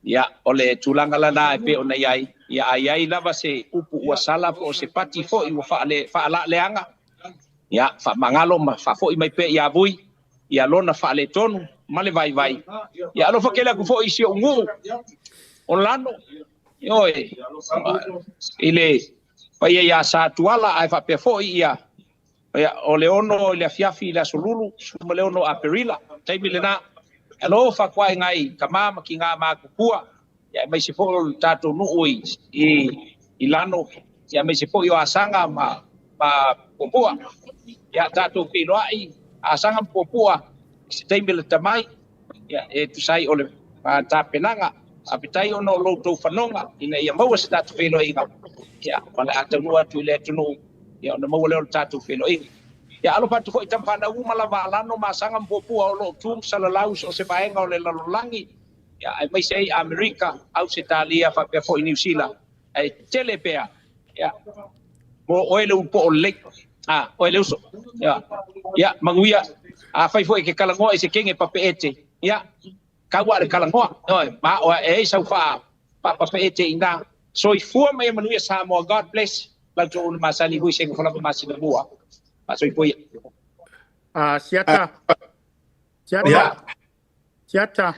Ia, o le tulaga lena e pei ona i ai, ia a i ai lava se upu ua sala po o se pati foi ua faale, faalaaleaga, ia, faamagalo ma faafoi mai pea ia Vui, ia lona faaletonu ma le vaivai. Ia alofa tele atu foi i si ou nuu o Lano, ioe, i le paia ia Sa Tuala ae faapea foi ia Ia, o le 6 i le afiafi i le aso Lulu, 16 Aperila, taimi lena, e alofa atu ai nai tama ma tina matutua, ia aemaise foi o le tatou nuu i, i, i Lano, ia aemaise foi o Asaga ma, ma Puapua. Ia, tatou feiloai, Asaga ma Puapua, i se taimi lata mai, ia, e tusa ai o le tapenaga. Faafetai ona o lo outou fanoga ina ia maua se tatou feiloaiga, ia, ma le a taunuu atu i le atunuu, ia ona maua lea o le tatou feiloaiga. Ia alofa atu foi i tamafanau uma lava a Lano ma Asaga ma Puapua o lo o tu ma salalau i so o se vaega o le lalolagi, ia, aemaise ai Amerika, Ausetalia faapea foi Niu Sila, ae tele pea, ia, mo oe le ulu poo lelei. A, oe le uso. Ia, ia, manuia. Afai foi e ke talanoa i se kenge papeete, ia, kau a le talanoa. Ioe, ma o e ai sau faa faapapeete i ina. Soifua ma ia manuia Samoa. God bless. Lau outou una masani hui se nofolava masina mua. Faasoifua ia. Ah, siata. Siata. Ia. Siata.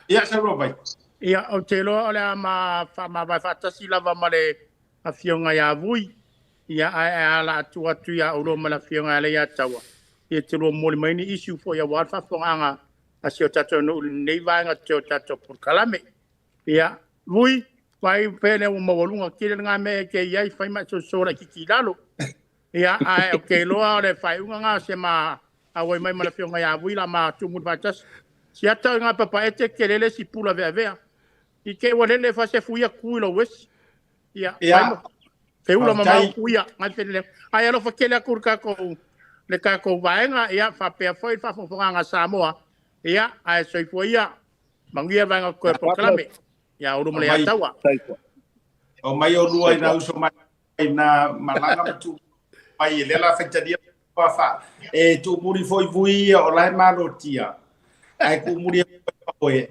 Ia, saunoa mai. Ia, ou te iloa o le a ma faamavae faatasi lava ma le Afioga ia Vui, ia ae ae ala atu atu ia oulua ma le Afioga ia Leiataua, ia te lua momoli mai ni issue foi aua le faafofogaaga a si o tatou nuu i lenei vaega o o tatou polokalame. Ia, Vui, vaai pea lea ua maualuga tele lena mea e te i ai, fai ma e soso laitiiti i lalo. Ia, ae ou te iloa o le faaiuga lena o se ma auai mai ma le Afioga ia Vui la ma tumuli faatasi. Siata o i ngā papaete ke lele si pula veavea. I te ua lele fa se fuia ku i lou esi. Ia, Ia. Feula Faafetai. mamao kuia, ngai felele. Ai alofa tele atu le tatou le tatou vaega, ia faapea foi le faafogafogaga a Samoa. Ia, ae soifua ia, manuia vaega o toe polokalame. Ia, ulu ma le Aumai. ataua. Aumai olua i nā uso mai nā malaga ma tu mai e lea la faitalia fa e tuumuli foi vui ia o la e malotia ae tuumuli oe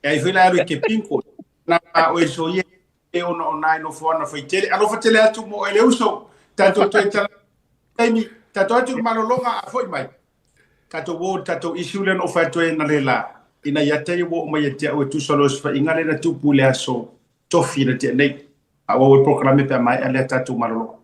e ai foi la alu i ke pinko na oe soia e ona o nai nofo ana faitele. Alofa tele atu mo oe le uso. Tatou toe tala taimi, tatou atu i malologa a foi mai. Tatou o i le tatou issue lea na ou fai atu ai analeila, ina ia te ia ua oo mai ia te au e tusa loa se faiga lea na tupu i le aso Tofi na tea nei. Faaauau ai le polokalame pe a maea lea tatou malologa.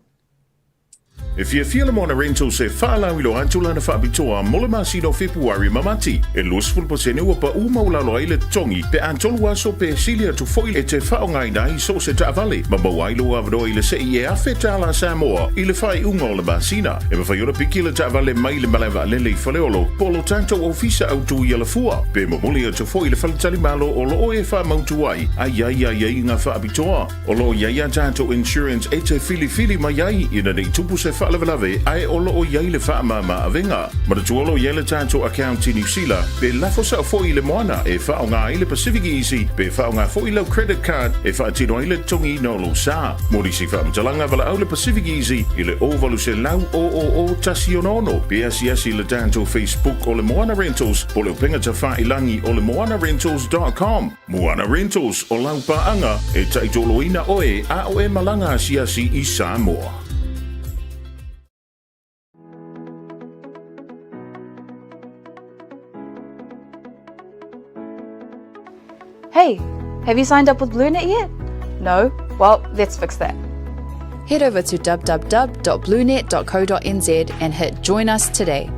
E fiafia le Moana Rentals e faalauiloa atu lana faapitoa mo le masina o Fepuari ma Mati. E 20% ua paʻu maualalo ai le totogi pe a tolu aso pe sili atu foi e te faaaogaina ai so o se taavale ma maua ai lou avanoa i le sei e $1,000 Samoa i le faaiuga o le masina. E mafai ona piki le taavale mai le malae vaalele i Faleolo po o lo tatou ofisa autu i Alafua pe momoli atu foi i le faletalimalo o lo o e faamautu ai a i ai aiaiga faapitoa. O lo o i ai a tatou insurance e te filifili mai ai ina ne i tupu se faalavelave ae o lo o i ai le faamama avega. Manatua o lo o i ai le tatou account i Niu Sila pe lafo sao foi i le moana e faaaoga ai le Pacific Easy pe faaaoga foi lau credit card e faatino ai le totogiina o lou sa. Mo nisi faamatalaga valaau le Pacific Easy i le 0800 000 166 pe asiasi i le tatou Facebook o le Moana Rentals po o le upega tafailangi o le moanarentals.com. Moana Rentals, o lau paaga e taitoloina oe a o e malaga asiasi i Samoa. Hey, have you signed up with BlueNet yet? No? Well, let's fix that. Head over to www.bluenet.co.nz and hit Join Us Today.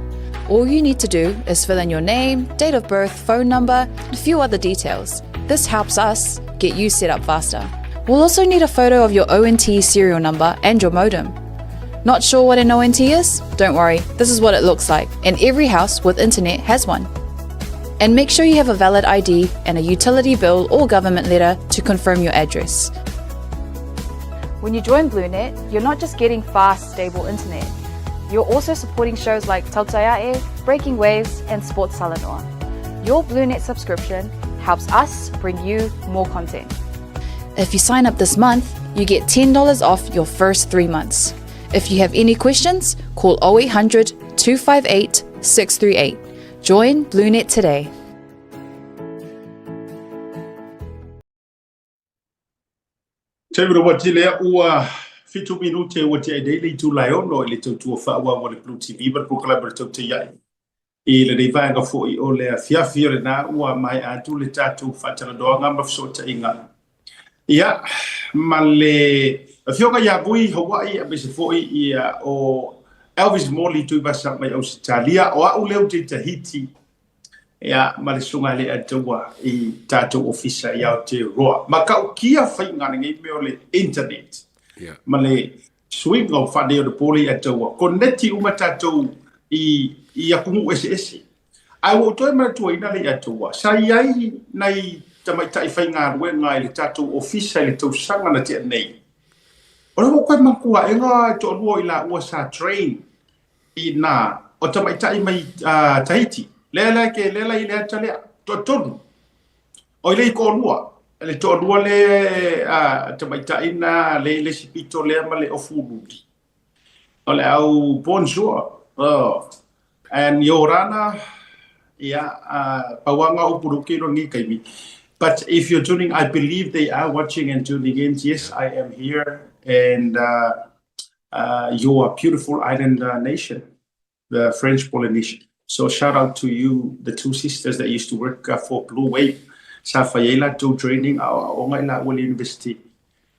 All you need to do is fill in your name, date of birth, phone number, and a few other details. This helps us get you set up faster. We'll also need a photo of your ONT serial number and your modem. Not sure what an ONT is? Don't worry, this is what it looks like, and every house with internet has one. And make sure you have a valid ID and a utility bill or government letter to confirm your address. When you join BlueNet, you're not just getting fast, stable internet. You're also supporting shows like Tautaiae, Breaking Waves, and Sports Talanoa. Your BlueNet subscription helps us bring you more content. If you sign up this month, you get $10 off your first three months. If you have any questions, call 0800 258 638. Join BlueNet today. Taimi ua tele ua fitu minute ua tea nei le itula e ono i le tautua faaauau a le Blue TV ma le polokalame o le Tautai Ae. I lenei vaega foi o le afiafi o lena ua maea atu le tatou faatalanoaga ma fesootaiga ia ma le Afioga ia Vui Hawaii aemaise foi ia o Elvis Morley Tuivasa mai Ausetalia. O au lea ou te i Tahiti ia ma le Susuga i le Aletaua i tatou ofisa i Aotearoa. Ma ta'ukia faiga lenei mea o le internet ma le suiga o faaneionapo i Aletaua, koneti uma tatou i i atunuu eseese. Ae ua ou toe manatuaina le Aletaua, sa i ai nai tamaitai faigaluega i le tatou ofisa i le tausaga na tea nei. O lea ua ou toe manatua aega e toalua o i laua sa train i nā o tamaitai mai Tahiti. Lea la ke lea la i le ata lea, toatolu. O i le i toalua, le toalua le tamaitai na le i le isi pito lea ma le ofu luli. O le au bonjour. Oh. And Yorana, yeah, pauanga upu luki lo ngi kaimi. But if you're tuning, I believe they are watching and tuning in. Yes, I am here. And your beautiful island nation, the French Polynesia. So shout out to you, the two sisters that used to work for Blue Wave. Sa fai ai latou training a aoaoga i laua i le university.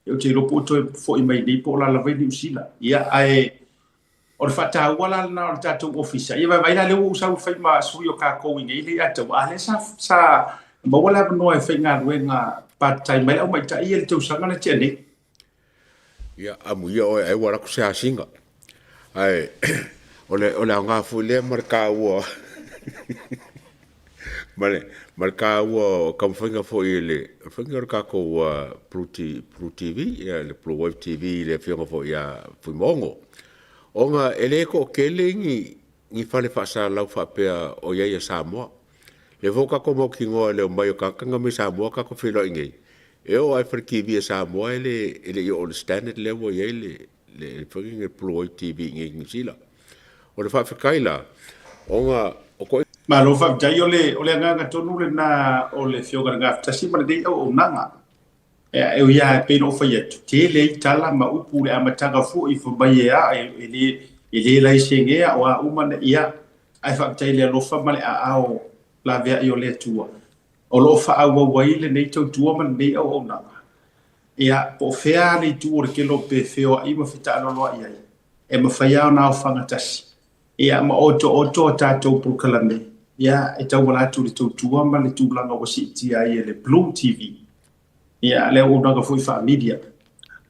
Ou te iloa po o toe foi mai nei po o la lava i Niu Sila. Ia, ae o le faataua la lena o le tatou ofisa. Ia vaivai la lea ua ou sau e fai ma sui o kakou i nei le Ataua. A lea sa, sa maua le avanoa e faigaluega part time ai le aumaitai ia i le tausaga na tea nei. Ia, amuia oe ai ua alu atu se asiga. Ae o le, o le aoga foi lea ma le taua ma le, ma le taua o taumafaiga foi i le faiga o le tatou Blue, T, Blue TV, ia, le Blue Wave TV i le afioga foi ia Fuimaono. Ona e le toatele ni, ni fale faasalalau faapea o i ai a Samoa. Lea foi ua tatou mautinoa i le omai o tagata na mai Samoa tatou feiloai nei, e oo lava i fale TV a Samoa e le e le i oo i le standard lea ua i ai le le foi le Blue Wave TV i nei i Niu Sila. O le faafetai la, ona o ko. Malo faafetai, o le o le agaga tonu lena o le Afioga i le Gafatasi ma lenei auaunaga. E ui lava e pei ona ou fai atu, tele ai tala ma upu i le amataga foi fai mai e a, e le, e le laisenea o a uma na, ia, ae faafetai i le alofa ma le aao laveai o le Atua o lo o faaauau ai lenei tautua ma lenei auaunaga. Ia, po o fea le itu o le kelope e feoai ma fetaaloloai ai, e mafai lava ona aofaga tasi. Ia, ma otooto a tatou polokalame, ia, e tauala atu i le tautua ma le tulaga ua siitia ai e le Blue TV. Ia, le auaunaga foi faa-media.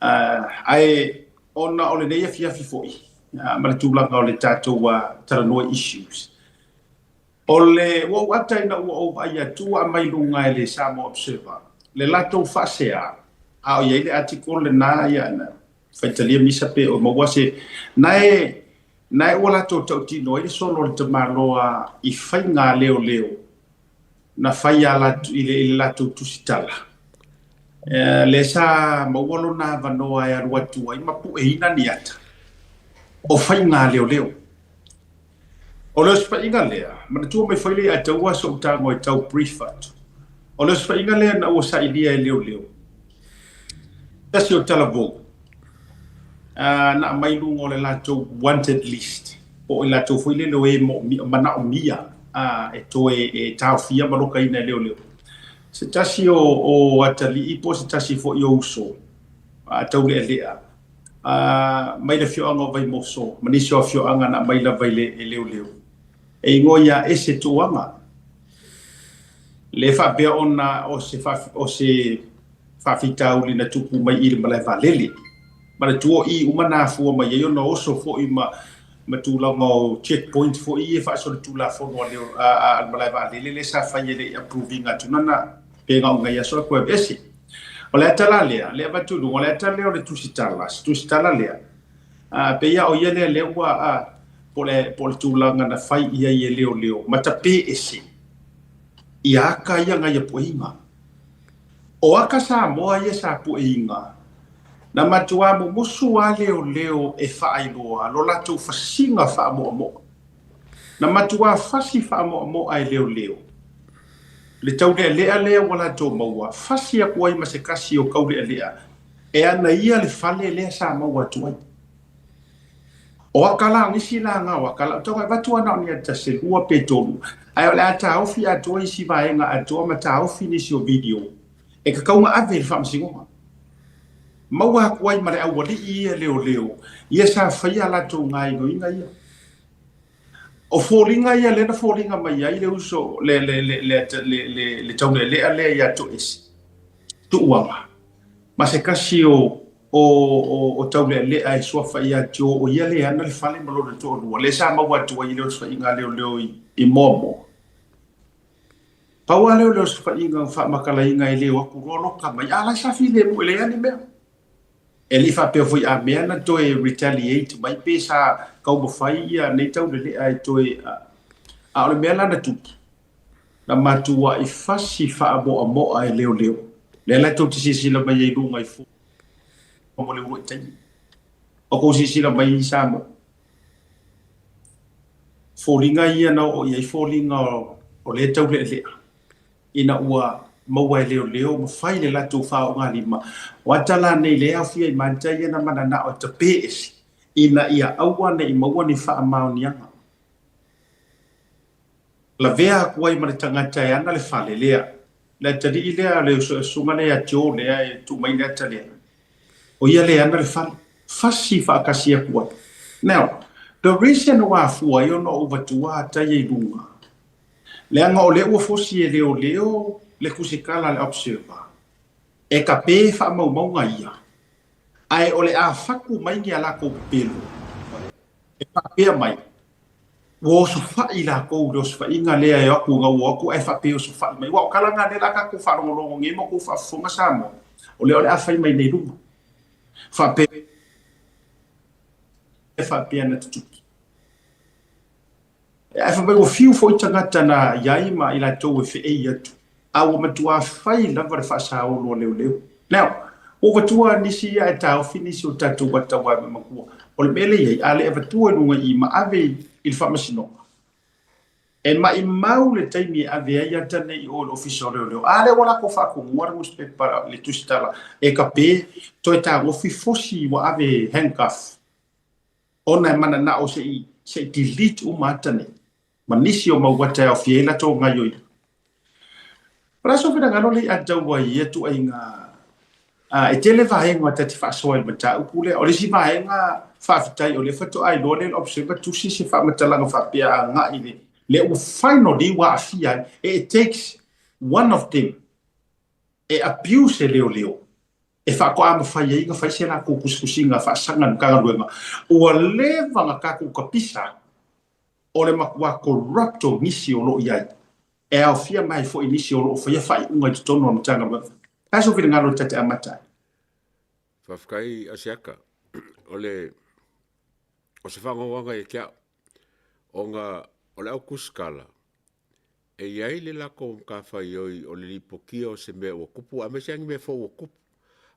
Ae ona o lenei afiafi foi, ma le tulaga o le tatou talanoa issues, o le, ua ou ata ina ua ou vaai atu ua aumai luga e le Samoa Observer le latou faasea, a o i ai le article lena, ia, na faitalia misa pe o maua se, na e, na e ua latou tautino ai le solo o le tamaloa i faiga leoleo na fai ia latou, i le, i le latou tusitala. E, lea sa maua lona avanoa e alu atu ai ma pueina ni ata o faiga leoleo. O le osofaiga lea, manatua mai foi le ia taua so'u tago e tau brief atu. O le osofaiga lea na ua sailia e leoleo. Tasi o talavou, na aumai i luga o le latou wanted list, po o i latou foi lele o e manaomia e toe e taofia ma lokaina e leoleo. Se tasi o, o atalii po o se tasi foi o uso taulealea mai le afioaga o Vaimoso ma nisi o afioaga na aumai lava i le e leoleo. E igoa ia Ese Tuaga. Le faapea ona o se, o se faafitauli na tupu mai i le malae vaalele. Manatua o i uma na afua mai ai ona oso foi ma ma tulaga o checkpoint foi ia e faasolitulafono a le a, a le malae vaalele lea sa fai e le i approve ina atu nana pe ga o ngai aso e koe ese. O le ata la lea, le avatu i luga, o le ata lea o le tusitala, se tusitala lea, a, pei a o ia lea lea ua, a, po le, po le tulaga na fai i ai e leoleo, ma tape ese ia aka ia ngai pueiga. O aka Samoa ia sa pueiga, na matuā mumusu lava leoleo e faailoa lo latou fasiga faamoamoa. Na matuā fasi faamoamoa e leoleo le taulealea lea ua latou maua, fasi aku ai ma se kasi o kaulealea e ana ia le fale lea sa maua atu ai. O aka la, o nisi laga o aka la, tau avatu ana o ni ata se lua pe tolu, ae o le a taofi atoa isi vaega atoa ma taofi nisi o video e kakauga ave i le faamasinoga. Maua aku ai ma le aualii ia leoleo ia sa faia a latou gaoioiga ia. O foliga ia lea na foliga mai ai le uso le le le le le le, le taulealea lea ia Toese Tuuaga ma se kasi o o o, o taulealea e suafa ia Tio o ia le ana le fale ma lona toalua lea sa maua atu ai le osofaiga leoleo i, i Moamoa. Pau lava lea o le osofaiga faamakalaina e le o aku loa loka mai a la sa filemu e leai ni mea. E le i faapea foi a mea na toe retaliate mai pe sa taumafai ia nei taulelea e toe a o le mea la na tupu na matuai fasi faamoamoa e leoleo lea la tou te silasila mai ai i luga i fua mo le uluai taimi o kou silasila mai i Samoa foliga ia na oo i ai foliga o lea taulealea ina ua maua e leoleo ma fai le latou faaaogalima. O ata la nei lea e aofia i mata ia na mananao e tape ese ina ia aua ne i maua ni faamaoniaga. Lavea aku ai ma le tagata e ana le fale lea, le atalii lea, le susuga lea ia Joe lea e tuu mai le ata lea, o ia lea e ana le fale, fasi faatasi aku ai. Now, the reason ua afua ai ona ou avatua ata ia i luga, Leaga o lea ua fosi e leoleo le tusikala a le Observer e tape faamaumauga ia, ae o le a fatu mai ni a latou pepelo e faapea mai, ua osofai latou i le osofaiga lea e o atu ina ua o atu ae faapea e osofai mai. Aua o tala na lea o le a tatou faalogologo nei ma outou faafofoga Samoa, o lea o le a fai mai nei luma. Faapea faapea na tutupu. Ae fai mai ua fiu foi tagata na i ai ma i latou e feei atu, a ua matuā fai lava le faasaolo a leoleo. Now, ua ou avatua nisi ia ae taofi nisi o tatou ata aua e matua. O le mea lea e i ai, a le avatua i luga i i ma ave i le faamasinoga, e maimau le taimi e ave ai ata nei i o i le ofisa o leoleo. A lea ua latou faatonua le newspaper, le tusitala e tape, toe tagofi fosi ua ave handcuff. Ona e mananao se i se i delete uma ata nei ma nisi o mau ata e aofia ai latou gaioiga. O le a sou finagalo le i ataua i ia tuaiga a e tele vaega ta te faasoa i le mataupu lea. O le isi vaega faafetai o lea faatoa iloa lea e le Observer tusi se faamatalaga faapea agai i le lea ua finally ua aafia ai. It takes one of them e abuse e leoleo e faatoa mafai ai ona fai se latou tusitusiga faasaga i le Matagaluega, ua leva ona tatou tapisa o le matua corrupt o nisi o lo o i ai, e aofia mai ai foi nisi o lo o faia faaiuga i totonu o le Matagaluega. O le a sou finagalo ta te amata ai? Faafetai Asiata. O le o se faanoanoaga ia te au, ona o le au tusitala, E i ai le latou matafaioi o le lipotia o se mea ua tupu, aemaise lava ni mea fou ua tupu.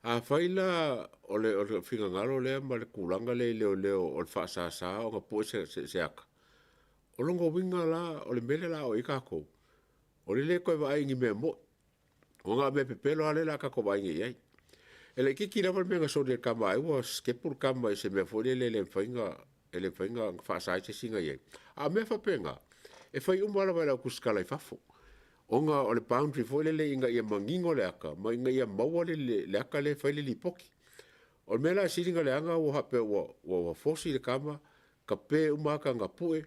Afai la o le, o le finagalo lea ma le tulaga lea i leoleo o le faasasa ona pue se, se, se ata, o lona uiga la o le mea lea o le a oo i ai tatou, o le le toe vaai i ni mea moi, ona o mea pepelo lava lea o le a tatou vaai nei i ai. E laitiiti lava le mea na soli e le tama ai ua sitepu le tama i se mea foi lele e le mafai ona e le mafai ona faasa ai se isi na i ai. A o mea faapena, e fai uma lava e le au tusitala i fafo, ona o le boundary foi lele ina ia manino le ata ma ina ia maua le, le, le ata lea e fai le lipoti. O le mea la e sili ona leaga ua faapea ua, ua, ua fosi le tama, tape uma ata na pue,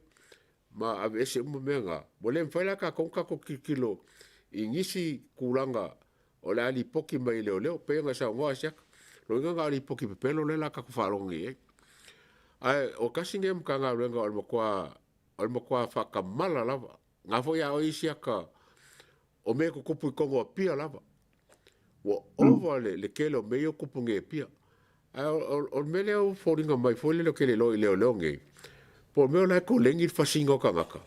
ma aveese uma mea na. Ua le mafai la tatou ona tatou tilotilo i nisi tulaga o le a lipoti mai e leoleo, pei ona e saunoa Asiata. Lona uiga na o lipoti pepelo lea o le a tatou faalogo nei i ai. Ae o tasi lenei o Matagaluega o le matua, o le matua faatamala lava. Na foi a oe isi ata o mea e tutupu i totonu o Apia lava. Ua ova le, le tele o mea ia o tupu nei i Apia. Ae o, o, o le mea lea ua foliga mai foi lele o ke le iloa i leoleo nei, po o le mea o la e koleni le fasiga o tagata,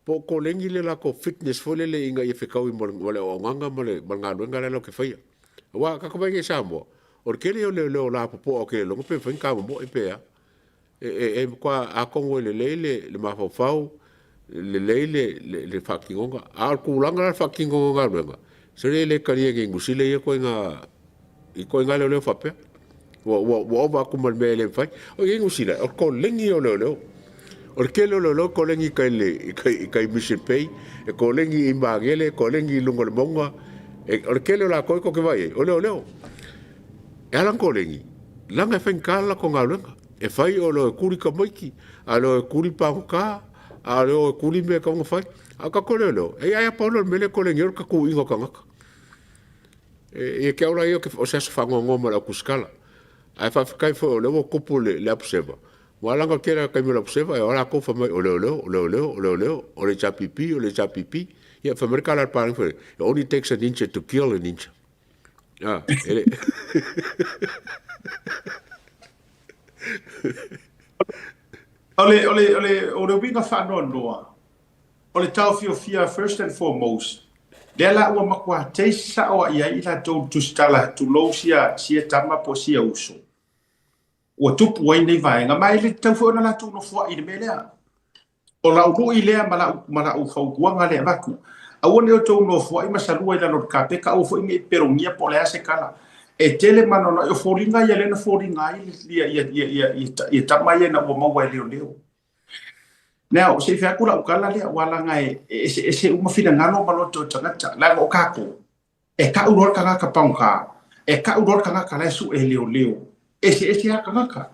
po o koleni le latou fitness foi lele ina ia fetaui ma le, ma le auaunaga ma le, ma le galuega lea latou te faia. Aua a tatou vaai nei i Samoa, o le tele ia o leoleo lapopoa o ke le iloga pe mafai ona tamomoe pe a. E, e, e matua atonu e lelei le, le mafaufau, lelei le, le, le faatinoga. A o le tulaga la le faatinoga o galuega, sole e le talia nei Niu Sila ia ituaiga, ituaiga leoleo faapea. Ua, ua, ua ova atu ma le mea e le mafai. O i Niu Sila, o le koleni o leoleo. O le tele o leoleo e koleni i tai i le, i tai, i tai Mission Bay, e koleni i Magele, e koleni i luga o le mauga. E, o le tele o latou e tou te vaai ai, o leoleo. E ala ona koleni, leaga e faigata le latou galuega. E fai o le o e kuli tamaiti, a o le o e kuli pagota, a o le o e kuli mea e tatau ona fai. A o tatou leoleo, e ai a pau lea o le mea lea e koleni ai o le tatuuina o tagata. E, ia te au la ia o se aso faanoanoa mo le au tusitala. Ae faafetai foi o lea ua tupu le, le apuseva. Ua ala ona tele taimi o le apuseva, e o latou fai mai o leoleo, o leoleo, o leoleo, o le HRPP, o le HRPP. Ia, fai mai le tala a le Palangi foi, it only takes a ninja to kill a ninja. Ah, ele... O le, o le, o le, o le uiga faanoanoa, o le taofiofia first and foremost, lea la ua matua taste sao a i ai i latou tusitala tulou sia, sia tama po o sia uso. Ua tupu ai nei vaega, ma e le tatau foi ona latou nofoai i le mea lea. O lau lui lea ma lau, ma lau fautuaga lea e avatu, aua ne i outou nofoai ma salua i lalo o le kapeta, aua foi ne i pelogia po o le a se tala. E tele ma anoanoai, o foliga ia lea na foliga ai ia, ia, ia, ia, ia, ia tama ia ina ua maua e leoleo. Now, se i fai atu lau tala lea, aua leaga e, e eseese uma finagalo ma loto o tagata. Leaga o kākou, e kau loa le tagata pagota, e kau loa le tagata la e sue e leoleo. Eseese lava tagata.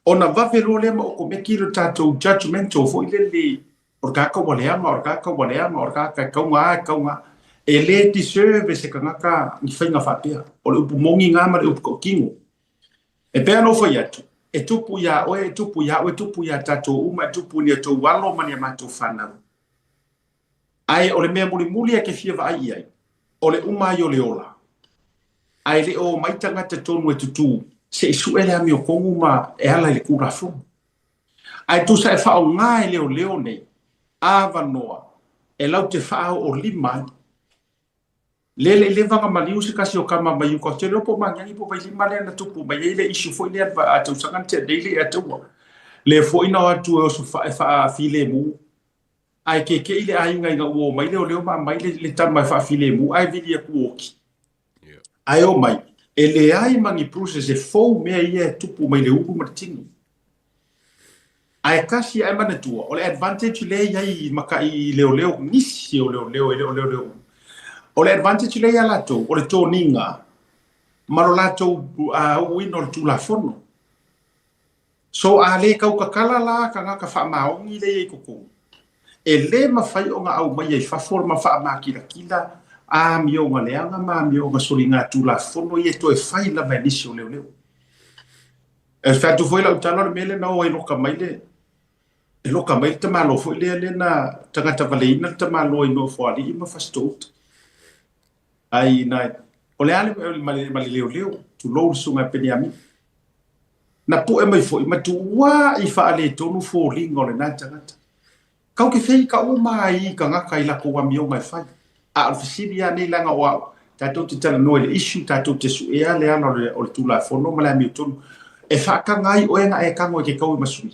Ona vave loa lea ma okomeki lo tatou judgemental foi lele o le tagata ua leaga, o le tagata ua leaga, o le tagata e tauga e tauga. E le deserve e se tagata ni faiga faapea. O le upu moni na ma le upu tautino. E pei ona ou fai atu, e tupu iā oe, e tupu iā oe, e tupu iā tatou uma, e tupu i ni a outou alo ma ni a matou fanau. Ae o le mea mulimuli e te fia vaai i ai, o le uma ai o le ola. Ae le o omai tagata tonu e tutū, se i suʻe le amiotonu ma e ala i le Tulafono. Ae tusa e faaaoga e leoleo nei avanoa e lau te faaoolima ai. Lele i le vaga maliu se tasi o tama mai uka, ou te iloa po o Magiagi po o Vailima lea na tupu mai ai le issue foi lea a tausaga na tea nei le ia taua. Lea foi na o atu e oso e faafilemu Ae kekeʻi le aiga ina ua omai leoleo ma aumai le, le tama e faafilemu ae vili atu oki. Ae omai, e leai ma ni bruises, e fou mea ia e tupu mai le ulu ma le tino. Ae kasi ae manatua, o le advantage lea e i ai i maka i leoleo, nisi o leoleo, e le o leoleo uma. O le advantage lea ia latou, o le toniga ma lo latou uuina o le Tulafono. So a le tautatala la tagata faamaoni lea i totonu, e le mafai ona aumaia i fafo ma faamakilatila amioga leaga ma amioga soligatulafono ia e toe fai lava e nisi o leoleo. E fai atu foi lau tala o le mea lea na o ai loka mai le e loka mai le tamaloa foi lea lea na tagata valeina le tamaloa i Nofoalii ma Fasitouta. Ai na o le a le ma le, ma le leoleo, tulou le susuga ia Peniamina. Na poe mai foi ma tuuaʻi faaletonu foliga o lena tagata. Kau ke fei ka uma ai i tagata i lakou amioga e fai. A o le fesili lava nei leaga o au, tatou te talanoa i le issue, tatou te suea le ala o le, o le Tulafono ma le amiotonu. E faataga ai oe na e tago e ke taui ma sui.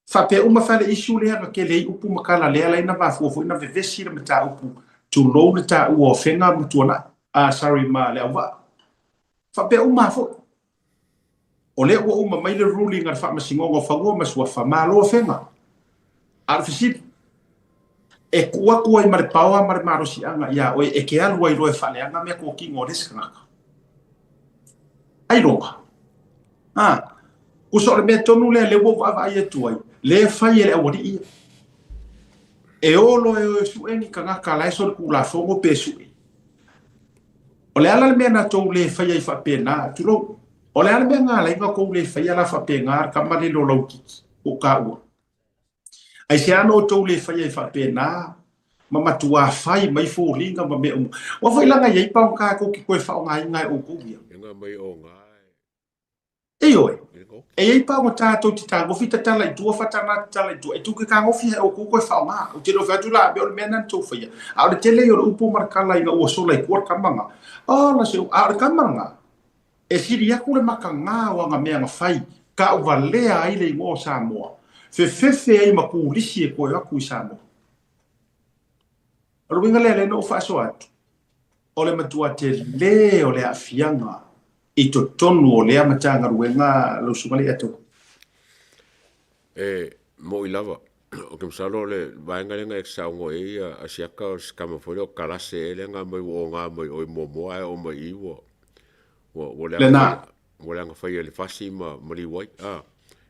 Faapea uma fai le issue lea na tele ai upu ma tala lea ala ai na mafua foi na vevesi le mataupu tulou le taua o Fega ma Tuanai, ah sorry ma Leauvaa. Faapea uma lava foi. O lea ua uma mai le ruling a le Faamasinoga o Fanua ma Suafa, malo Fega. A o le fesili, e tuu atu ai ma le paoa ma le malosiaga iā oe e te alu ai loa e faaleaga mea totino a le isi tagata? Ailoga. A, tusa o le mea tonu lea lea ua ou vaavaai atu ai, lea e fai e le aualii ia. E o loa e o e sue ni tagata la e solitulafono pe sue. O le a la le mea na tou le faia ai faapena, tulou. O le a le mea na ala ai na tou le faia la faapena le tama lele o Laukiki po o taua. Aisea na outou le faia ai faapena? ma matuā fai mai foliga ma mea uma. Ua foi laga i ai paoga kou ke toe faaaogaina e oukou ia. E nga mai o nga e. Ioe. E i ai paoga tatou te tagofi tatala i tua fatana tatala i tua e tou te tagofi e oukou toe faaaoga. Ou te le o fai atu la mea o le mea lena na tou faia. A o le tele ia o le upu ma le kala ina ua sola i tua le tama lena. Ola se a o le tama lena E sili atu le mataga o ana mea na fai, tauvalea ai le igoa o Samoa, fefefe ai ma turisi e toe atu i Samoa. O le uiga lea lea na ou faasoa atu, o le matua tele o le aafiaga i totonu o lea Matagaluega lau Susuga Leiataualesa. E moʻi lava, o ke masalo o le vaega lea na e saunoa i ai Asiata o se tama foi lea o Kalase ea lea na aumai ua oga mai o i muamua ae oo mai i i ua ua ua leaga Lena. faia ua leaga faia e le fasi ma ma liu ai. A,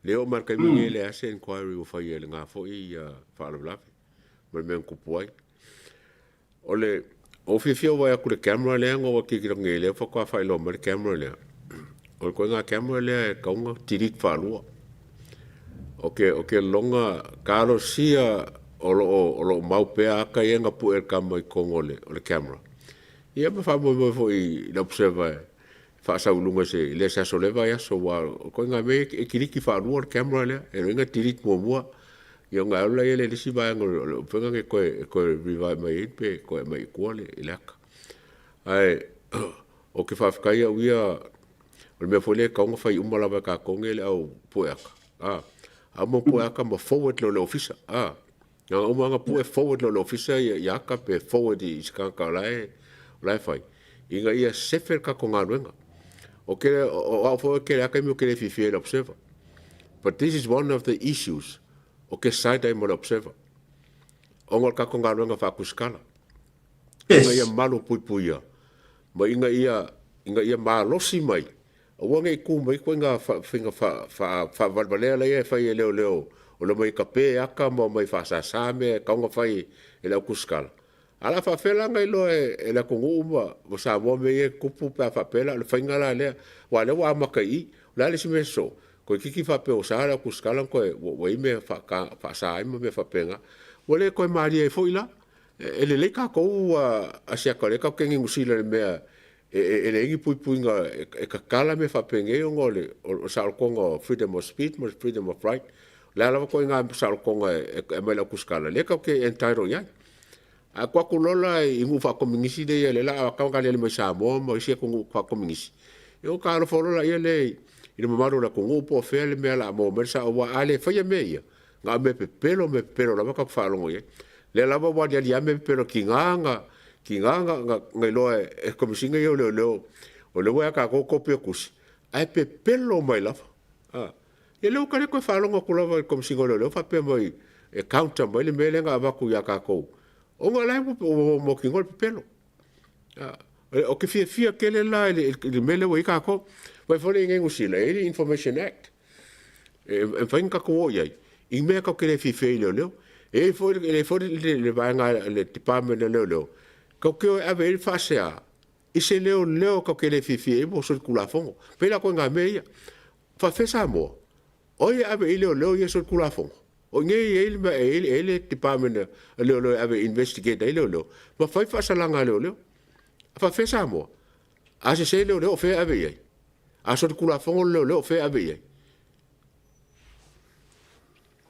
le oo mai le taimi nei e leai se enquiry ua faia e lena foi faalavelave ma le mea na tupu ai. O le o fiafia ou vaai atu i le camera lea na ou atilotilo atu nei lea faatoa faailoa mai le camera lea. O le ituaiga camera lea e tatau ona delete faalua. O ke o ke loga talosia o lo o o lo o mau pea ata ia na pue e le tama i totonu o le o le camera. Ia ma faamoemoe foi i le observer e faasau i luga i se i le se aso leva ai aso aua o ituaiga mea ia e kiliki faalua le camera lea. E lona uiga e delete muamua ia ona alu lea i le isi vaega o le upega e toe e toe revive mai ai pe toe aumai i tua le le ata. Ae ou te faafetai au ia o le mea foi lea e tatau ona fai uma lava e tatou nei le au pue ata a, a uma pue ata ma forward loa i le ofisa a. Na ona uma lava ona pue forward loa i le ofisa ia ata pe forward i se tagata o la e o la e fai ina ia sefe le tatou galuega. O ke o au foi o tele lava taimi ou te le fiafia ai i le observer. But this is one of the issues o ke side ai mo le observer. Ona o le tatou galuega faakusikala. Ina ia malupuipuia ma ina ia ina ia malosi mai aua ne i tu mai ituaiga faiga faavalevalea laia e fai e leoleo o le omai e tape ata ma omai faasasa mea e tatau ona fai e le au tusitala. A o le a faapefea la ona iloa e le atunuu ma Samoa mea ia e tutupu pe a faapea la o le faiga la lea aua o lea ua amata i i. O le a le isi mea sosoo? Toeitiiti faapea ua sa le au tusitala ona toe ua i ai mea faasa ai ma mea faapena. Ua le toe malie ai foi la. E lelei tatou Asiata o lea tatou te Niu Sila i le mea e leai ni puipuiga e tatala mea faapenei ona o le saolotoga o freedom of speech ma le freedom of right. O le a lava ituaiga saolotoga e aumai i le autusitala, lea tatou te entitle i ai. A tuu atu loa la i nuu faakominisi lea e i ai, lea o le a tau ona aliali mai Samoa ma isi atunuu faakominisi, ia ona talofa loa lea i le mamalu o le atunuu po o fea le mea o le a maua mai le sao. Aua a le faia mea ia, Na o mea pepelo, mea pepelo lava tatou faalogo i ai. Lea lava ua aliali lava mea pepelo tiga na, tiga na, na, na iloa e, e Komesina ia o Leoleo, o lea ua ia tatou kopi o tusi, ae pepelo mai lava. A. Ia lea ua ta le toe faalogo atu lava i le Komesina o Leoleo faapea mai e counter mai le mea lea na avatu ia tatou, ona o la e ua mautinoa le pepelo. A. Ou te fiafia tele la i le, i le mea lea ua i ai tatou. Vaai foi lea i Niu Sila, e i ai le Information Act. E mafai ona tatou o i ai i mea tatou te le fiafia ai i leoleo. E i ai foi, e i ai foi le vaega le department a leoleo, tatou te o e ave i ai le faasea i se leoleo tatou te le fiafia i ai mo solitulafono. Pei la ituaiga mea ia. Faafefea Samoa? O ai e ave i ai leoleo ia solitulafono? O i inei e i ai le mea, e i ai le department a leoleo e ave e investigate ai leoleo ma fai faasalaga a leoleo. Faafefea Samoa? A sese leoleo o fea e ave i ai? A solitulafono le leoleo o fea e ave i ai?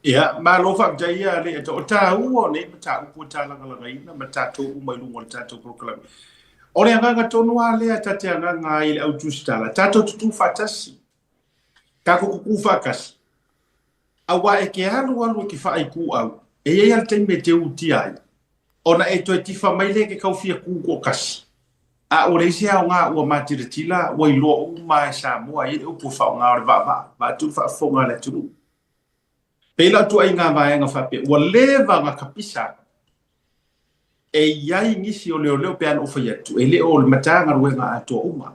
Ia, malo faafetai ia le o tāua o nei mataupu e tālagalagaina ma tātou uma i luga o le tātou polokalame. O le agaga tonu lava lea ta te agaga ai i le au tusitala, tātou tutū faatasi, tātou kukū faatasi, Aua e ke alualu e ke whaaikūau, e iai a le taimi e te utia ai, ona e toe tiwha mai lea ke kauwhia kū koʻokasi. A ua leai se aoga ua mātilatila, ua iloa uma e Samoa ai le upu e whaonga o le vaavaa, vaatu le faafofoga a le atunuu. Pei la o tuaiga vaega faapea, ua leva na kapisa e iai nisi o leoleo pe a na ou fai atu, e le o le Matagaluega atoa uma.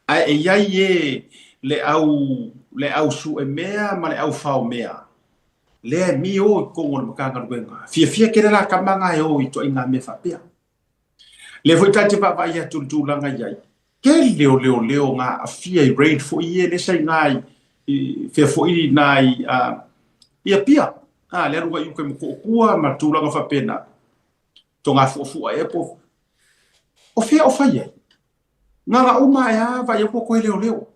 Ae e i ai e le au, le au sue mea ma le au fao mea, lea e mi o i totonu o le Matagaluega. Fiafia tele la tama na e o i ituaiga mea faapea. Lea foi ta te vaavaai atu i le tulaga i ai, tele o leoleo na aafia i raid foi ia lea sa i ina i, fea foi i ina i, i Apia, a, le aluga i uka i Motootua ma tulaga faapena. Togafuafua ea po o fea o fai ai. Gala uma ae a vaai atu koe leoleo.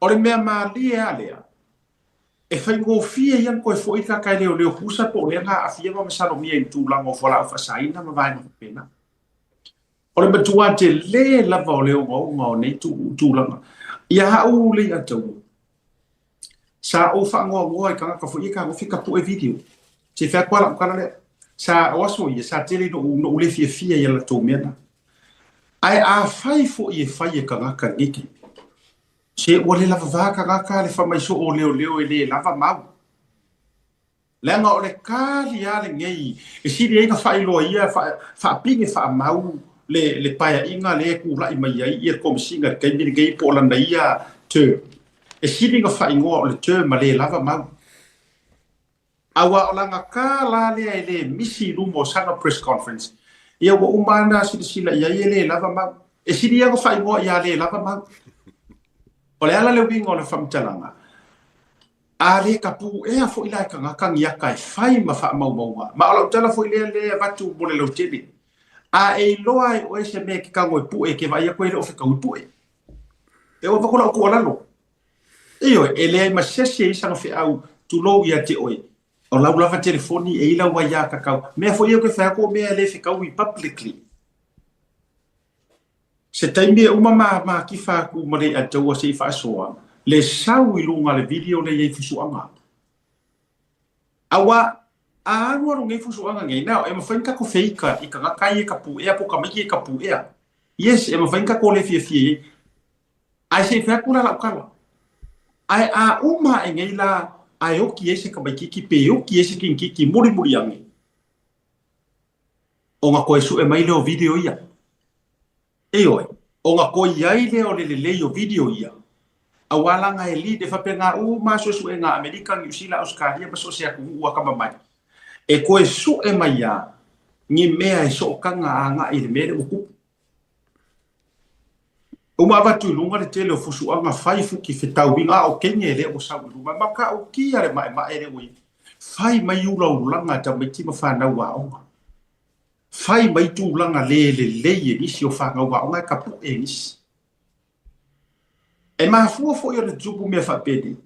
O le mea malie a lea, e faigofie ia ona toe foi ka kai leoleo pusa po o lea na aafia ma masalomia i le tulaga o fualaau faasaina ma vaega faapena. O le matua tele lava o le ogaoga o nei tulaga. Ia au le Leiataua, sa ou faanoanoa i tagata foi ia tagofi ka pue video. Se fai atu lava lau tala lea. Sa, o aso ia, sa tele ina ou le fiafia i a latou mea na. Ae afai foi e fai e tagata i lenei taimi, se ua le lavava tagata le fai mai soo o leoleo e le lava mau. Leaga o le kali lava lenei e sili ai ona faailoa ia faapine faamau le le paeaiga lea e tulai mai ai ia le Komesina i le taimi lenei po o lana ia term. E sili ona faaigoa o le term a le lava mau. Aua o lana ta la lea e le misi i luma o sana press conference, ia ua uma lava ona silasila i ai e le lava mau. E sili ia ona faaigoa ia le lava mau. O le ala le uiga o le faamatalaga, A le tapuʻea foi la e tagata ni ata e fai ma faamaumauga, ma o lau tala foi lea lea e avatu mo le lautele. A e iloa e oe se mea e te tago e pue, e te vaai atu e le o fetaui pue. E ua avatu lau tuualalo. Ioe, e leai ma se isi e i ai sana feau, tulou ia te oe. O lau lava telefoni e i lau aiā kakau. Mea foi ia ou te fai atu o mea e le fetaui publicly. Se taimi e uma ma matifa atu ma Leiataua se i faasoa le sau i luga le video lea i ai fusuaga. Aua a alualu nei fusuaga nei, now e mafai ona tatou feika i tagata ia e tapuea po o tamaiti ia e tapuea. Yes, e mafai ona tatou le fiafia i ai. Ae se i fai atu la lau tala. Ae a uma ae nei la ae oki ai se tamaititi pe oki ai se kinititi mulimuli ane, ona toe sue mai lea o video ia. Ioe, ona toe i ai lea o le lelei o video ia, aua laga e lead, e faapena uma lava suesuega a Amerika, Niu Sila, Ausetalia ma so o se atunuu atamamai, e toe sue mai lava ni mea e sootaga agai i le mea lea ua tupu. Uma avatu i luga le tele o fusuaga fai fuki fetauiga a o kenge lea ua sau i luma. E matautia le maemae lea ua i ai. Fai mai ulaulaga a tamaiti ma fanau aoga. Fai mai tulaga le lelei e nisi o fanau aoga e tapu'e e nisi. E mafua foi ona tutupu mea faapenei,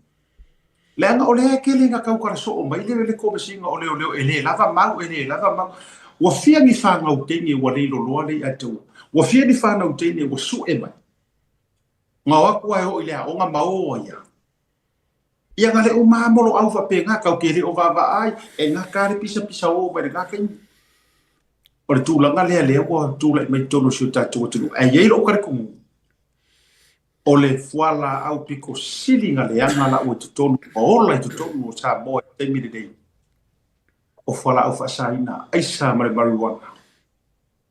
leaga o lea e tele ina tautala soo mai le le Komesina o Leoleo e le lava mau, e le lava mau. Ua fia ni fanau teine ua leiloloa le iataua. Ua fia ni fanau teine ua sue mai. Na o atu lava e oo i le aoga ma o ai lava. Ia na le uma lava moloau faapena, tatou te le o vaavaai, e gata lava le pisapisa o mai lena taimi. O le tulaga lea lea ua tulai mai totonu o si o tatou atunuu. Ae i ai lou talitonuga, o le fualaau pito sili na leaga la ua i totonu ma ola i totonu o Samoa i le taimi lenei, o fualaau faasaina, aisa ma le marijuana.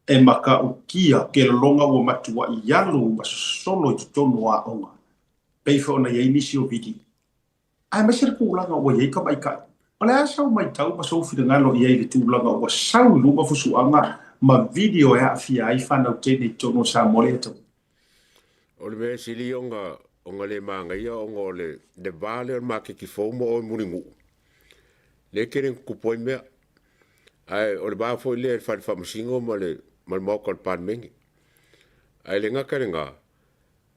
E matautia ke lologa ua matuai alu ma sosolo i totonu o aoga, pei foi ona i ai nisi o video. Aemaise le tulaga ua i ai tamaitai. O le a sau matau ma sou finagalo i ai i le tulaga ua sau i luma fusuaga ma video e aafia ai fanau teine i totonu o Samoa lea tau. O le mea sili ona ona le manaia ona o le le va lea o le maketi fou ma oe Mulinuu lea e tele ina tutupu ai mea. Ae o le va foi lea i le fale faamasino ma le ma le maota o le Palemene. Ae le gata i lena,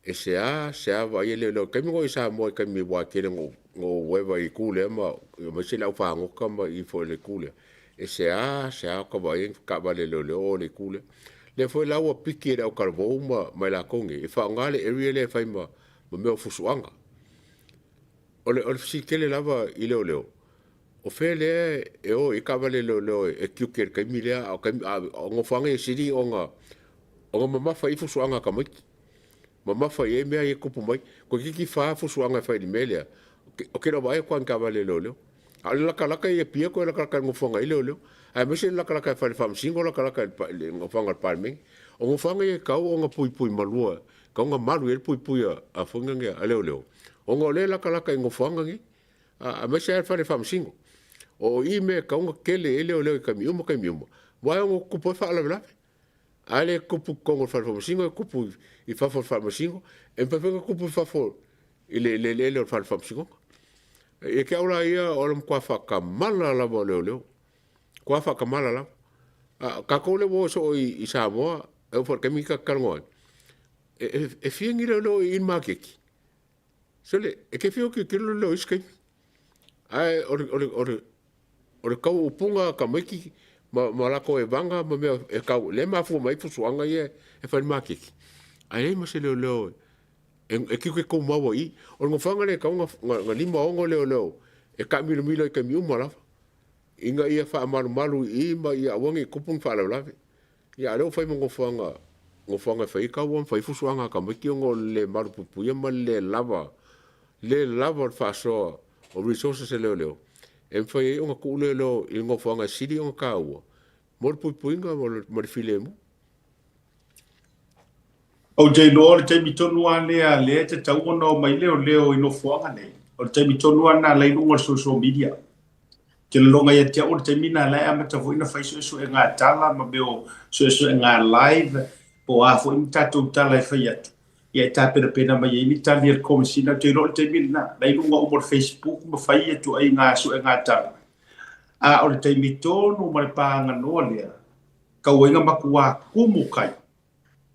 E sea sea vaaia leoleo i taimi i Samoa i taimi ua tele na ou eva i itu lea ma aemaise le au fagota ma i foi le itu lea. E sea sea ka vaaia ni taavale leoleo o le itu lea. Lea foi la ua piki e le au talavou ma ma i latou nei e faaaoga le area lea e fai ma ma mea o fusuaga. O le o le fesili tele lava i leoleo, o fea lea e o i ai taavale leoleo e tiuti i le taimi lea a o taimi a o nofoaga ia sili ona ona mamafa i fusuaga a tamaiti. Mamafa i ai mea ia e tupu mai. Toeitiiti fa fusuaga e fai i le mea lea, ou te le o vaai atu lava i ni taavale leoleo. A o le latalata i Apia toe latalata i le nofoaga i leoleo. Aemaise le latalata e fai i le Faamasino, latalata i le nofoaga a le Palemene. O nofoaga ia e tatau ona puipui malua, e tatau ona malu i ai le puipui a foi nei a leoleo, ona o lea e latalata i nofoaga nei, aemaise lava le fale Faamasino. O i mea e tatau ona tele i ai leoleo i taimi uma taimi uma, aua e ono tutupu ai faalavelave. A le tupu i totonu o le fale faamasino, e tupu i fafo o le faamasino, e mafai foi ona tupu i fafo i le eleele o le fale faamasinoga. Ia te au la ia, o le matua faatamala lava o leoleo. Matua faatamala lava. A kākou le ua o soo i Samoa, e oo foi i le taimi ta te talanoa ai, e fia ni leoleo i le maketi? Sole, e te fia o tilotilo leoleo i isi taimi. Ae o le, o le, o le, o le tauupuga a tamaiti ma latou evaga ma mea e tau, lea e mafua mai ai fusuaga ia e fai i le maketi. Ae leai ma se leoleo e titoitumau ai i i. O le nofoaga lea e tatau ona 56 leoleo e taamilomilo ai i taimi uma lava, ina ia faamalumalu i i ma ia aua ne i tupu ni faalavelave. Ia a o lea ua fai ma nofoaga, nofoaga e fai ai taua ma fai ai fusuaga a tamaiti ona o le le malupuipuia ma le le lava, le lava o le faasoa o resources a leoleo e mafai ai ona tuu leoleo i le nofoaga e sili ona taua mo le puipuiga ma le filemu. Ou te iloa o le taimi tonu lava lea lea e tatau ona omai leoleo i nofoaga nei, o le taimi tonu lava lena la i luga o le social media. Ou te lologa ia te au o le taimi lena la e amata foi ona fai suesuega tala ma mea o suesuega live po o a foi ni tatou tala e fai atu, ia e tapenapena mai ai ni tali a le Komesina. Ou te iloa o le taimi lena, la i luga uma o le Facebook ma fai ituaiga suega tala. A o le taimi tonu ma le pāganoa lea, tau ai ga matua kumu kai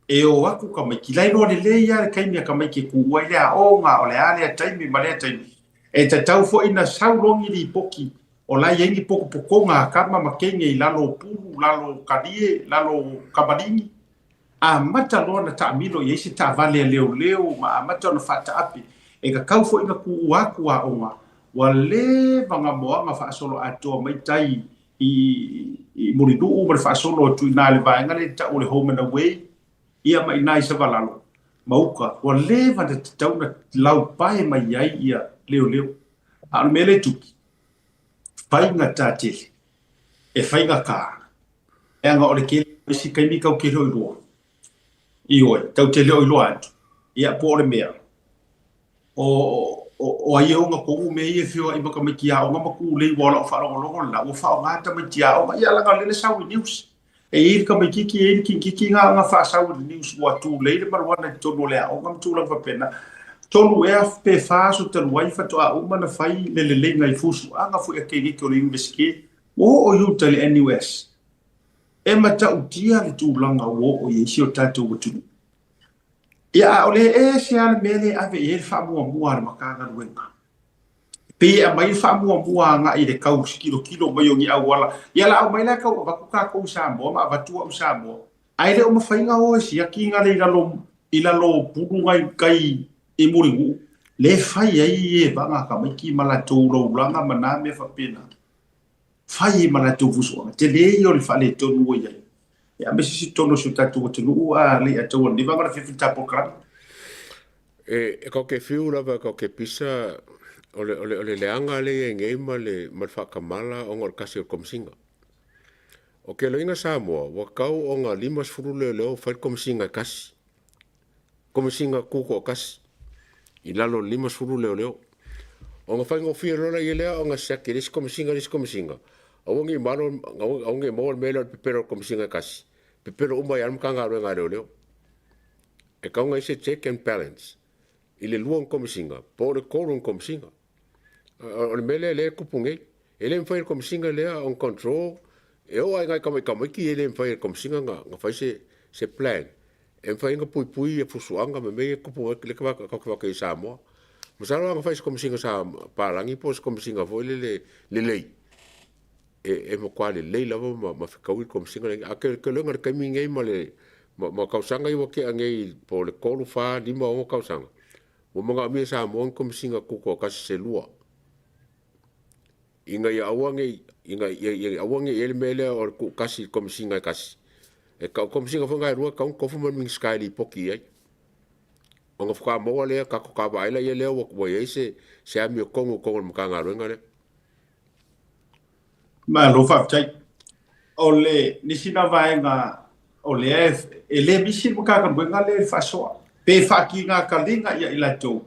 e o aku tamaiti. La e iloa lelei lava le taimi a tamaiti e tuua ai le aoga, o le a lea taimi ma lea taimi. E tatau foi ona sau loa ni lipoti o la e i ai ni potopotoga a tama ma teine i lalo o pulu, lalo o kalie, lalo o kamaligi. Amata loa ona taamilo i ai se taavale a leoleo ma amata ona faataape. E tatau foi ona tuua atu aoga ua leva ona moaga faasoloatoa mai tai i Mulinuu ma le faasolo atu i ina i le vaega lea e tau o le Home and Away, ia ma i ina i Savalalo ma uka, ua leva ona tatau ona laupae mai ai ia leoleo. A o le mea lea e tupu, faigata tele, e faigata, leaga o le tele o isi taimi tau te le o iloa, ioe, tau te le o iloa atu, ia po o le mea, o ai e ona tonu mea ia e feoai ma tamaiti aoga ma tulei ua o lau faalogologo lena ua faaaoga tamaiti aoga ia leaga o lea na sau i news e i ai le tamaititi e i ai le kinititi na faasau i le news ua tulei le marijuana i totonu o le aoga ma tulaga faapena. Tolu ea pe fa aso talu ai faatoa uma ona fai le leleiga i fusuaga foi a teiniti o le Iunivesite ua oo i uta i le NUS. E matautia le tulaga ua oo i ai si o tatou atunuu. Ia, a o le ese lava le mea lea e ave i ai le faamuamua a le Matagaluega. E pei e aumai le faamuamua agai i le tau tilotilo mai o ni auala. Ia, la aumai la e tau avatu tatou i Samoa ma avatu au i Samoa, ae le o mafai ona o e siaki na le i lalo i lalo o pulu na i tai i Mulinuu, lea e fai ai evaga a tamaiti ma latou laulaga ma na mea faapena. Fai ai ma latou fusuaga. Tele ia o le faaletonu ua i ai. Ia, aemaise se totonu o si o tatou atunuu a le i tau aniva ma le fiafia i le tapuakalani. E kau ke fiu lava e kau ke pisa o le, o le, o le leaga lea i ai nei ma le, ma le faatamala ona o le kasi o le Komisiga. O ke loiga Samoa, ua tau ona 50 leoleo fai le Komisiga e tasi. Komisiga Tutoatasi i lalo o le 50 leoleo. Ona faigofie loa laia lea ona siaki e le isi Komisiga le isi Komisiga, aua ne i malo, aua ne i maua le mea lea o le pepelo o le Komisiga e tasi, pepelo uma ai lava le Matagaluega a Leoleo. E tatau ona i ai se check and balance i le lua o ni Komisiga po o le tolu o ni Komisiga. O le mea lea lea e tupu nei. E le mafai e le Komisiga lea ona control, e oo lava i nai tamaiti e le mafai e le Komisiga ona fai se plan e mafai ai ona puipui ia fusuaga ma mea ia e tupu ai lea tatou te vaai i Samoa. Masalo ana fai se Komisiga sa palagi po o se Komisiga foi lele lelei, e matua lelei lava ma fetaui le Komisiga lenei. Ae ou te iloa i le taimi lenei ma le ma tausaga ia ua tea nei po o le 3, 4, 5, 6 tausaga, ua manaomia e Samoa ni Komisiga tutoatasi se lua ina ia aua ne i, ina ia aua ne i i ai le mea lea o le tuutasi i le Komisiga e tasi. E tau Komisiga foi na e lua e tatau ona tofu ma le Minisita e lipoti i ai. Ona faatoa maua lea tatou ta vaai laia lea ua i ai se amiotonu i totonu o le Matagaluega lea. Malo faafetai. O le nisi na vaega o lea e le misi le Matagaluega lea i le faasoa, pe faakigakaliga ia i latou,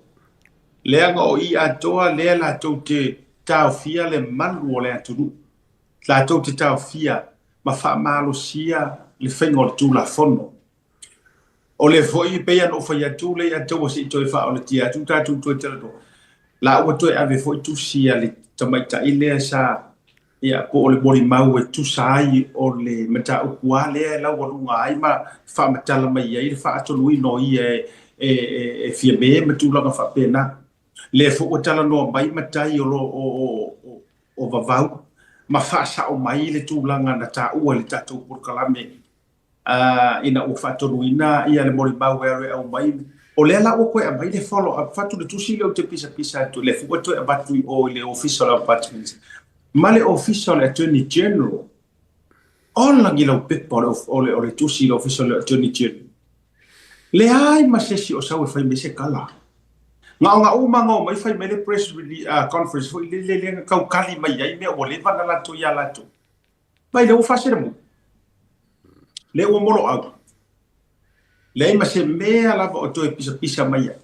leaga o i atoa lea latou te taofia le malu o le atunuu, latou te taofia ma faamalosia le faiga o le Tulafono. O le foi e pei ona ou fai atu le ia se i toe faaolatia atu tatou toe talanoa, la ua toe ave foi tusi a le tamaitai lea sa Ia, po o le molimau e tusa ai o le mataupu a lea e laualuga ai ma faamatala mai ai le faatonuina o ia e, e, e Fiame ma tulaga faapena. Lea foi ua talanoa mai matai o, lo, o, o, o Vavau ma faasao mai le tulaga na taua i le tatou polokalame ina ua faatonuina ia le molimau e alu e aumai. O lea la ua toe aumai le follow up fatu le tusi lea ou te pisapisa atu, lea foi ua toe avatu i o i le Ofisa o le Ombudsman ma le Ofisa o le Attorney General. Ola ni lau pepa o le, o le, o le tusi i le Ofisa o le Attorney General. Leai ma se isi o sau e fai mai se tala. Gaogaouma ma gao mai fai mai le press release, conference foi lele lea na tau kali mai ai mea ua leva na latou ia latou. Mai lea ua faaselemutu. Lea ua moloau. Leai ma se mea lava o toe pisapisa mai ai.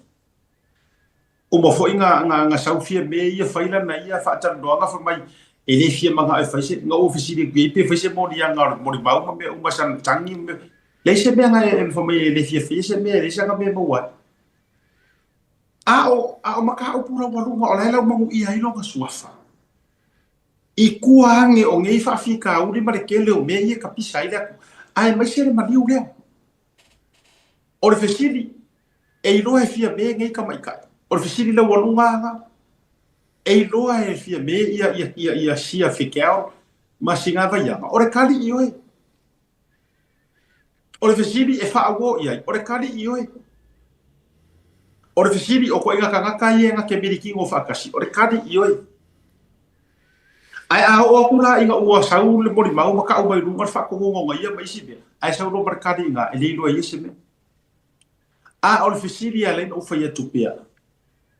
Uma foi na, na, na sau Fiame ia fai lana ia faatalanoaga fai mai e le fia manao e fai se, na ou fesili atu i ai pe fai se moliaga o le molimau ma mea uma sana tagi ma mea. Leai se mea na e fai mai e le fia faia se mea, e leai sana mea e maua ai. A o, a o mataupu laualuga o la e laumanuia ai lona suafa. I tua ane o nei faafitauli ma le tele o mea ia e tapisa ai le atu, aemaise le maliu lea. O le fesili, e iloa e Fiame nei tamaitai? O le fesili laualuga lena, e iloa e Fiame ia, ia, ia, ia Sia Fekau ma sina vaiaga? O le tali ioe. O le fesili e faauo i ai, o le tali ioe. O le fesili o koʻiga tagata ia na te milikino faatasi, o le tali ioe. Ae a oo atu la ina ua sau le molimau ma tau mai luga le faatonuga o ia ma isi mea, ae sau loa ma le tali i ina, e le iloa e ia se mea. A o le fesili e ala ai ona ou fai atu pea,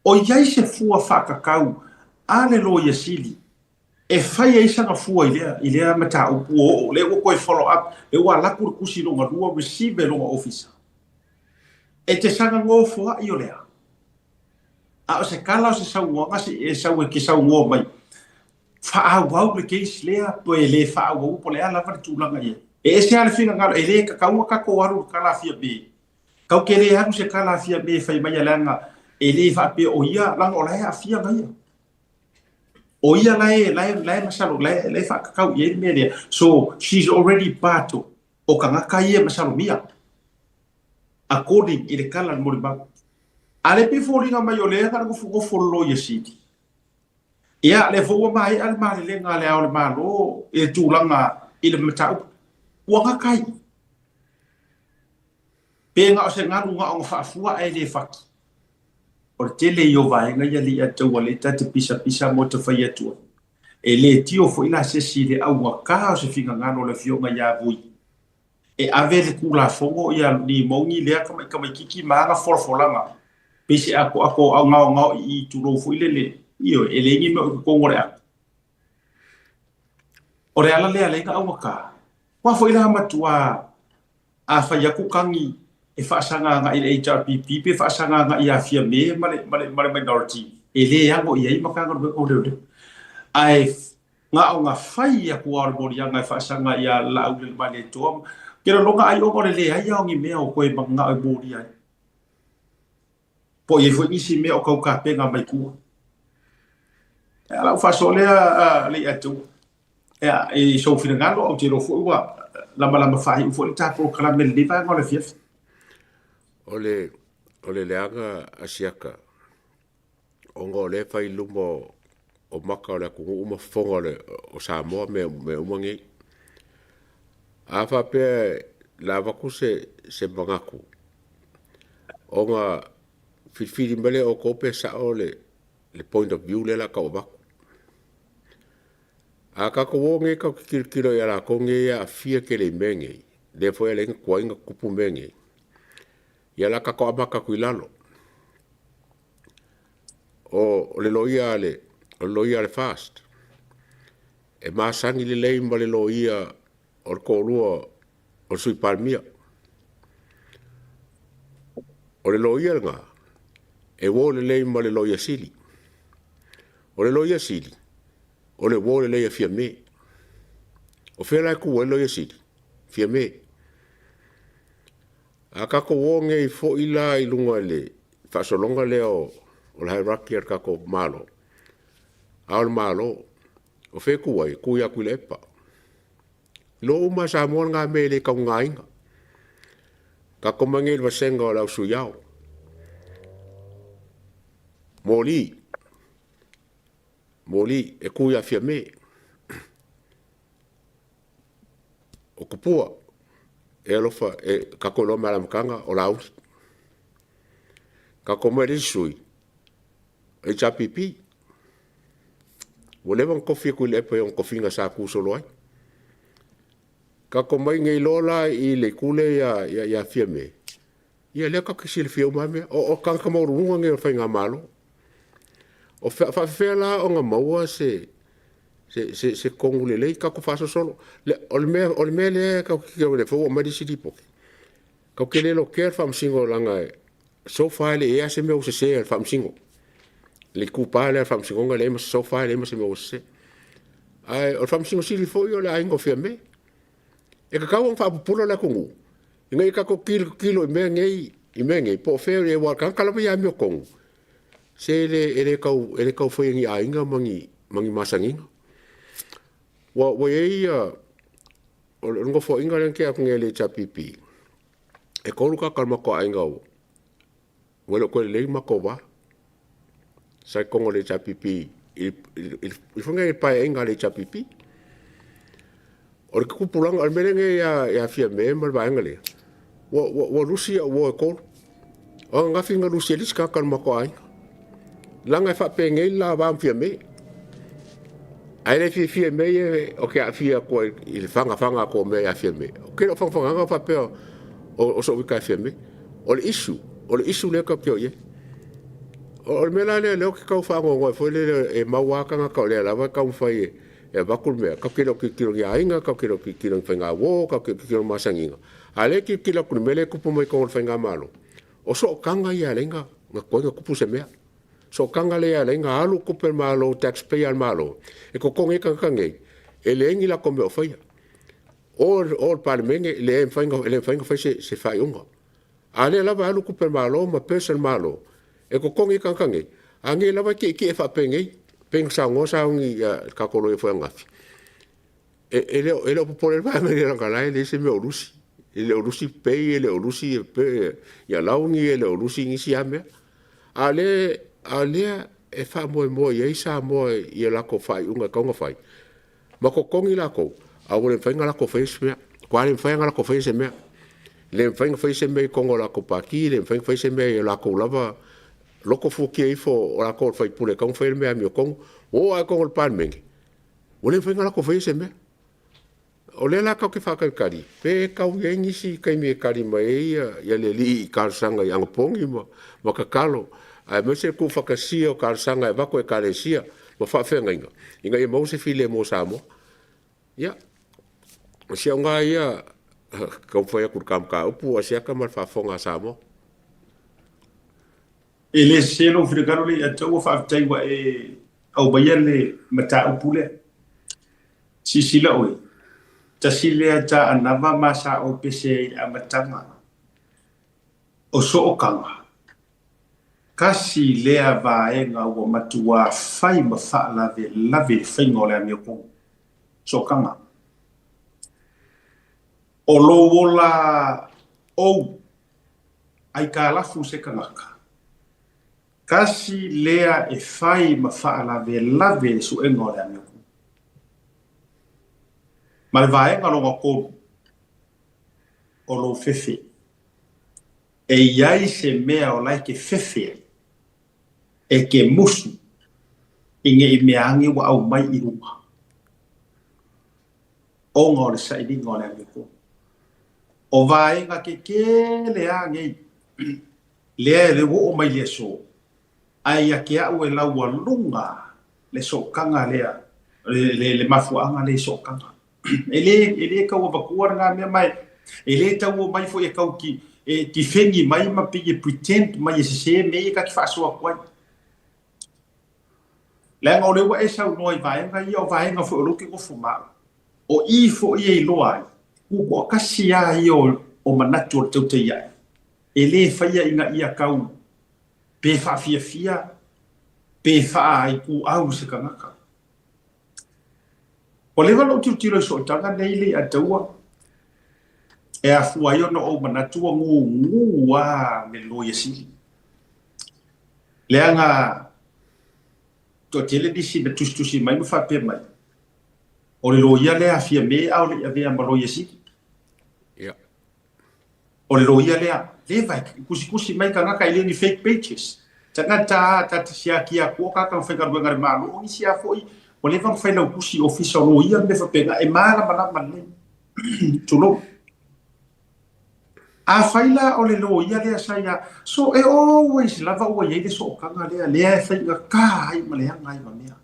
o i ai se fua faatatau a le Loia Sili e fai ai sana fua i lea, i lea mataupu ua oo, lea ua toe follow up, lea ua alu atu le tusi lona lua, receive e lona ofisa. E te saga nofoai o lea. A o se tala o se saunoaga se e sau e te saunoa mai, faaauau le case lea, pe le faaauau po o le a lava le tulaga i ai. E ese lava le finagalo, e le tatau ona tatou alu i le tala a Fiame. Tatou te le alu se tala a Fiame e fai mai leaga e le faapea o ia, leaga o la e aafia na ia. O ia la e, la e, la e masalo, la e, la e faatatau i ai le mea lea. So, she's already part o tagata ia e masalomia. According i le tala a le molimau. A lea pei e foliga mai o lea na nofonofo le Loia Sili. Ia, lea foi ua maea le malelega a Le Ao o le Malo i le tulaga i le mataupu. Ua gata ai. Pe na o se galu na ona faafua ae le fati. O le tele ia o vaega ia Leiataua lea ta te pisapisa mo te fai atu ai. E le tio foi la se isi i le augata o se finagalo o le afioga ia Vui e ave le Tulafono ia Limoni lea tamaitamaititi ma ana folafolaga pei se atoato gaogao i i tulou foi lele, ioe, e leai ni mea o i totonu o le ato. O le ala lea alai na augata. Ua foi la matua a fai atu tagi e faasaga agai i le HRPP pe faasaga agai ia Fiame ma le, ma le, ma le minority, e le ano i ai Matagaluega o Leoleo. Ae na ona fai atu lava o le moliaga e faasaga ia Laaulialemalietoa, ke lagona ai ona o le leai lava o ni mea o toe mananao e molia ai. Po o i ai foi nisi mea o tau tapena mai tua. Ia, lau faasoa lea Leiataua. Ia, i sou finagalo, ou te iloa foi ua lamalama faaiu foi le ta polokalame i lenei vaega o le afiafi. O le, o le leaga a Siaka, ona o lea e fai i luma o, o maka o le atunuu ma fofoga o, le, o Samoa mea, mea uma nei. A faapea le avatu se, se manatu, ona filifili mai lea o outou pe sao le, le point of view lea o le a tau avatu. A tatou o nei tatou te tilotilo ia latou nei e aafia tele i mea nei, lea foi e ala ai ona tuai ona tutupu mea nei, ia o le a tatou amata atu i lalo. O le loia a le, o le loia a le FAST, e masani lelei ma le loia o le toalua o le Sui Palemia. O le loia lena, e uo lelei ma le Loia Sili. O le Loia Sili, o le uo lelei a Fiame. O fea la e tu ai le Loia Sili? Fiame. A tatou o nei foi la i luga i le faasologa lea o le hierarchy a le tatou Malo, a o le Malo. O fea e ku ai? Ku ia Tuilaepa. Iloa uma e Samoa lena mea e le taugaina. Tatou mai nei i le vasega o le au suiao. Moli, moli e ku ia Fiame. O Tupua, e alofa, e tatou iloa mai le amataga o Laauli. Tatou mai le isi sui, HRPP. Ua leva ona tofi e Tuilaepa i ona tofiga sa tu solo ai. Tatou mai nei loa la i le itu lea ia, ia Fiame, ia lea tatou te silafia uma lava mea. O, o tagata maualuluga nei o le faigamalo. O faafefea la ona maua se, se, se, se tonu lelei tatou faasolosolo. Le, o le mea, o le mea lea tatou te le fou aumai le isi lipoti. Tatou te le lotea le faamasino leaga so far e le i ai lava se mea ua sese a le faamasino. Le itupa lea a le faamasinoga e leai ma so far e leai ma se mea ua sese. Ae o le faamasino sili foi o le aiga o Fiame. E tatau ona faapupula le atunuu ina ia tatou tilotilo i mea nei, i mea nei, po o fea aua o le tagata lava ia amiotonu, se e le, e le tau, e le tau faia ni aiga ma ni, ma ni masaniga. Ua, ua i ai ia, o le nofoaiga lea na tea atu nei a le HRPP, e tolu tagata o le matou aiga ua ua le o toe lelei le matou va. Sa i totonu o le HRPP i le paeaiga a le HRPP. O le tupulaga, o le mea lenei ia Fiame ma le vaega lea, ua lusi au uo e tolu. O ananafi na lusi e le isi tagata o le matou aiga. Leaga e faapenei le la va ma Fiame. Ae le fiafia i mea ia o ke aafia atu ai i le fagafaga atu o mea ia Fiame. O ke o fagafagaga faapea o so'u ika e Fiame. O le issue, o le issue lea tatou te o i ai. O le mea la lea lea ou te tau faanoanoa foi lele e mau lava tagata o lea lava e taumafai e e avatu le mea. Tatou te le o tilotilo i aiga, tatou te le o tilotilo i faigauo, tatou te le o tilotilo i masaniga. A o lea e tilotilo atu i le mea lea e tupu mai totonu o le faigamalo, o sootaga ia e ala ai ona tuai ona tupu se mea. Sootaga lea e ala ai ona alu tupe a le Malo, tax payer a le Malo, e totogi ai tagata nei, e leai ni latou mea o faia. O o le Palemene, e le mafai ona, e le mafai ona fai se, se faaiuga. A lea lava e alu tupe a le Malo ma purse a le Malo, e totogi ai tagata nei, a nei lava e tietie faapenei, pei ona saunoa sauni ia le tatou loia foi ananafi. E, e le o, e le o popole le vaega i leaga la e leai se mea o lusi. E le o lusi pay, e le o lusi ia launi, e le o lusi nisi lava mea. A lea, a lea e faamoemoe i ai Samoa i a latou faaiuga e tatau ona fai, ma totogi latou, a ua le mafai ona latou faia se mea. Ua le mafai ona latou faia se mea. Le mafai ona fai se mea i totonu o latou pati, le mafai ona fai se mea i o latou lava loto fuatia ifo o latou o le faipule e tatau ona fai le mea amiotonu. Ua oo lava i totonu o le Palemene, ua le mafai ona latou faia se mea. O lea la tatou te faatalitali, pe tau i ai nisi taimi e tali mai ai ia le alii i talosaga i anapogi ma, ma tatalo, aemaise le tuufaatasia o talosaga e avatu e Ekalesia ma faafeagaiga, ina ia maua se filemu o Samoa. Ia, o si au lava ia taumafai atu i le ta mataupu, Asiata ma le faafofoga a Samoa. E le sese lou finagalo lea ia te au, faafetai ua e aumaia le mataupu lea. Silasila oe, tasi lea taanava ma sa ou pese ai i le amataga o sootaga, kasi lea vaega ua matuā fai ma faalavelave i le faiga o le amiotonu, sootaga. O lou ola ou aitalafu se tagata, kasi lea e fai ma faalavelave le suega o le amiotonu. Ma le vaega lona tolu, o lou fefe. E i ai se mea o la e te fefe ai, e te musu i nei mea age ua aumai i luga, ona o le sailiga o le amiotonu. O vaega kekele a nei, lea e le oo mai le aso, ae ia te au e laualuga le sootaga lea, le mafuaaga lea i sootaga. E le, e le tau avatua lena mea, ma e le tau omai foi e tau ki, e tifeni mai ma pei e pretend mai e sese mea ia ta te faasoa atu ai. Leaga o lea ua e saunoa i vaega ia, o vaega foi o lea ou te nofo ma au. O i foi e iloa ai, ua toatasi lava ia o manatu o le tautai ae. E le faia ina ia tau pe faafiafia pe faaituau se tagata. Ua leva lou tilotilo i sootaga nei le Ataua e afua ai ona ou manatu ua gugu a le Loia Sili. Leaga toatele nisi na tusitusi mai ma faapea mai, o le loia lea a Fiame a o le i avea ma Loia Sili. Ia. O le loia lea, leva e tusitusi mai tagata e le o ni fake pages. Tagata a ta te siaki atu o tagata na faigaluega i le Malo, o nisi a foi ua leva ona failautusi i ofisa o loia ma mea faapena, e malamalama lelei. Tulou. Afai la o le loia lea sa ia, so e always lava ua i ai le sootaga lea, lea e faigata ai ma leaga ai ma mea.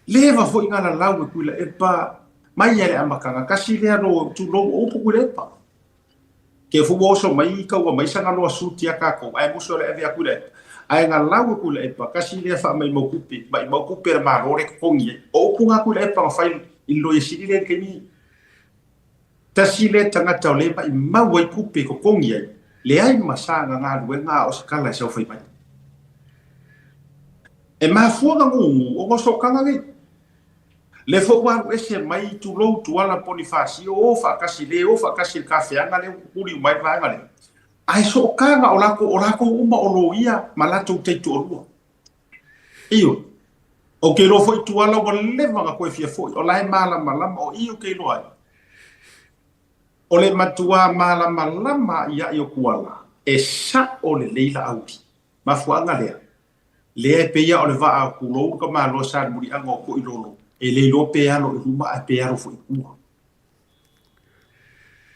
Leva foi na lalau e Tuilaepa mai ia le amataga, tasi lea lo tulou o upu Tuilaepa. Ke fu ua oso mai kaua mai sana loa suti a tatou, ae musu le ave a Tuilaepa. Ae na lau e Tuilaepa, tasi lea faamaimau tupe, maimau tupe a le Malo le totogi ai. O upu na Tuilaepa na fai i le Loia Sili lea i le taimi nei. Tasi lea tagata o lea e maimau ai tupe e totogi ai, leai ma sana galuega a o se tala e sau fai mai. E mafua na gugu ona o sootaga nei. Lea foi ua alu ese mai tulou Tuala Ponifasio o faatasi le o faatasi i le tafeaga lea ua tutuli uma ai le vaega lea. Ae sootaga o latou, o latou uma o loia ma latou taitoalua. Ioe. Ou te iloa foi Tuala ua leva na toe fia foi, o la e malamalama, o i ou te iloa ai. O le matua malamalama aʻiaʻi o Tuala, e saʻo lelei Laauli. Mafuaaga lea, lea e pei a o le vaa o tulou le tamaloa sa le muliaga o Toʻilolo, e le iloa pe alo i luma ae pe alo foi i tua.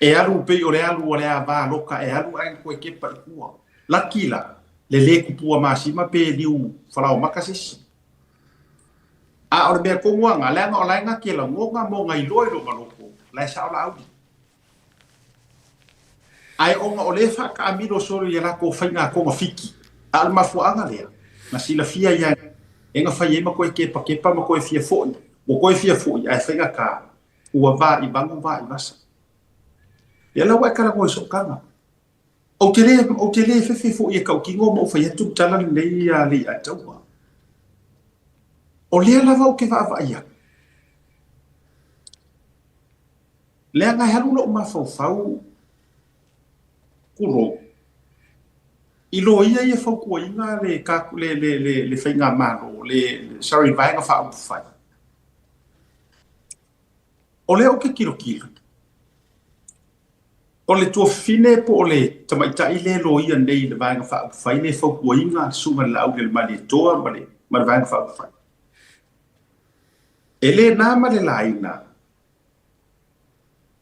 E alu pei o le alu a le ava loka e alu ae toe kepa i tua. Laki la, le lē kupua masima pe liu falaomaka se isi. A o le mea tonu a nga, leaga o la e gati e lagona mo nga iloa i lona loto, la e sao Laauli. Ae ona o lea e faataamilo solo i a latou faiga togafiti, a o le mafuaaga lea, na silafia ia e na fai ai ma toe kepakepa ma toe fia foi, ua toe fia foi ae faigata, ua va i vago va i vasa. Lea la ua e talanoa i sootaga. Ou te le, ou te le fefe foi e tautino ma ou fai atu le tala lenei a Leiataua. O lea lava ou te vaavaai atu, Leaga e alu lou mafaufau, tulou, i loia ia fautuaina le, le, le, le, le faigamalo, le, sorry, le Vaega Faaupufai. O lea ou te tilotilo, o le tuafafine po o le tamaitai lea e loia nei i le Vaega Faaupufai lea e fautuaina le Susuga i le Laaulialemalietoa ma le, ma le Vaega Faaupufai. E le na ma le laina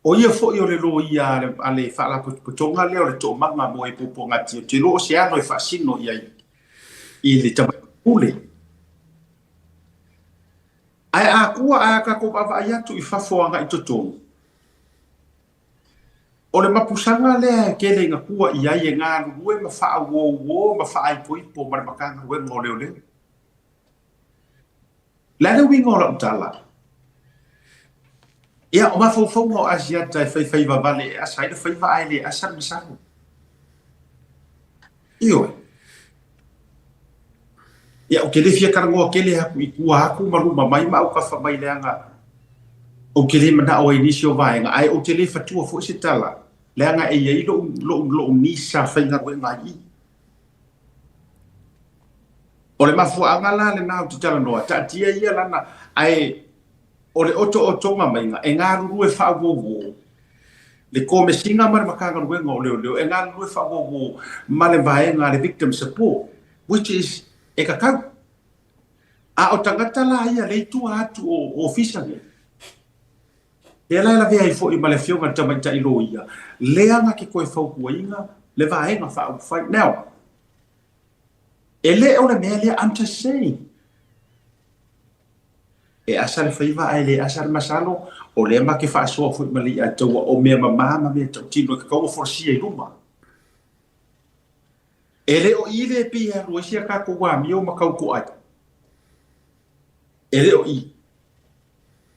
O ia foi o le loia a le Faalapotopotoga lea o le Toomaga mo e Puapuagati, ou te iloa o se alo e faasino i ai i le tamaitai pule. Ae a tua a tatou vaavaai atu i fafo agai i totonu, o le mapusaga lea e tele ina tua i ai e galulue ma faauouo ma faaipoipo ma le Matagaluega o Leoleo. Le a le uiga o lau tala? Ia, o mafaufauga o Asiata e faifaiva vale e asa ai le faiva ae le asa le masalo. Ioe. Ia, ou te le fia talanoa tele atu i tua atu ma luma mai ma autafa mai leaga ou te le manao ai i nisi o vaega, ae ou te le fatua foi se tala leaga e i ai lou, lou, lou nisa faigaluega ai i i. O le mafuaaga la lena ou te talanoa, taatia ia lana, ae o le otootoga maiga e galulue faauouo le Komesina ma le Matagaluega o Leoleo e galulue faauouo ma le vaega a le Victim Support, which is e tatau. A o tagata la ia lea i tua atu o ofisa nei, lea la e lavea ai foi ma le Afioga i le Tamaitai Loia, lea na te toe fautuaina le vaega faaupufai. Now, E le o le mea lea, I'm just saying. E asa le faiva ae le asa le masalo, o lea ma te faasoa foi ma le Iataua o mea mama ma mea tautino e tatau ona folasia i luma. E le o i le pei e alu ai si a tatou amio ma tautoai. E le o i.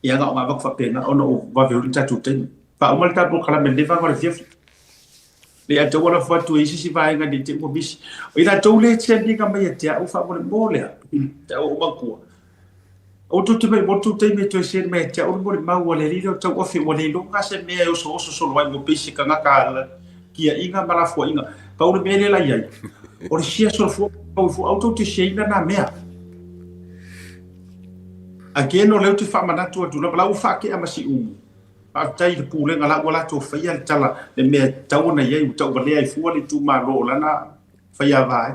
Ia na o ngā avatu faapena ona ua vave uli le tatou taimi. Faauma le tatou polokalame i lenei vaega o le afiafi. Le Iataua lafo atu e isi si vaega nei te ua misi. O i latou le send ina mai ia te au faamolemole a. Te au o manatua. Aua tou te maimau tou taimi e toe send mai ia te au le molimau ua le alii lea o tauofe ua le iloga se mea e osooso solo ai ua pei se kagaka kiaiga ma lafuaiga. Pau le mea lea la iai o le share solofua pau ifo aua tou te share ina na mea. Again o lea ou te faamanatu atu lava la ua faatea ma Siumu. Faafetai i le pulega la ua latou faia le tala le mea e tatau ona iai ua tauvalea ai fua le itumalo o lana faiava ai.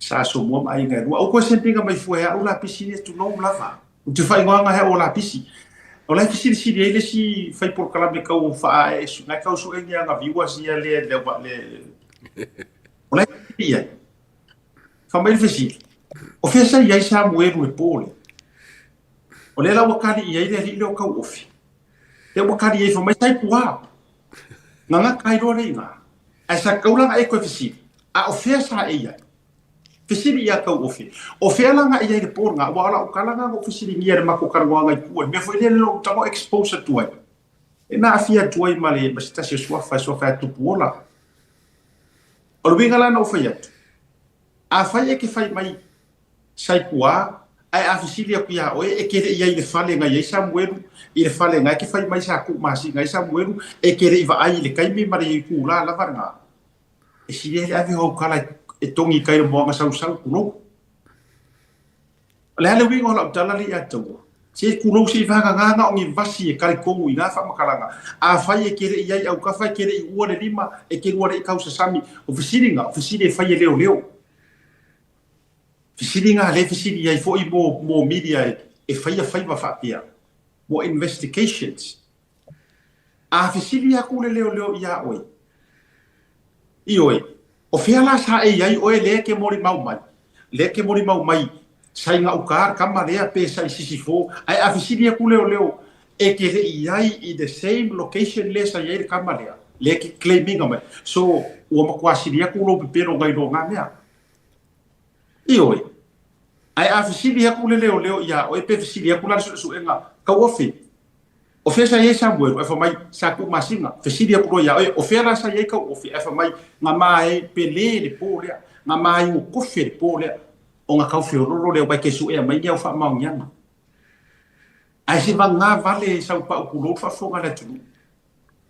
Sa asomua ma aiga e lua. Aua koe sendinga mai fua e au lapisi ia tulou lava. Ou te faaigoaga he au o lapisi. O la e fesilisili ai le isi fai polokalame kau faaee su, ngai kau sue ni aga viewers ia le le le O la e fesili i ai. Fai mai le fesili, o fea sa i ai Samuelu i le po lea? O lea la ua kali i ai le alii lea o Kauofi. Lea ua kali i ai fai mai sa i tua. Gagata ai loa le iga. Ae sa tatau la ona e toe fesili, a o fea sa e i ai? Fesili ia Tauofi, o fea la na e i ai i le po lena? Aua o lau tala lena na ou fesiligia i le matou talanoaga i tua, i le mea foi lea lou tago expose atu ai, e na aafia atu ai ma le ma se tasi o suafa e suafa ia Tupuola. O le uiga la na ou fai atu, afai e te fai mai Saipua, ae a fesili atu iā oe, e te le i ai i le fale na i ai Samuelu, i le fale na e te fai mai sa tuu masina ai Samuelu, e te le i vaai i le taimi ma le itulā lava lena. E sili ai le ave o au tala e togi i tai o le moana sausau, tulou. O le a le uiga o lau tala lea ia te oe? Se tulou se i vagana na o ni vasi e talitonu i na faamatalaga. Afai e te le i ai autafa, e te le i ua le lima, e te lua le i tausasami. O fesiliga, o fesili e fai e leoleo. Fesiliga lea e fesili ai foi mo mo media e faia faiva faapea mo investigations. A fesili atu le leoleo iā oe, ioe, o fea la sa e i ai oe lea e te molimau mai, lea e te molimau mai sa i gauta le tama lea pe sa i sisifo, ae a fesili atu leoleo e te le i ai i the same location lea sa i ai le tama lea, lea e te claim ina mai. So, ua matua sili atu lou pepelo nai lo na mea. Ioe. Ae a fesili atu le leoleo iā oe pe fesili atu la le suesuega tauofe, o fea sa i ai Samuelu? Ae fai mai, Sa tuu masina. Fesili atu loa iā oe, o fea la sa i ai tauofe? Ae fai mai, Na ma e pele le po lea, na ma e ukofe le po lea, ona tau feololo lea, aua e te suea mai ni au faamaoniaga. Ae se vagā vale e sau pau pulou le faafofoga a le atunuu.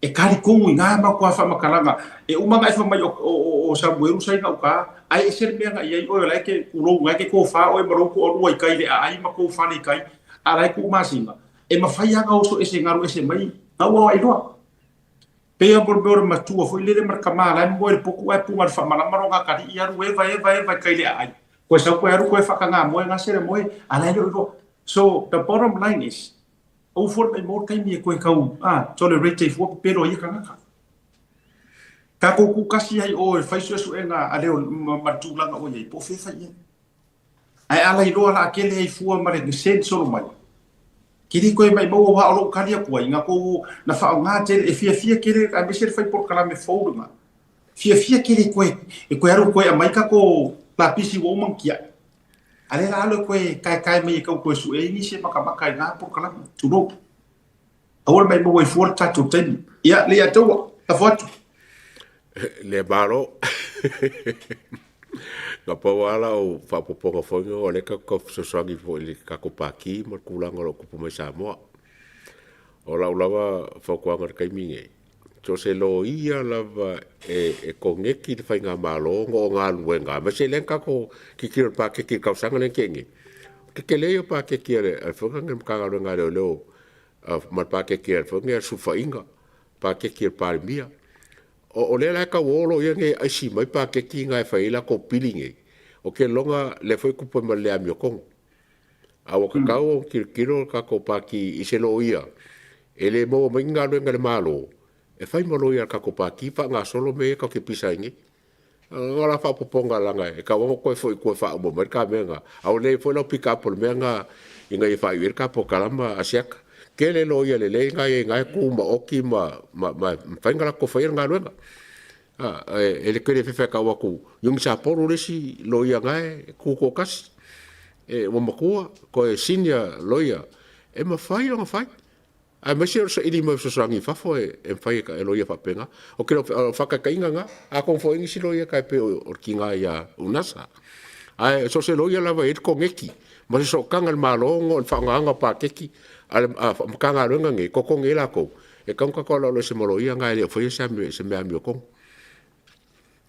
E talitonu i ngā matua faamatalaga, e uma ona e fai mai o Samuelu sa i gauta, ae ese le mea na i ai oe o la e te tulou, na e te tofa oe ma lou toalua i tai i le aai ma tou fale i tai, a la e tuu masina. E mafai lava ona oso ese galu ese mai, na ua o iloa. Pei lava mo le mea o le matua foi lele ma le tama la e moe i le potu ae puna i le faamalama lona atalii alu eva eva eva i tai i le aai. Koe sau koe alu koe faataga moe gase le moe, a la e le o iloa. So, the bottom line is, Aua fua le maimau le taimi e koe kau, a, tolerate ai fua pepelo a ia kangaka. Tatou ku kasi ai o e fai suesuega a leo ma, ma le tulaga o iai, po o fea fai iai. Ae a lailoa la kele ai fua ma le send solo mai. Kili koe maimau aua o lou kali atu ai, nga kou na whaonga tele, e fiafia kele, aemaise le fai polokalame fou lena. Fiafia kele koe, e koe alu koe amai ka ko lapisi ua uma na tia'i. A lea la alu e koe kaekae mai e kau koe sue ai nisi e makamaka i ngā polokalame, tulou. Aua le maimau ai fua le tatou taimi. Ia, le ia taua, lafo atu. Le malo. Na pau lava lau faaopoopoga foi o lea tatou tau fesoasoani foi i le tatou Pati ma le tulaga o lo o tupu mai Samoa. O lau lava fautuaga i le taimi lenei, So o se loia lava e koneti le faigamalo ona o galuega, aemaise lea na tatou tilotilo i le paketi i le tausaga lea na tea nei. O le tetele ia o paketi a le Matagaluega a Leoleo ma le paketi a le Sulufaiga, paketi a le Palemia. O lea la e tau o loia nei e aisi mai paketi na e fai ai latou pili nei, ou te lagona lea foi e tupu ai ma le le amiotonu. A ua tatau ona tilotilo le tatou Pati i se loia e le maua mai ni galuega i le Malo e fai ma loia a le tatou Pati faagasolo mea ia tatou te pisa ai nei. O la faaopoopoga leaga e tatau lava ona toe foi i tua e faauma mai le ta mea lena, a ua lelei foi lau pick up o le mea lena ina ia faaiu ai le ta polokalama a siaka. Tele loia lelei na e i ai na e tu maoti ma mafai ona latou faia le galuega. E le tele fefe e tau atu Young Sapolo le isi loia na e tu toatasi. E ua matua, toe senior loia, e mafai ona fai. Aemaise o le saili mai o fesoasoani i fafo e mafai e loia faapena. O ke o faataitaiga na, atonu foi nisi loia tai pei o le tiga ia Unasa. Ae so o se loia lava e i ai le koneti. Ma se sootaga a le Malo ona o le faaaogaina o paketi a le Matagaluega nei e totogi ai latou, e tatau ona tatou aloaloese ma loia na e le o faia se mea amiotonu.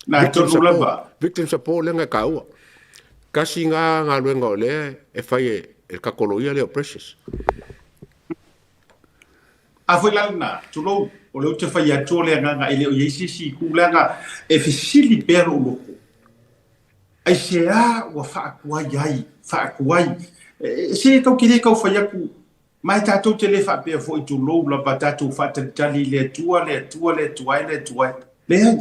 Na tonu lava. Victim support lea na e taua. Tasi na galuega o lea e fai e le tatou loia lea o Precious. A foi la lena, tulou, o lea ou te fai atu o le agaga e le o i ai se isi itu leaga e fesili pea lou loto. Aisea ua faatuai ai, faatuai. Se tou te le tau fai atu, ma e tatou te le faapea foi tulou lava tatou faatalitali i le Atua, le Atua, le Atua e, le Atua e. Leai.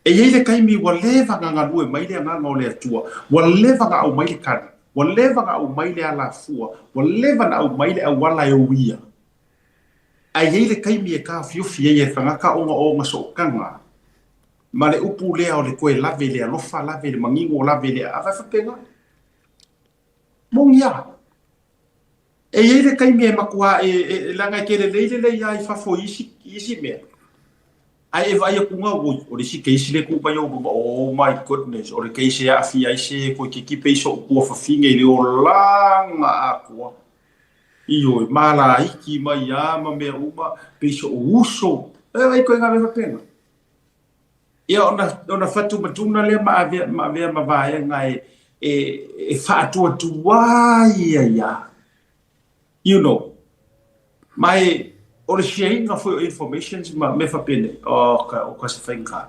E i ai le taimi ua leva na galue mai le Agaga o le Atua, ua leva na aumai le tali, ua leva na aumai le alafua, ua leva na aumai le auala e uia. Ae i ai le taimi e taofiofi ai e le tagata ona o ona sootaga ma le upu lea o le toe lave i le alofa, lave i le manino, lave i le aava, e faapena. Moni lava. E i ai le taimi e matua e, e, e leaga e te lelei lelei lava i fafo i isi, i isi mea. Ae e vaai atu na, oi, o le isi case lea e tuu mai ou luma, oh my goodness, o le case e aafia ai se toeitiiti pei so'u tuafafine i le olaga atoa. Ioe, malaiki mai lava ma mea uma, pei so'u uso. E vaai ituaiga mea faapena. Ia ona, ona fatumatuna lea ma avea, ma avea ma vaega e, e, e faatuatuai ai lava. You know. Ma e, o le sharing foi o informations ma mea faapenei, oh, ka, o ka se faigata.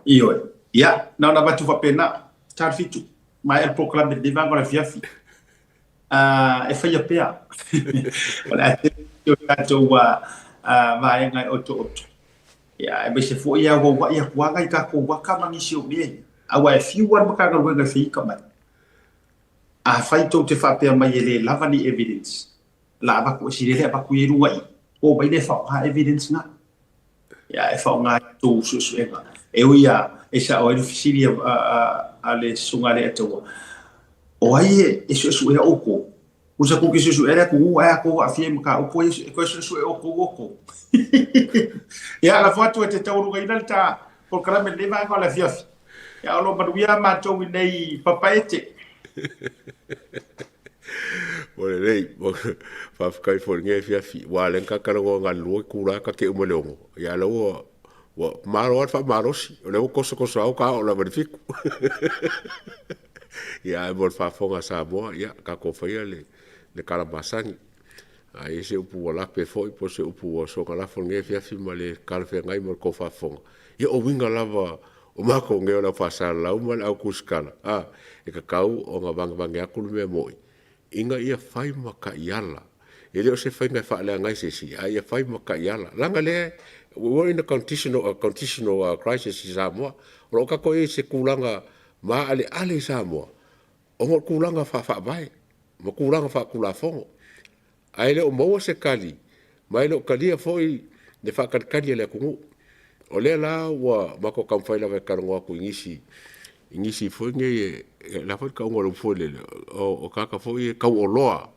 Ioe. Ia, na ona avatu faapena, ta le fitu, maea le polokalame i lenei vaega o le afiafi. Uh, e faia pea. O le a tele o tatou uh, uh, vaega e otooto. Ia, aemaise foi e auauai atu lava i tatou waka ma nisi o mea ia. Aua e fiu lava le Matagaluega e feika mai. Afai tou te faapea mai e le lava ni evidence, la avatu e sili le avatu i ai luga i, o mai le faaaoga evidence na. Ia, e faaaoga i tou suesuega. E ui lava, e sao ai le fesili a, a, a, a le Susuga a le Ataua, o ai e suesuea outou? Tusa tou te suesuea le atunuu ae a tou aafia i mataupu ia e toe suesue outou outou. Ia, lafo atu e te taualugaina le ta polokalame i lenei vaega o le afiafi. Ia, o lo o manuia matou i nei Papaete. Ua lelei, faafetai foi i lenei afiafi, aua o lea na ta talanoa na o le 2 itula ta te uma i le 6, ia a o lea ua ua malo lava le faamalosi, o lea ua tosotoso lava ua ta oo lava i le 7. Ia ae mo le faafofoga a Samoa, ia tatou faia le le tala masani. A i ai se upu ua lape foi po o se upu ua soona lafo i lenei afiafi ma le talafeagai mo le tou faafofoga, ia o uiga lava o matou nei o le au faasalalau ma le au tusitala, a, e tatau ona vagevage atu le mea moni, ina ia fai ma taiala. E le o se faiga e faaleaga ai se isi, a ia fai ma taiala. Leaga lea, we were in a conditional, a conditional crisis i Samoa. O lo o tatou i ai i se tulaga maaleale i Samoa, ona o tulaga faa-faavae ma tulaga faa-Tulafono. Ae le o maua se tali, ma e le o talia foi le faatalitali a le atunuu. O lea la ua matou taumafai lava e talanoa atu i nisi, i nisi foi nei, e, la foi le tauga o le upu foi lele, o, o tagata foi e tauoloa,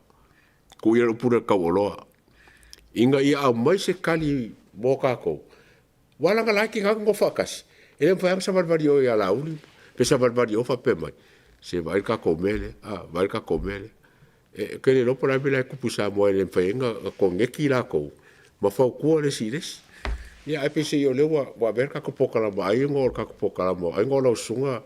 tuu ia le upu lea o le tauoloa, ina ia aumai se tali mo tatou. Aua leaga la e tiga ona nofo faatasi, e le mafai lava ona savalivali oe ia Laauli, pe savalivali oe faapea mai, se vaai le tatou mea lea, a, vaai le tatou mea lea. E, ou te le iloa po o le a le mea la e tupu i Samoa e le mafai ai ona koneti latou ma fautua le isi i le isi. Ia, ae peiseai o lea ua, ua avea le tatou polokalama, ai ona o le tatou polokalama, ai ona o lau susuga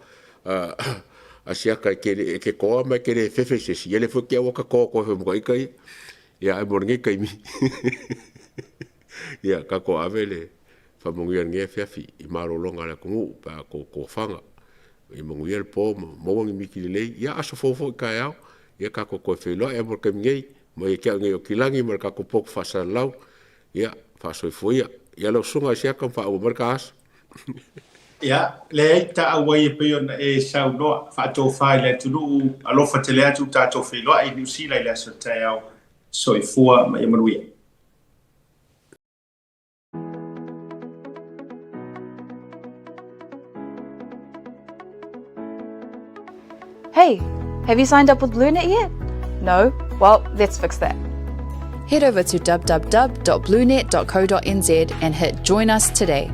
Asiata e te, e te toa ma e te le fefe i se isi, ia lea foi e te aua ta toa koe fai ma ta ita ia. Ia, ae mo lenei taimi, ia, tatou ave le faamanuia i lenei afiafi i malologa a le atunuu pe a tou tofaga. Ia manuia le po ma maua ni miti lelei. Ia, aso fou foi taeao, ia tatou toe feiloai ai mo le taimi nei, mai ia te au nei o Kilagi ma le tatou potu faasalalau. Ia, faasoifua ia. Ia lau susuga Asiata ma faaauau mai le ta aso. Ia, leai, taau ai e pei ona e saunoa, faatofa i le atunuu, alofa tele atu tatou feiloai i Niu Sila i le aso taeao. Soifua ma ia manuia. Hey, have you signed up with BlueNet yet? No? Well, let's fix that. Head over to www.bluenet.co.nz and hit Join Us Today.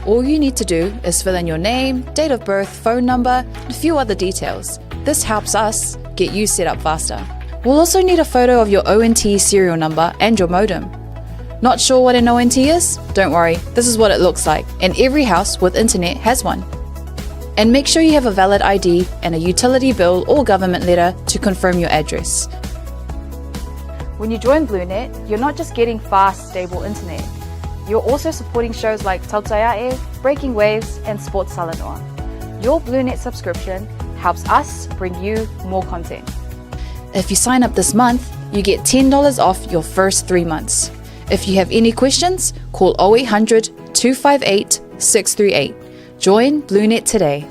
All you need to do is fill in your name, date of birth, phone number, and a few other details. This helps us get you set up faster. We'll also need a photo of your ONT serial number and your modem. Not sure what an ONT is? Don't worry, this is what it looks like, and every house with internet has one. And make sure you have a valid ID and a utility bill or government letter to confirm your address. When you join BlueNet, you're not just getting fast, stable internet. You're also supporting shows like Tautaiae, Breaking Waves, and Sports Salanoa. Your BlueNet subscription helps us bring you more content. If you sign up this month, you get $10 off your first three months. If you have any questions, call 0800 258 638. Join BlueNet today.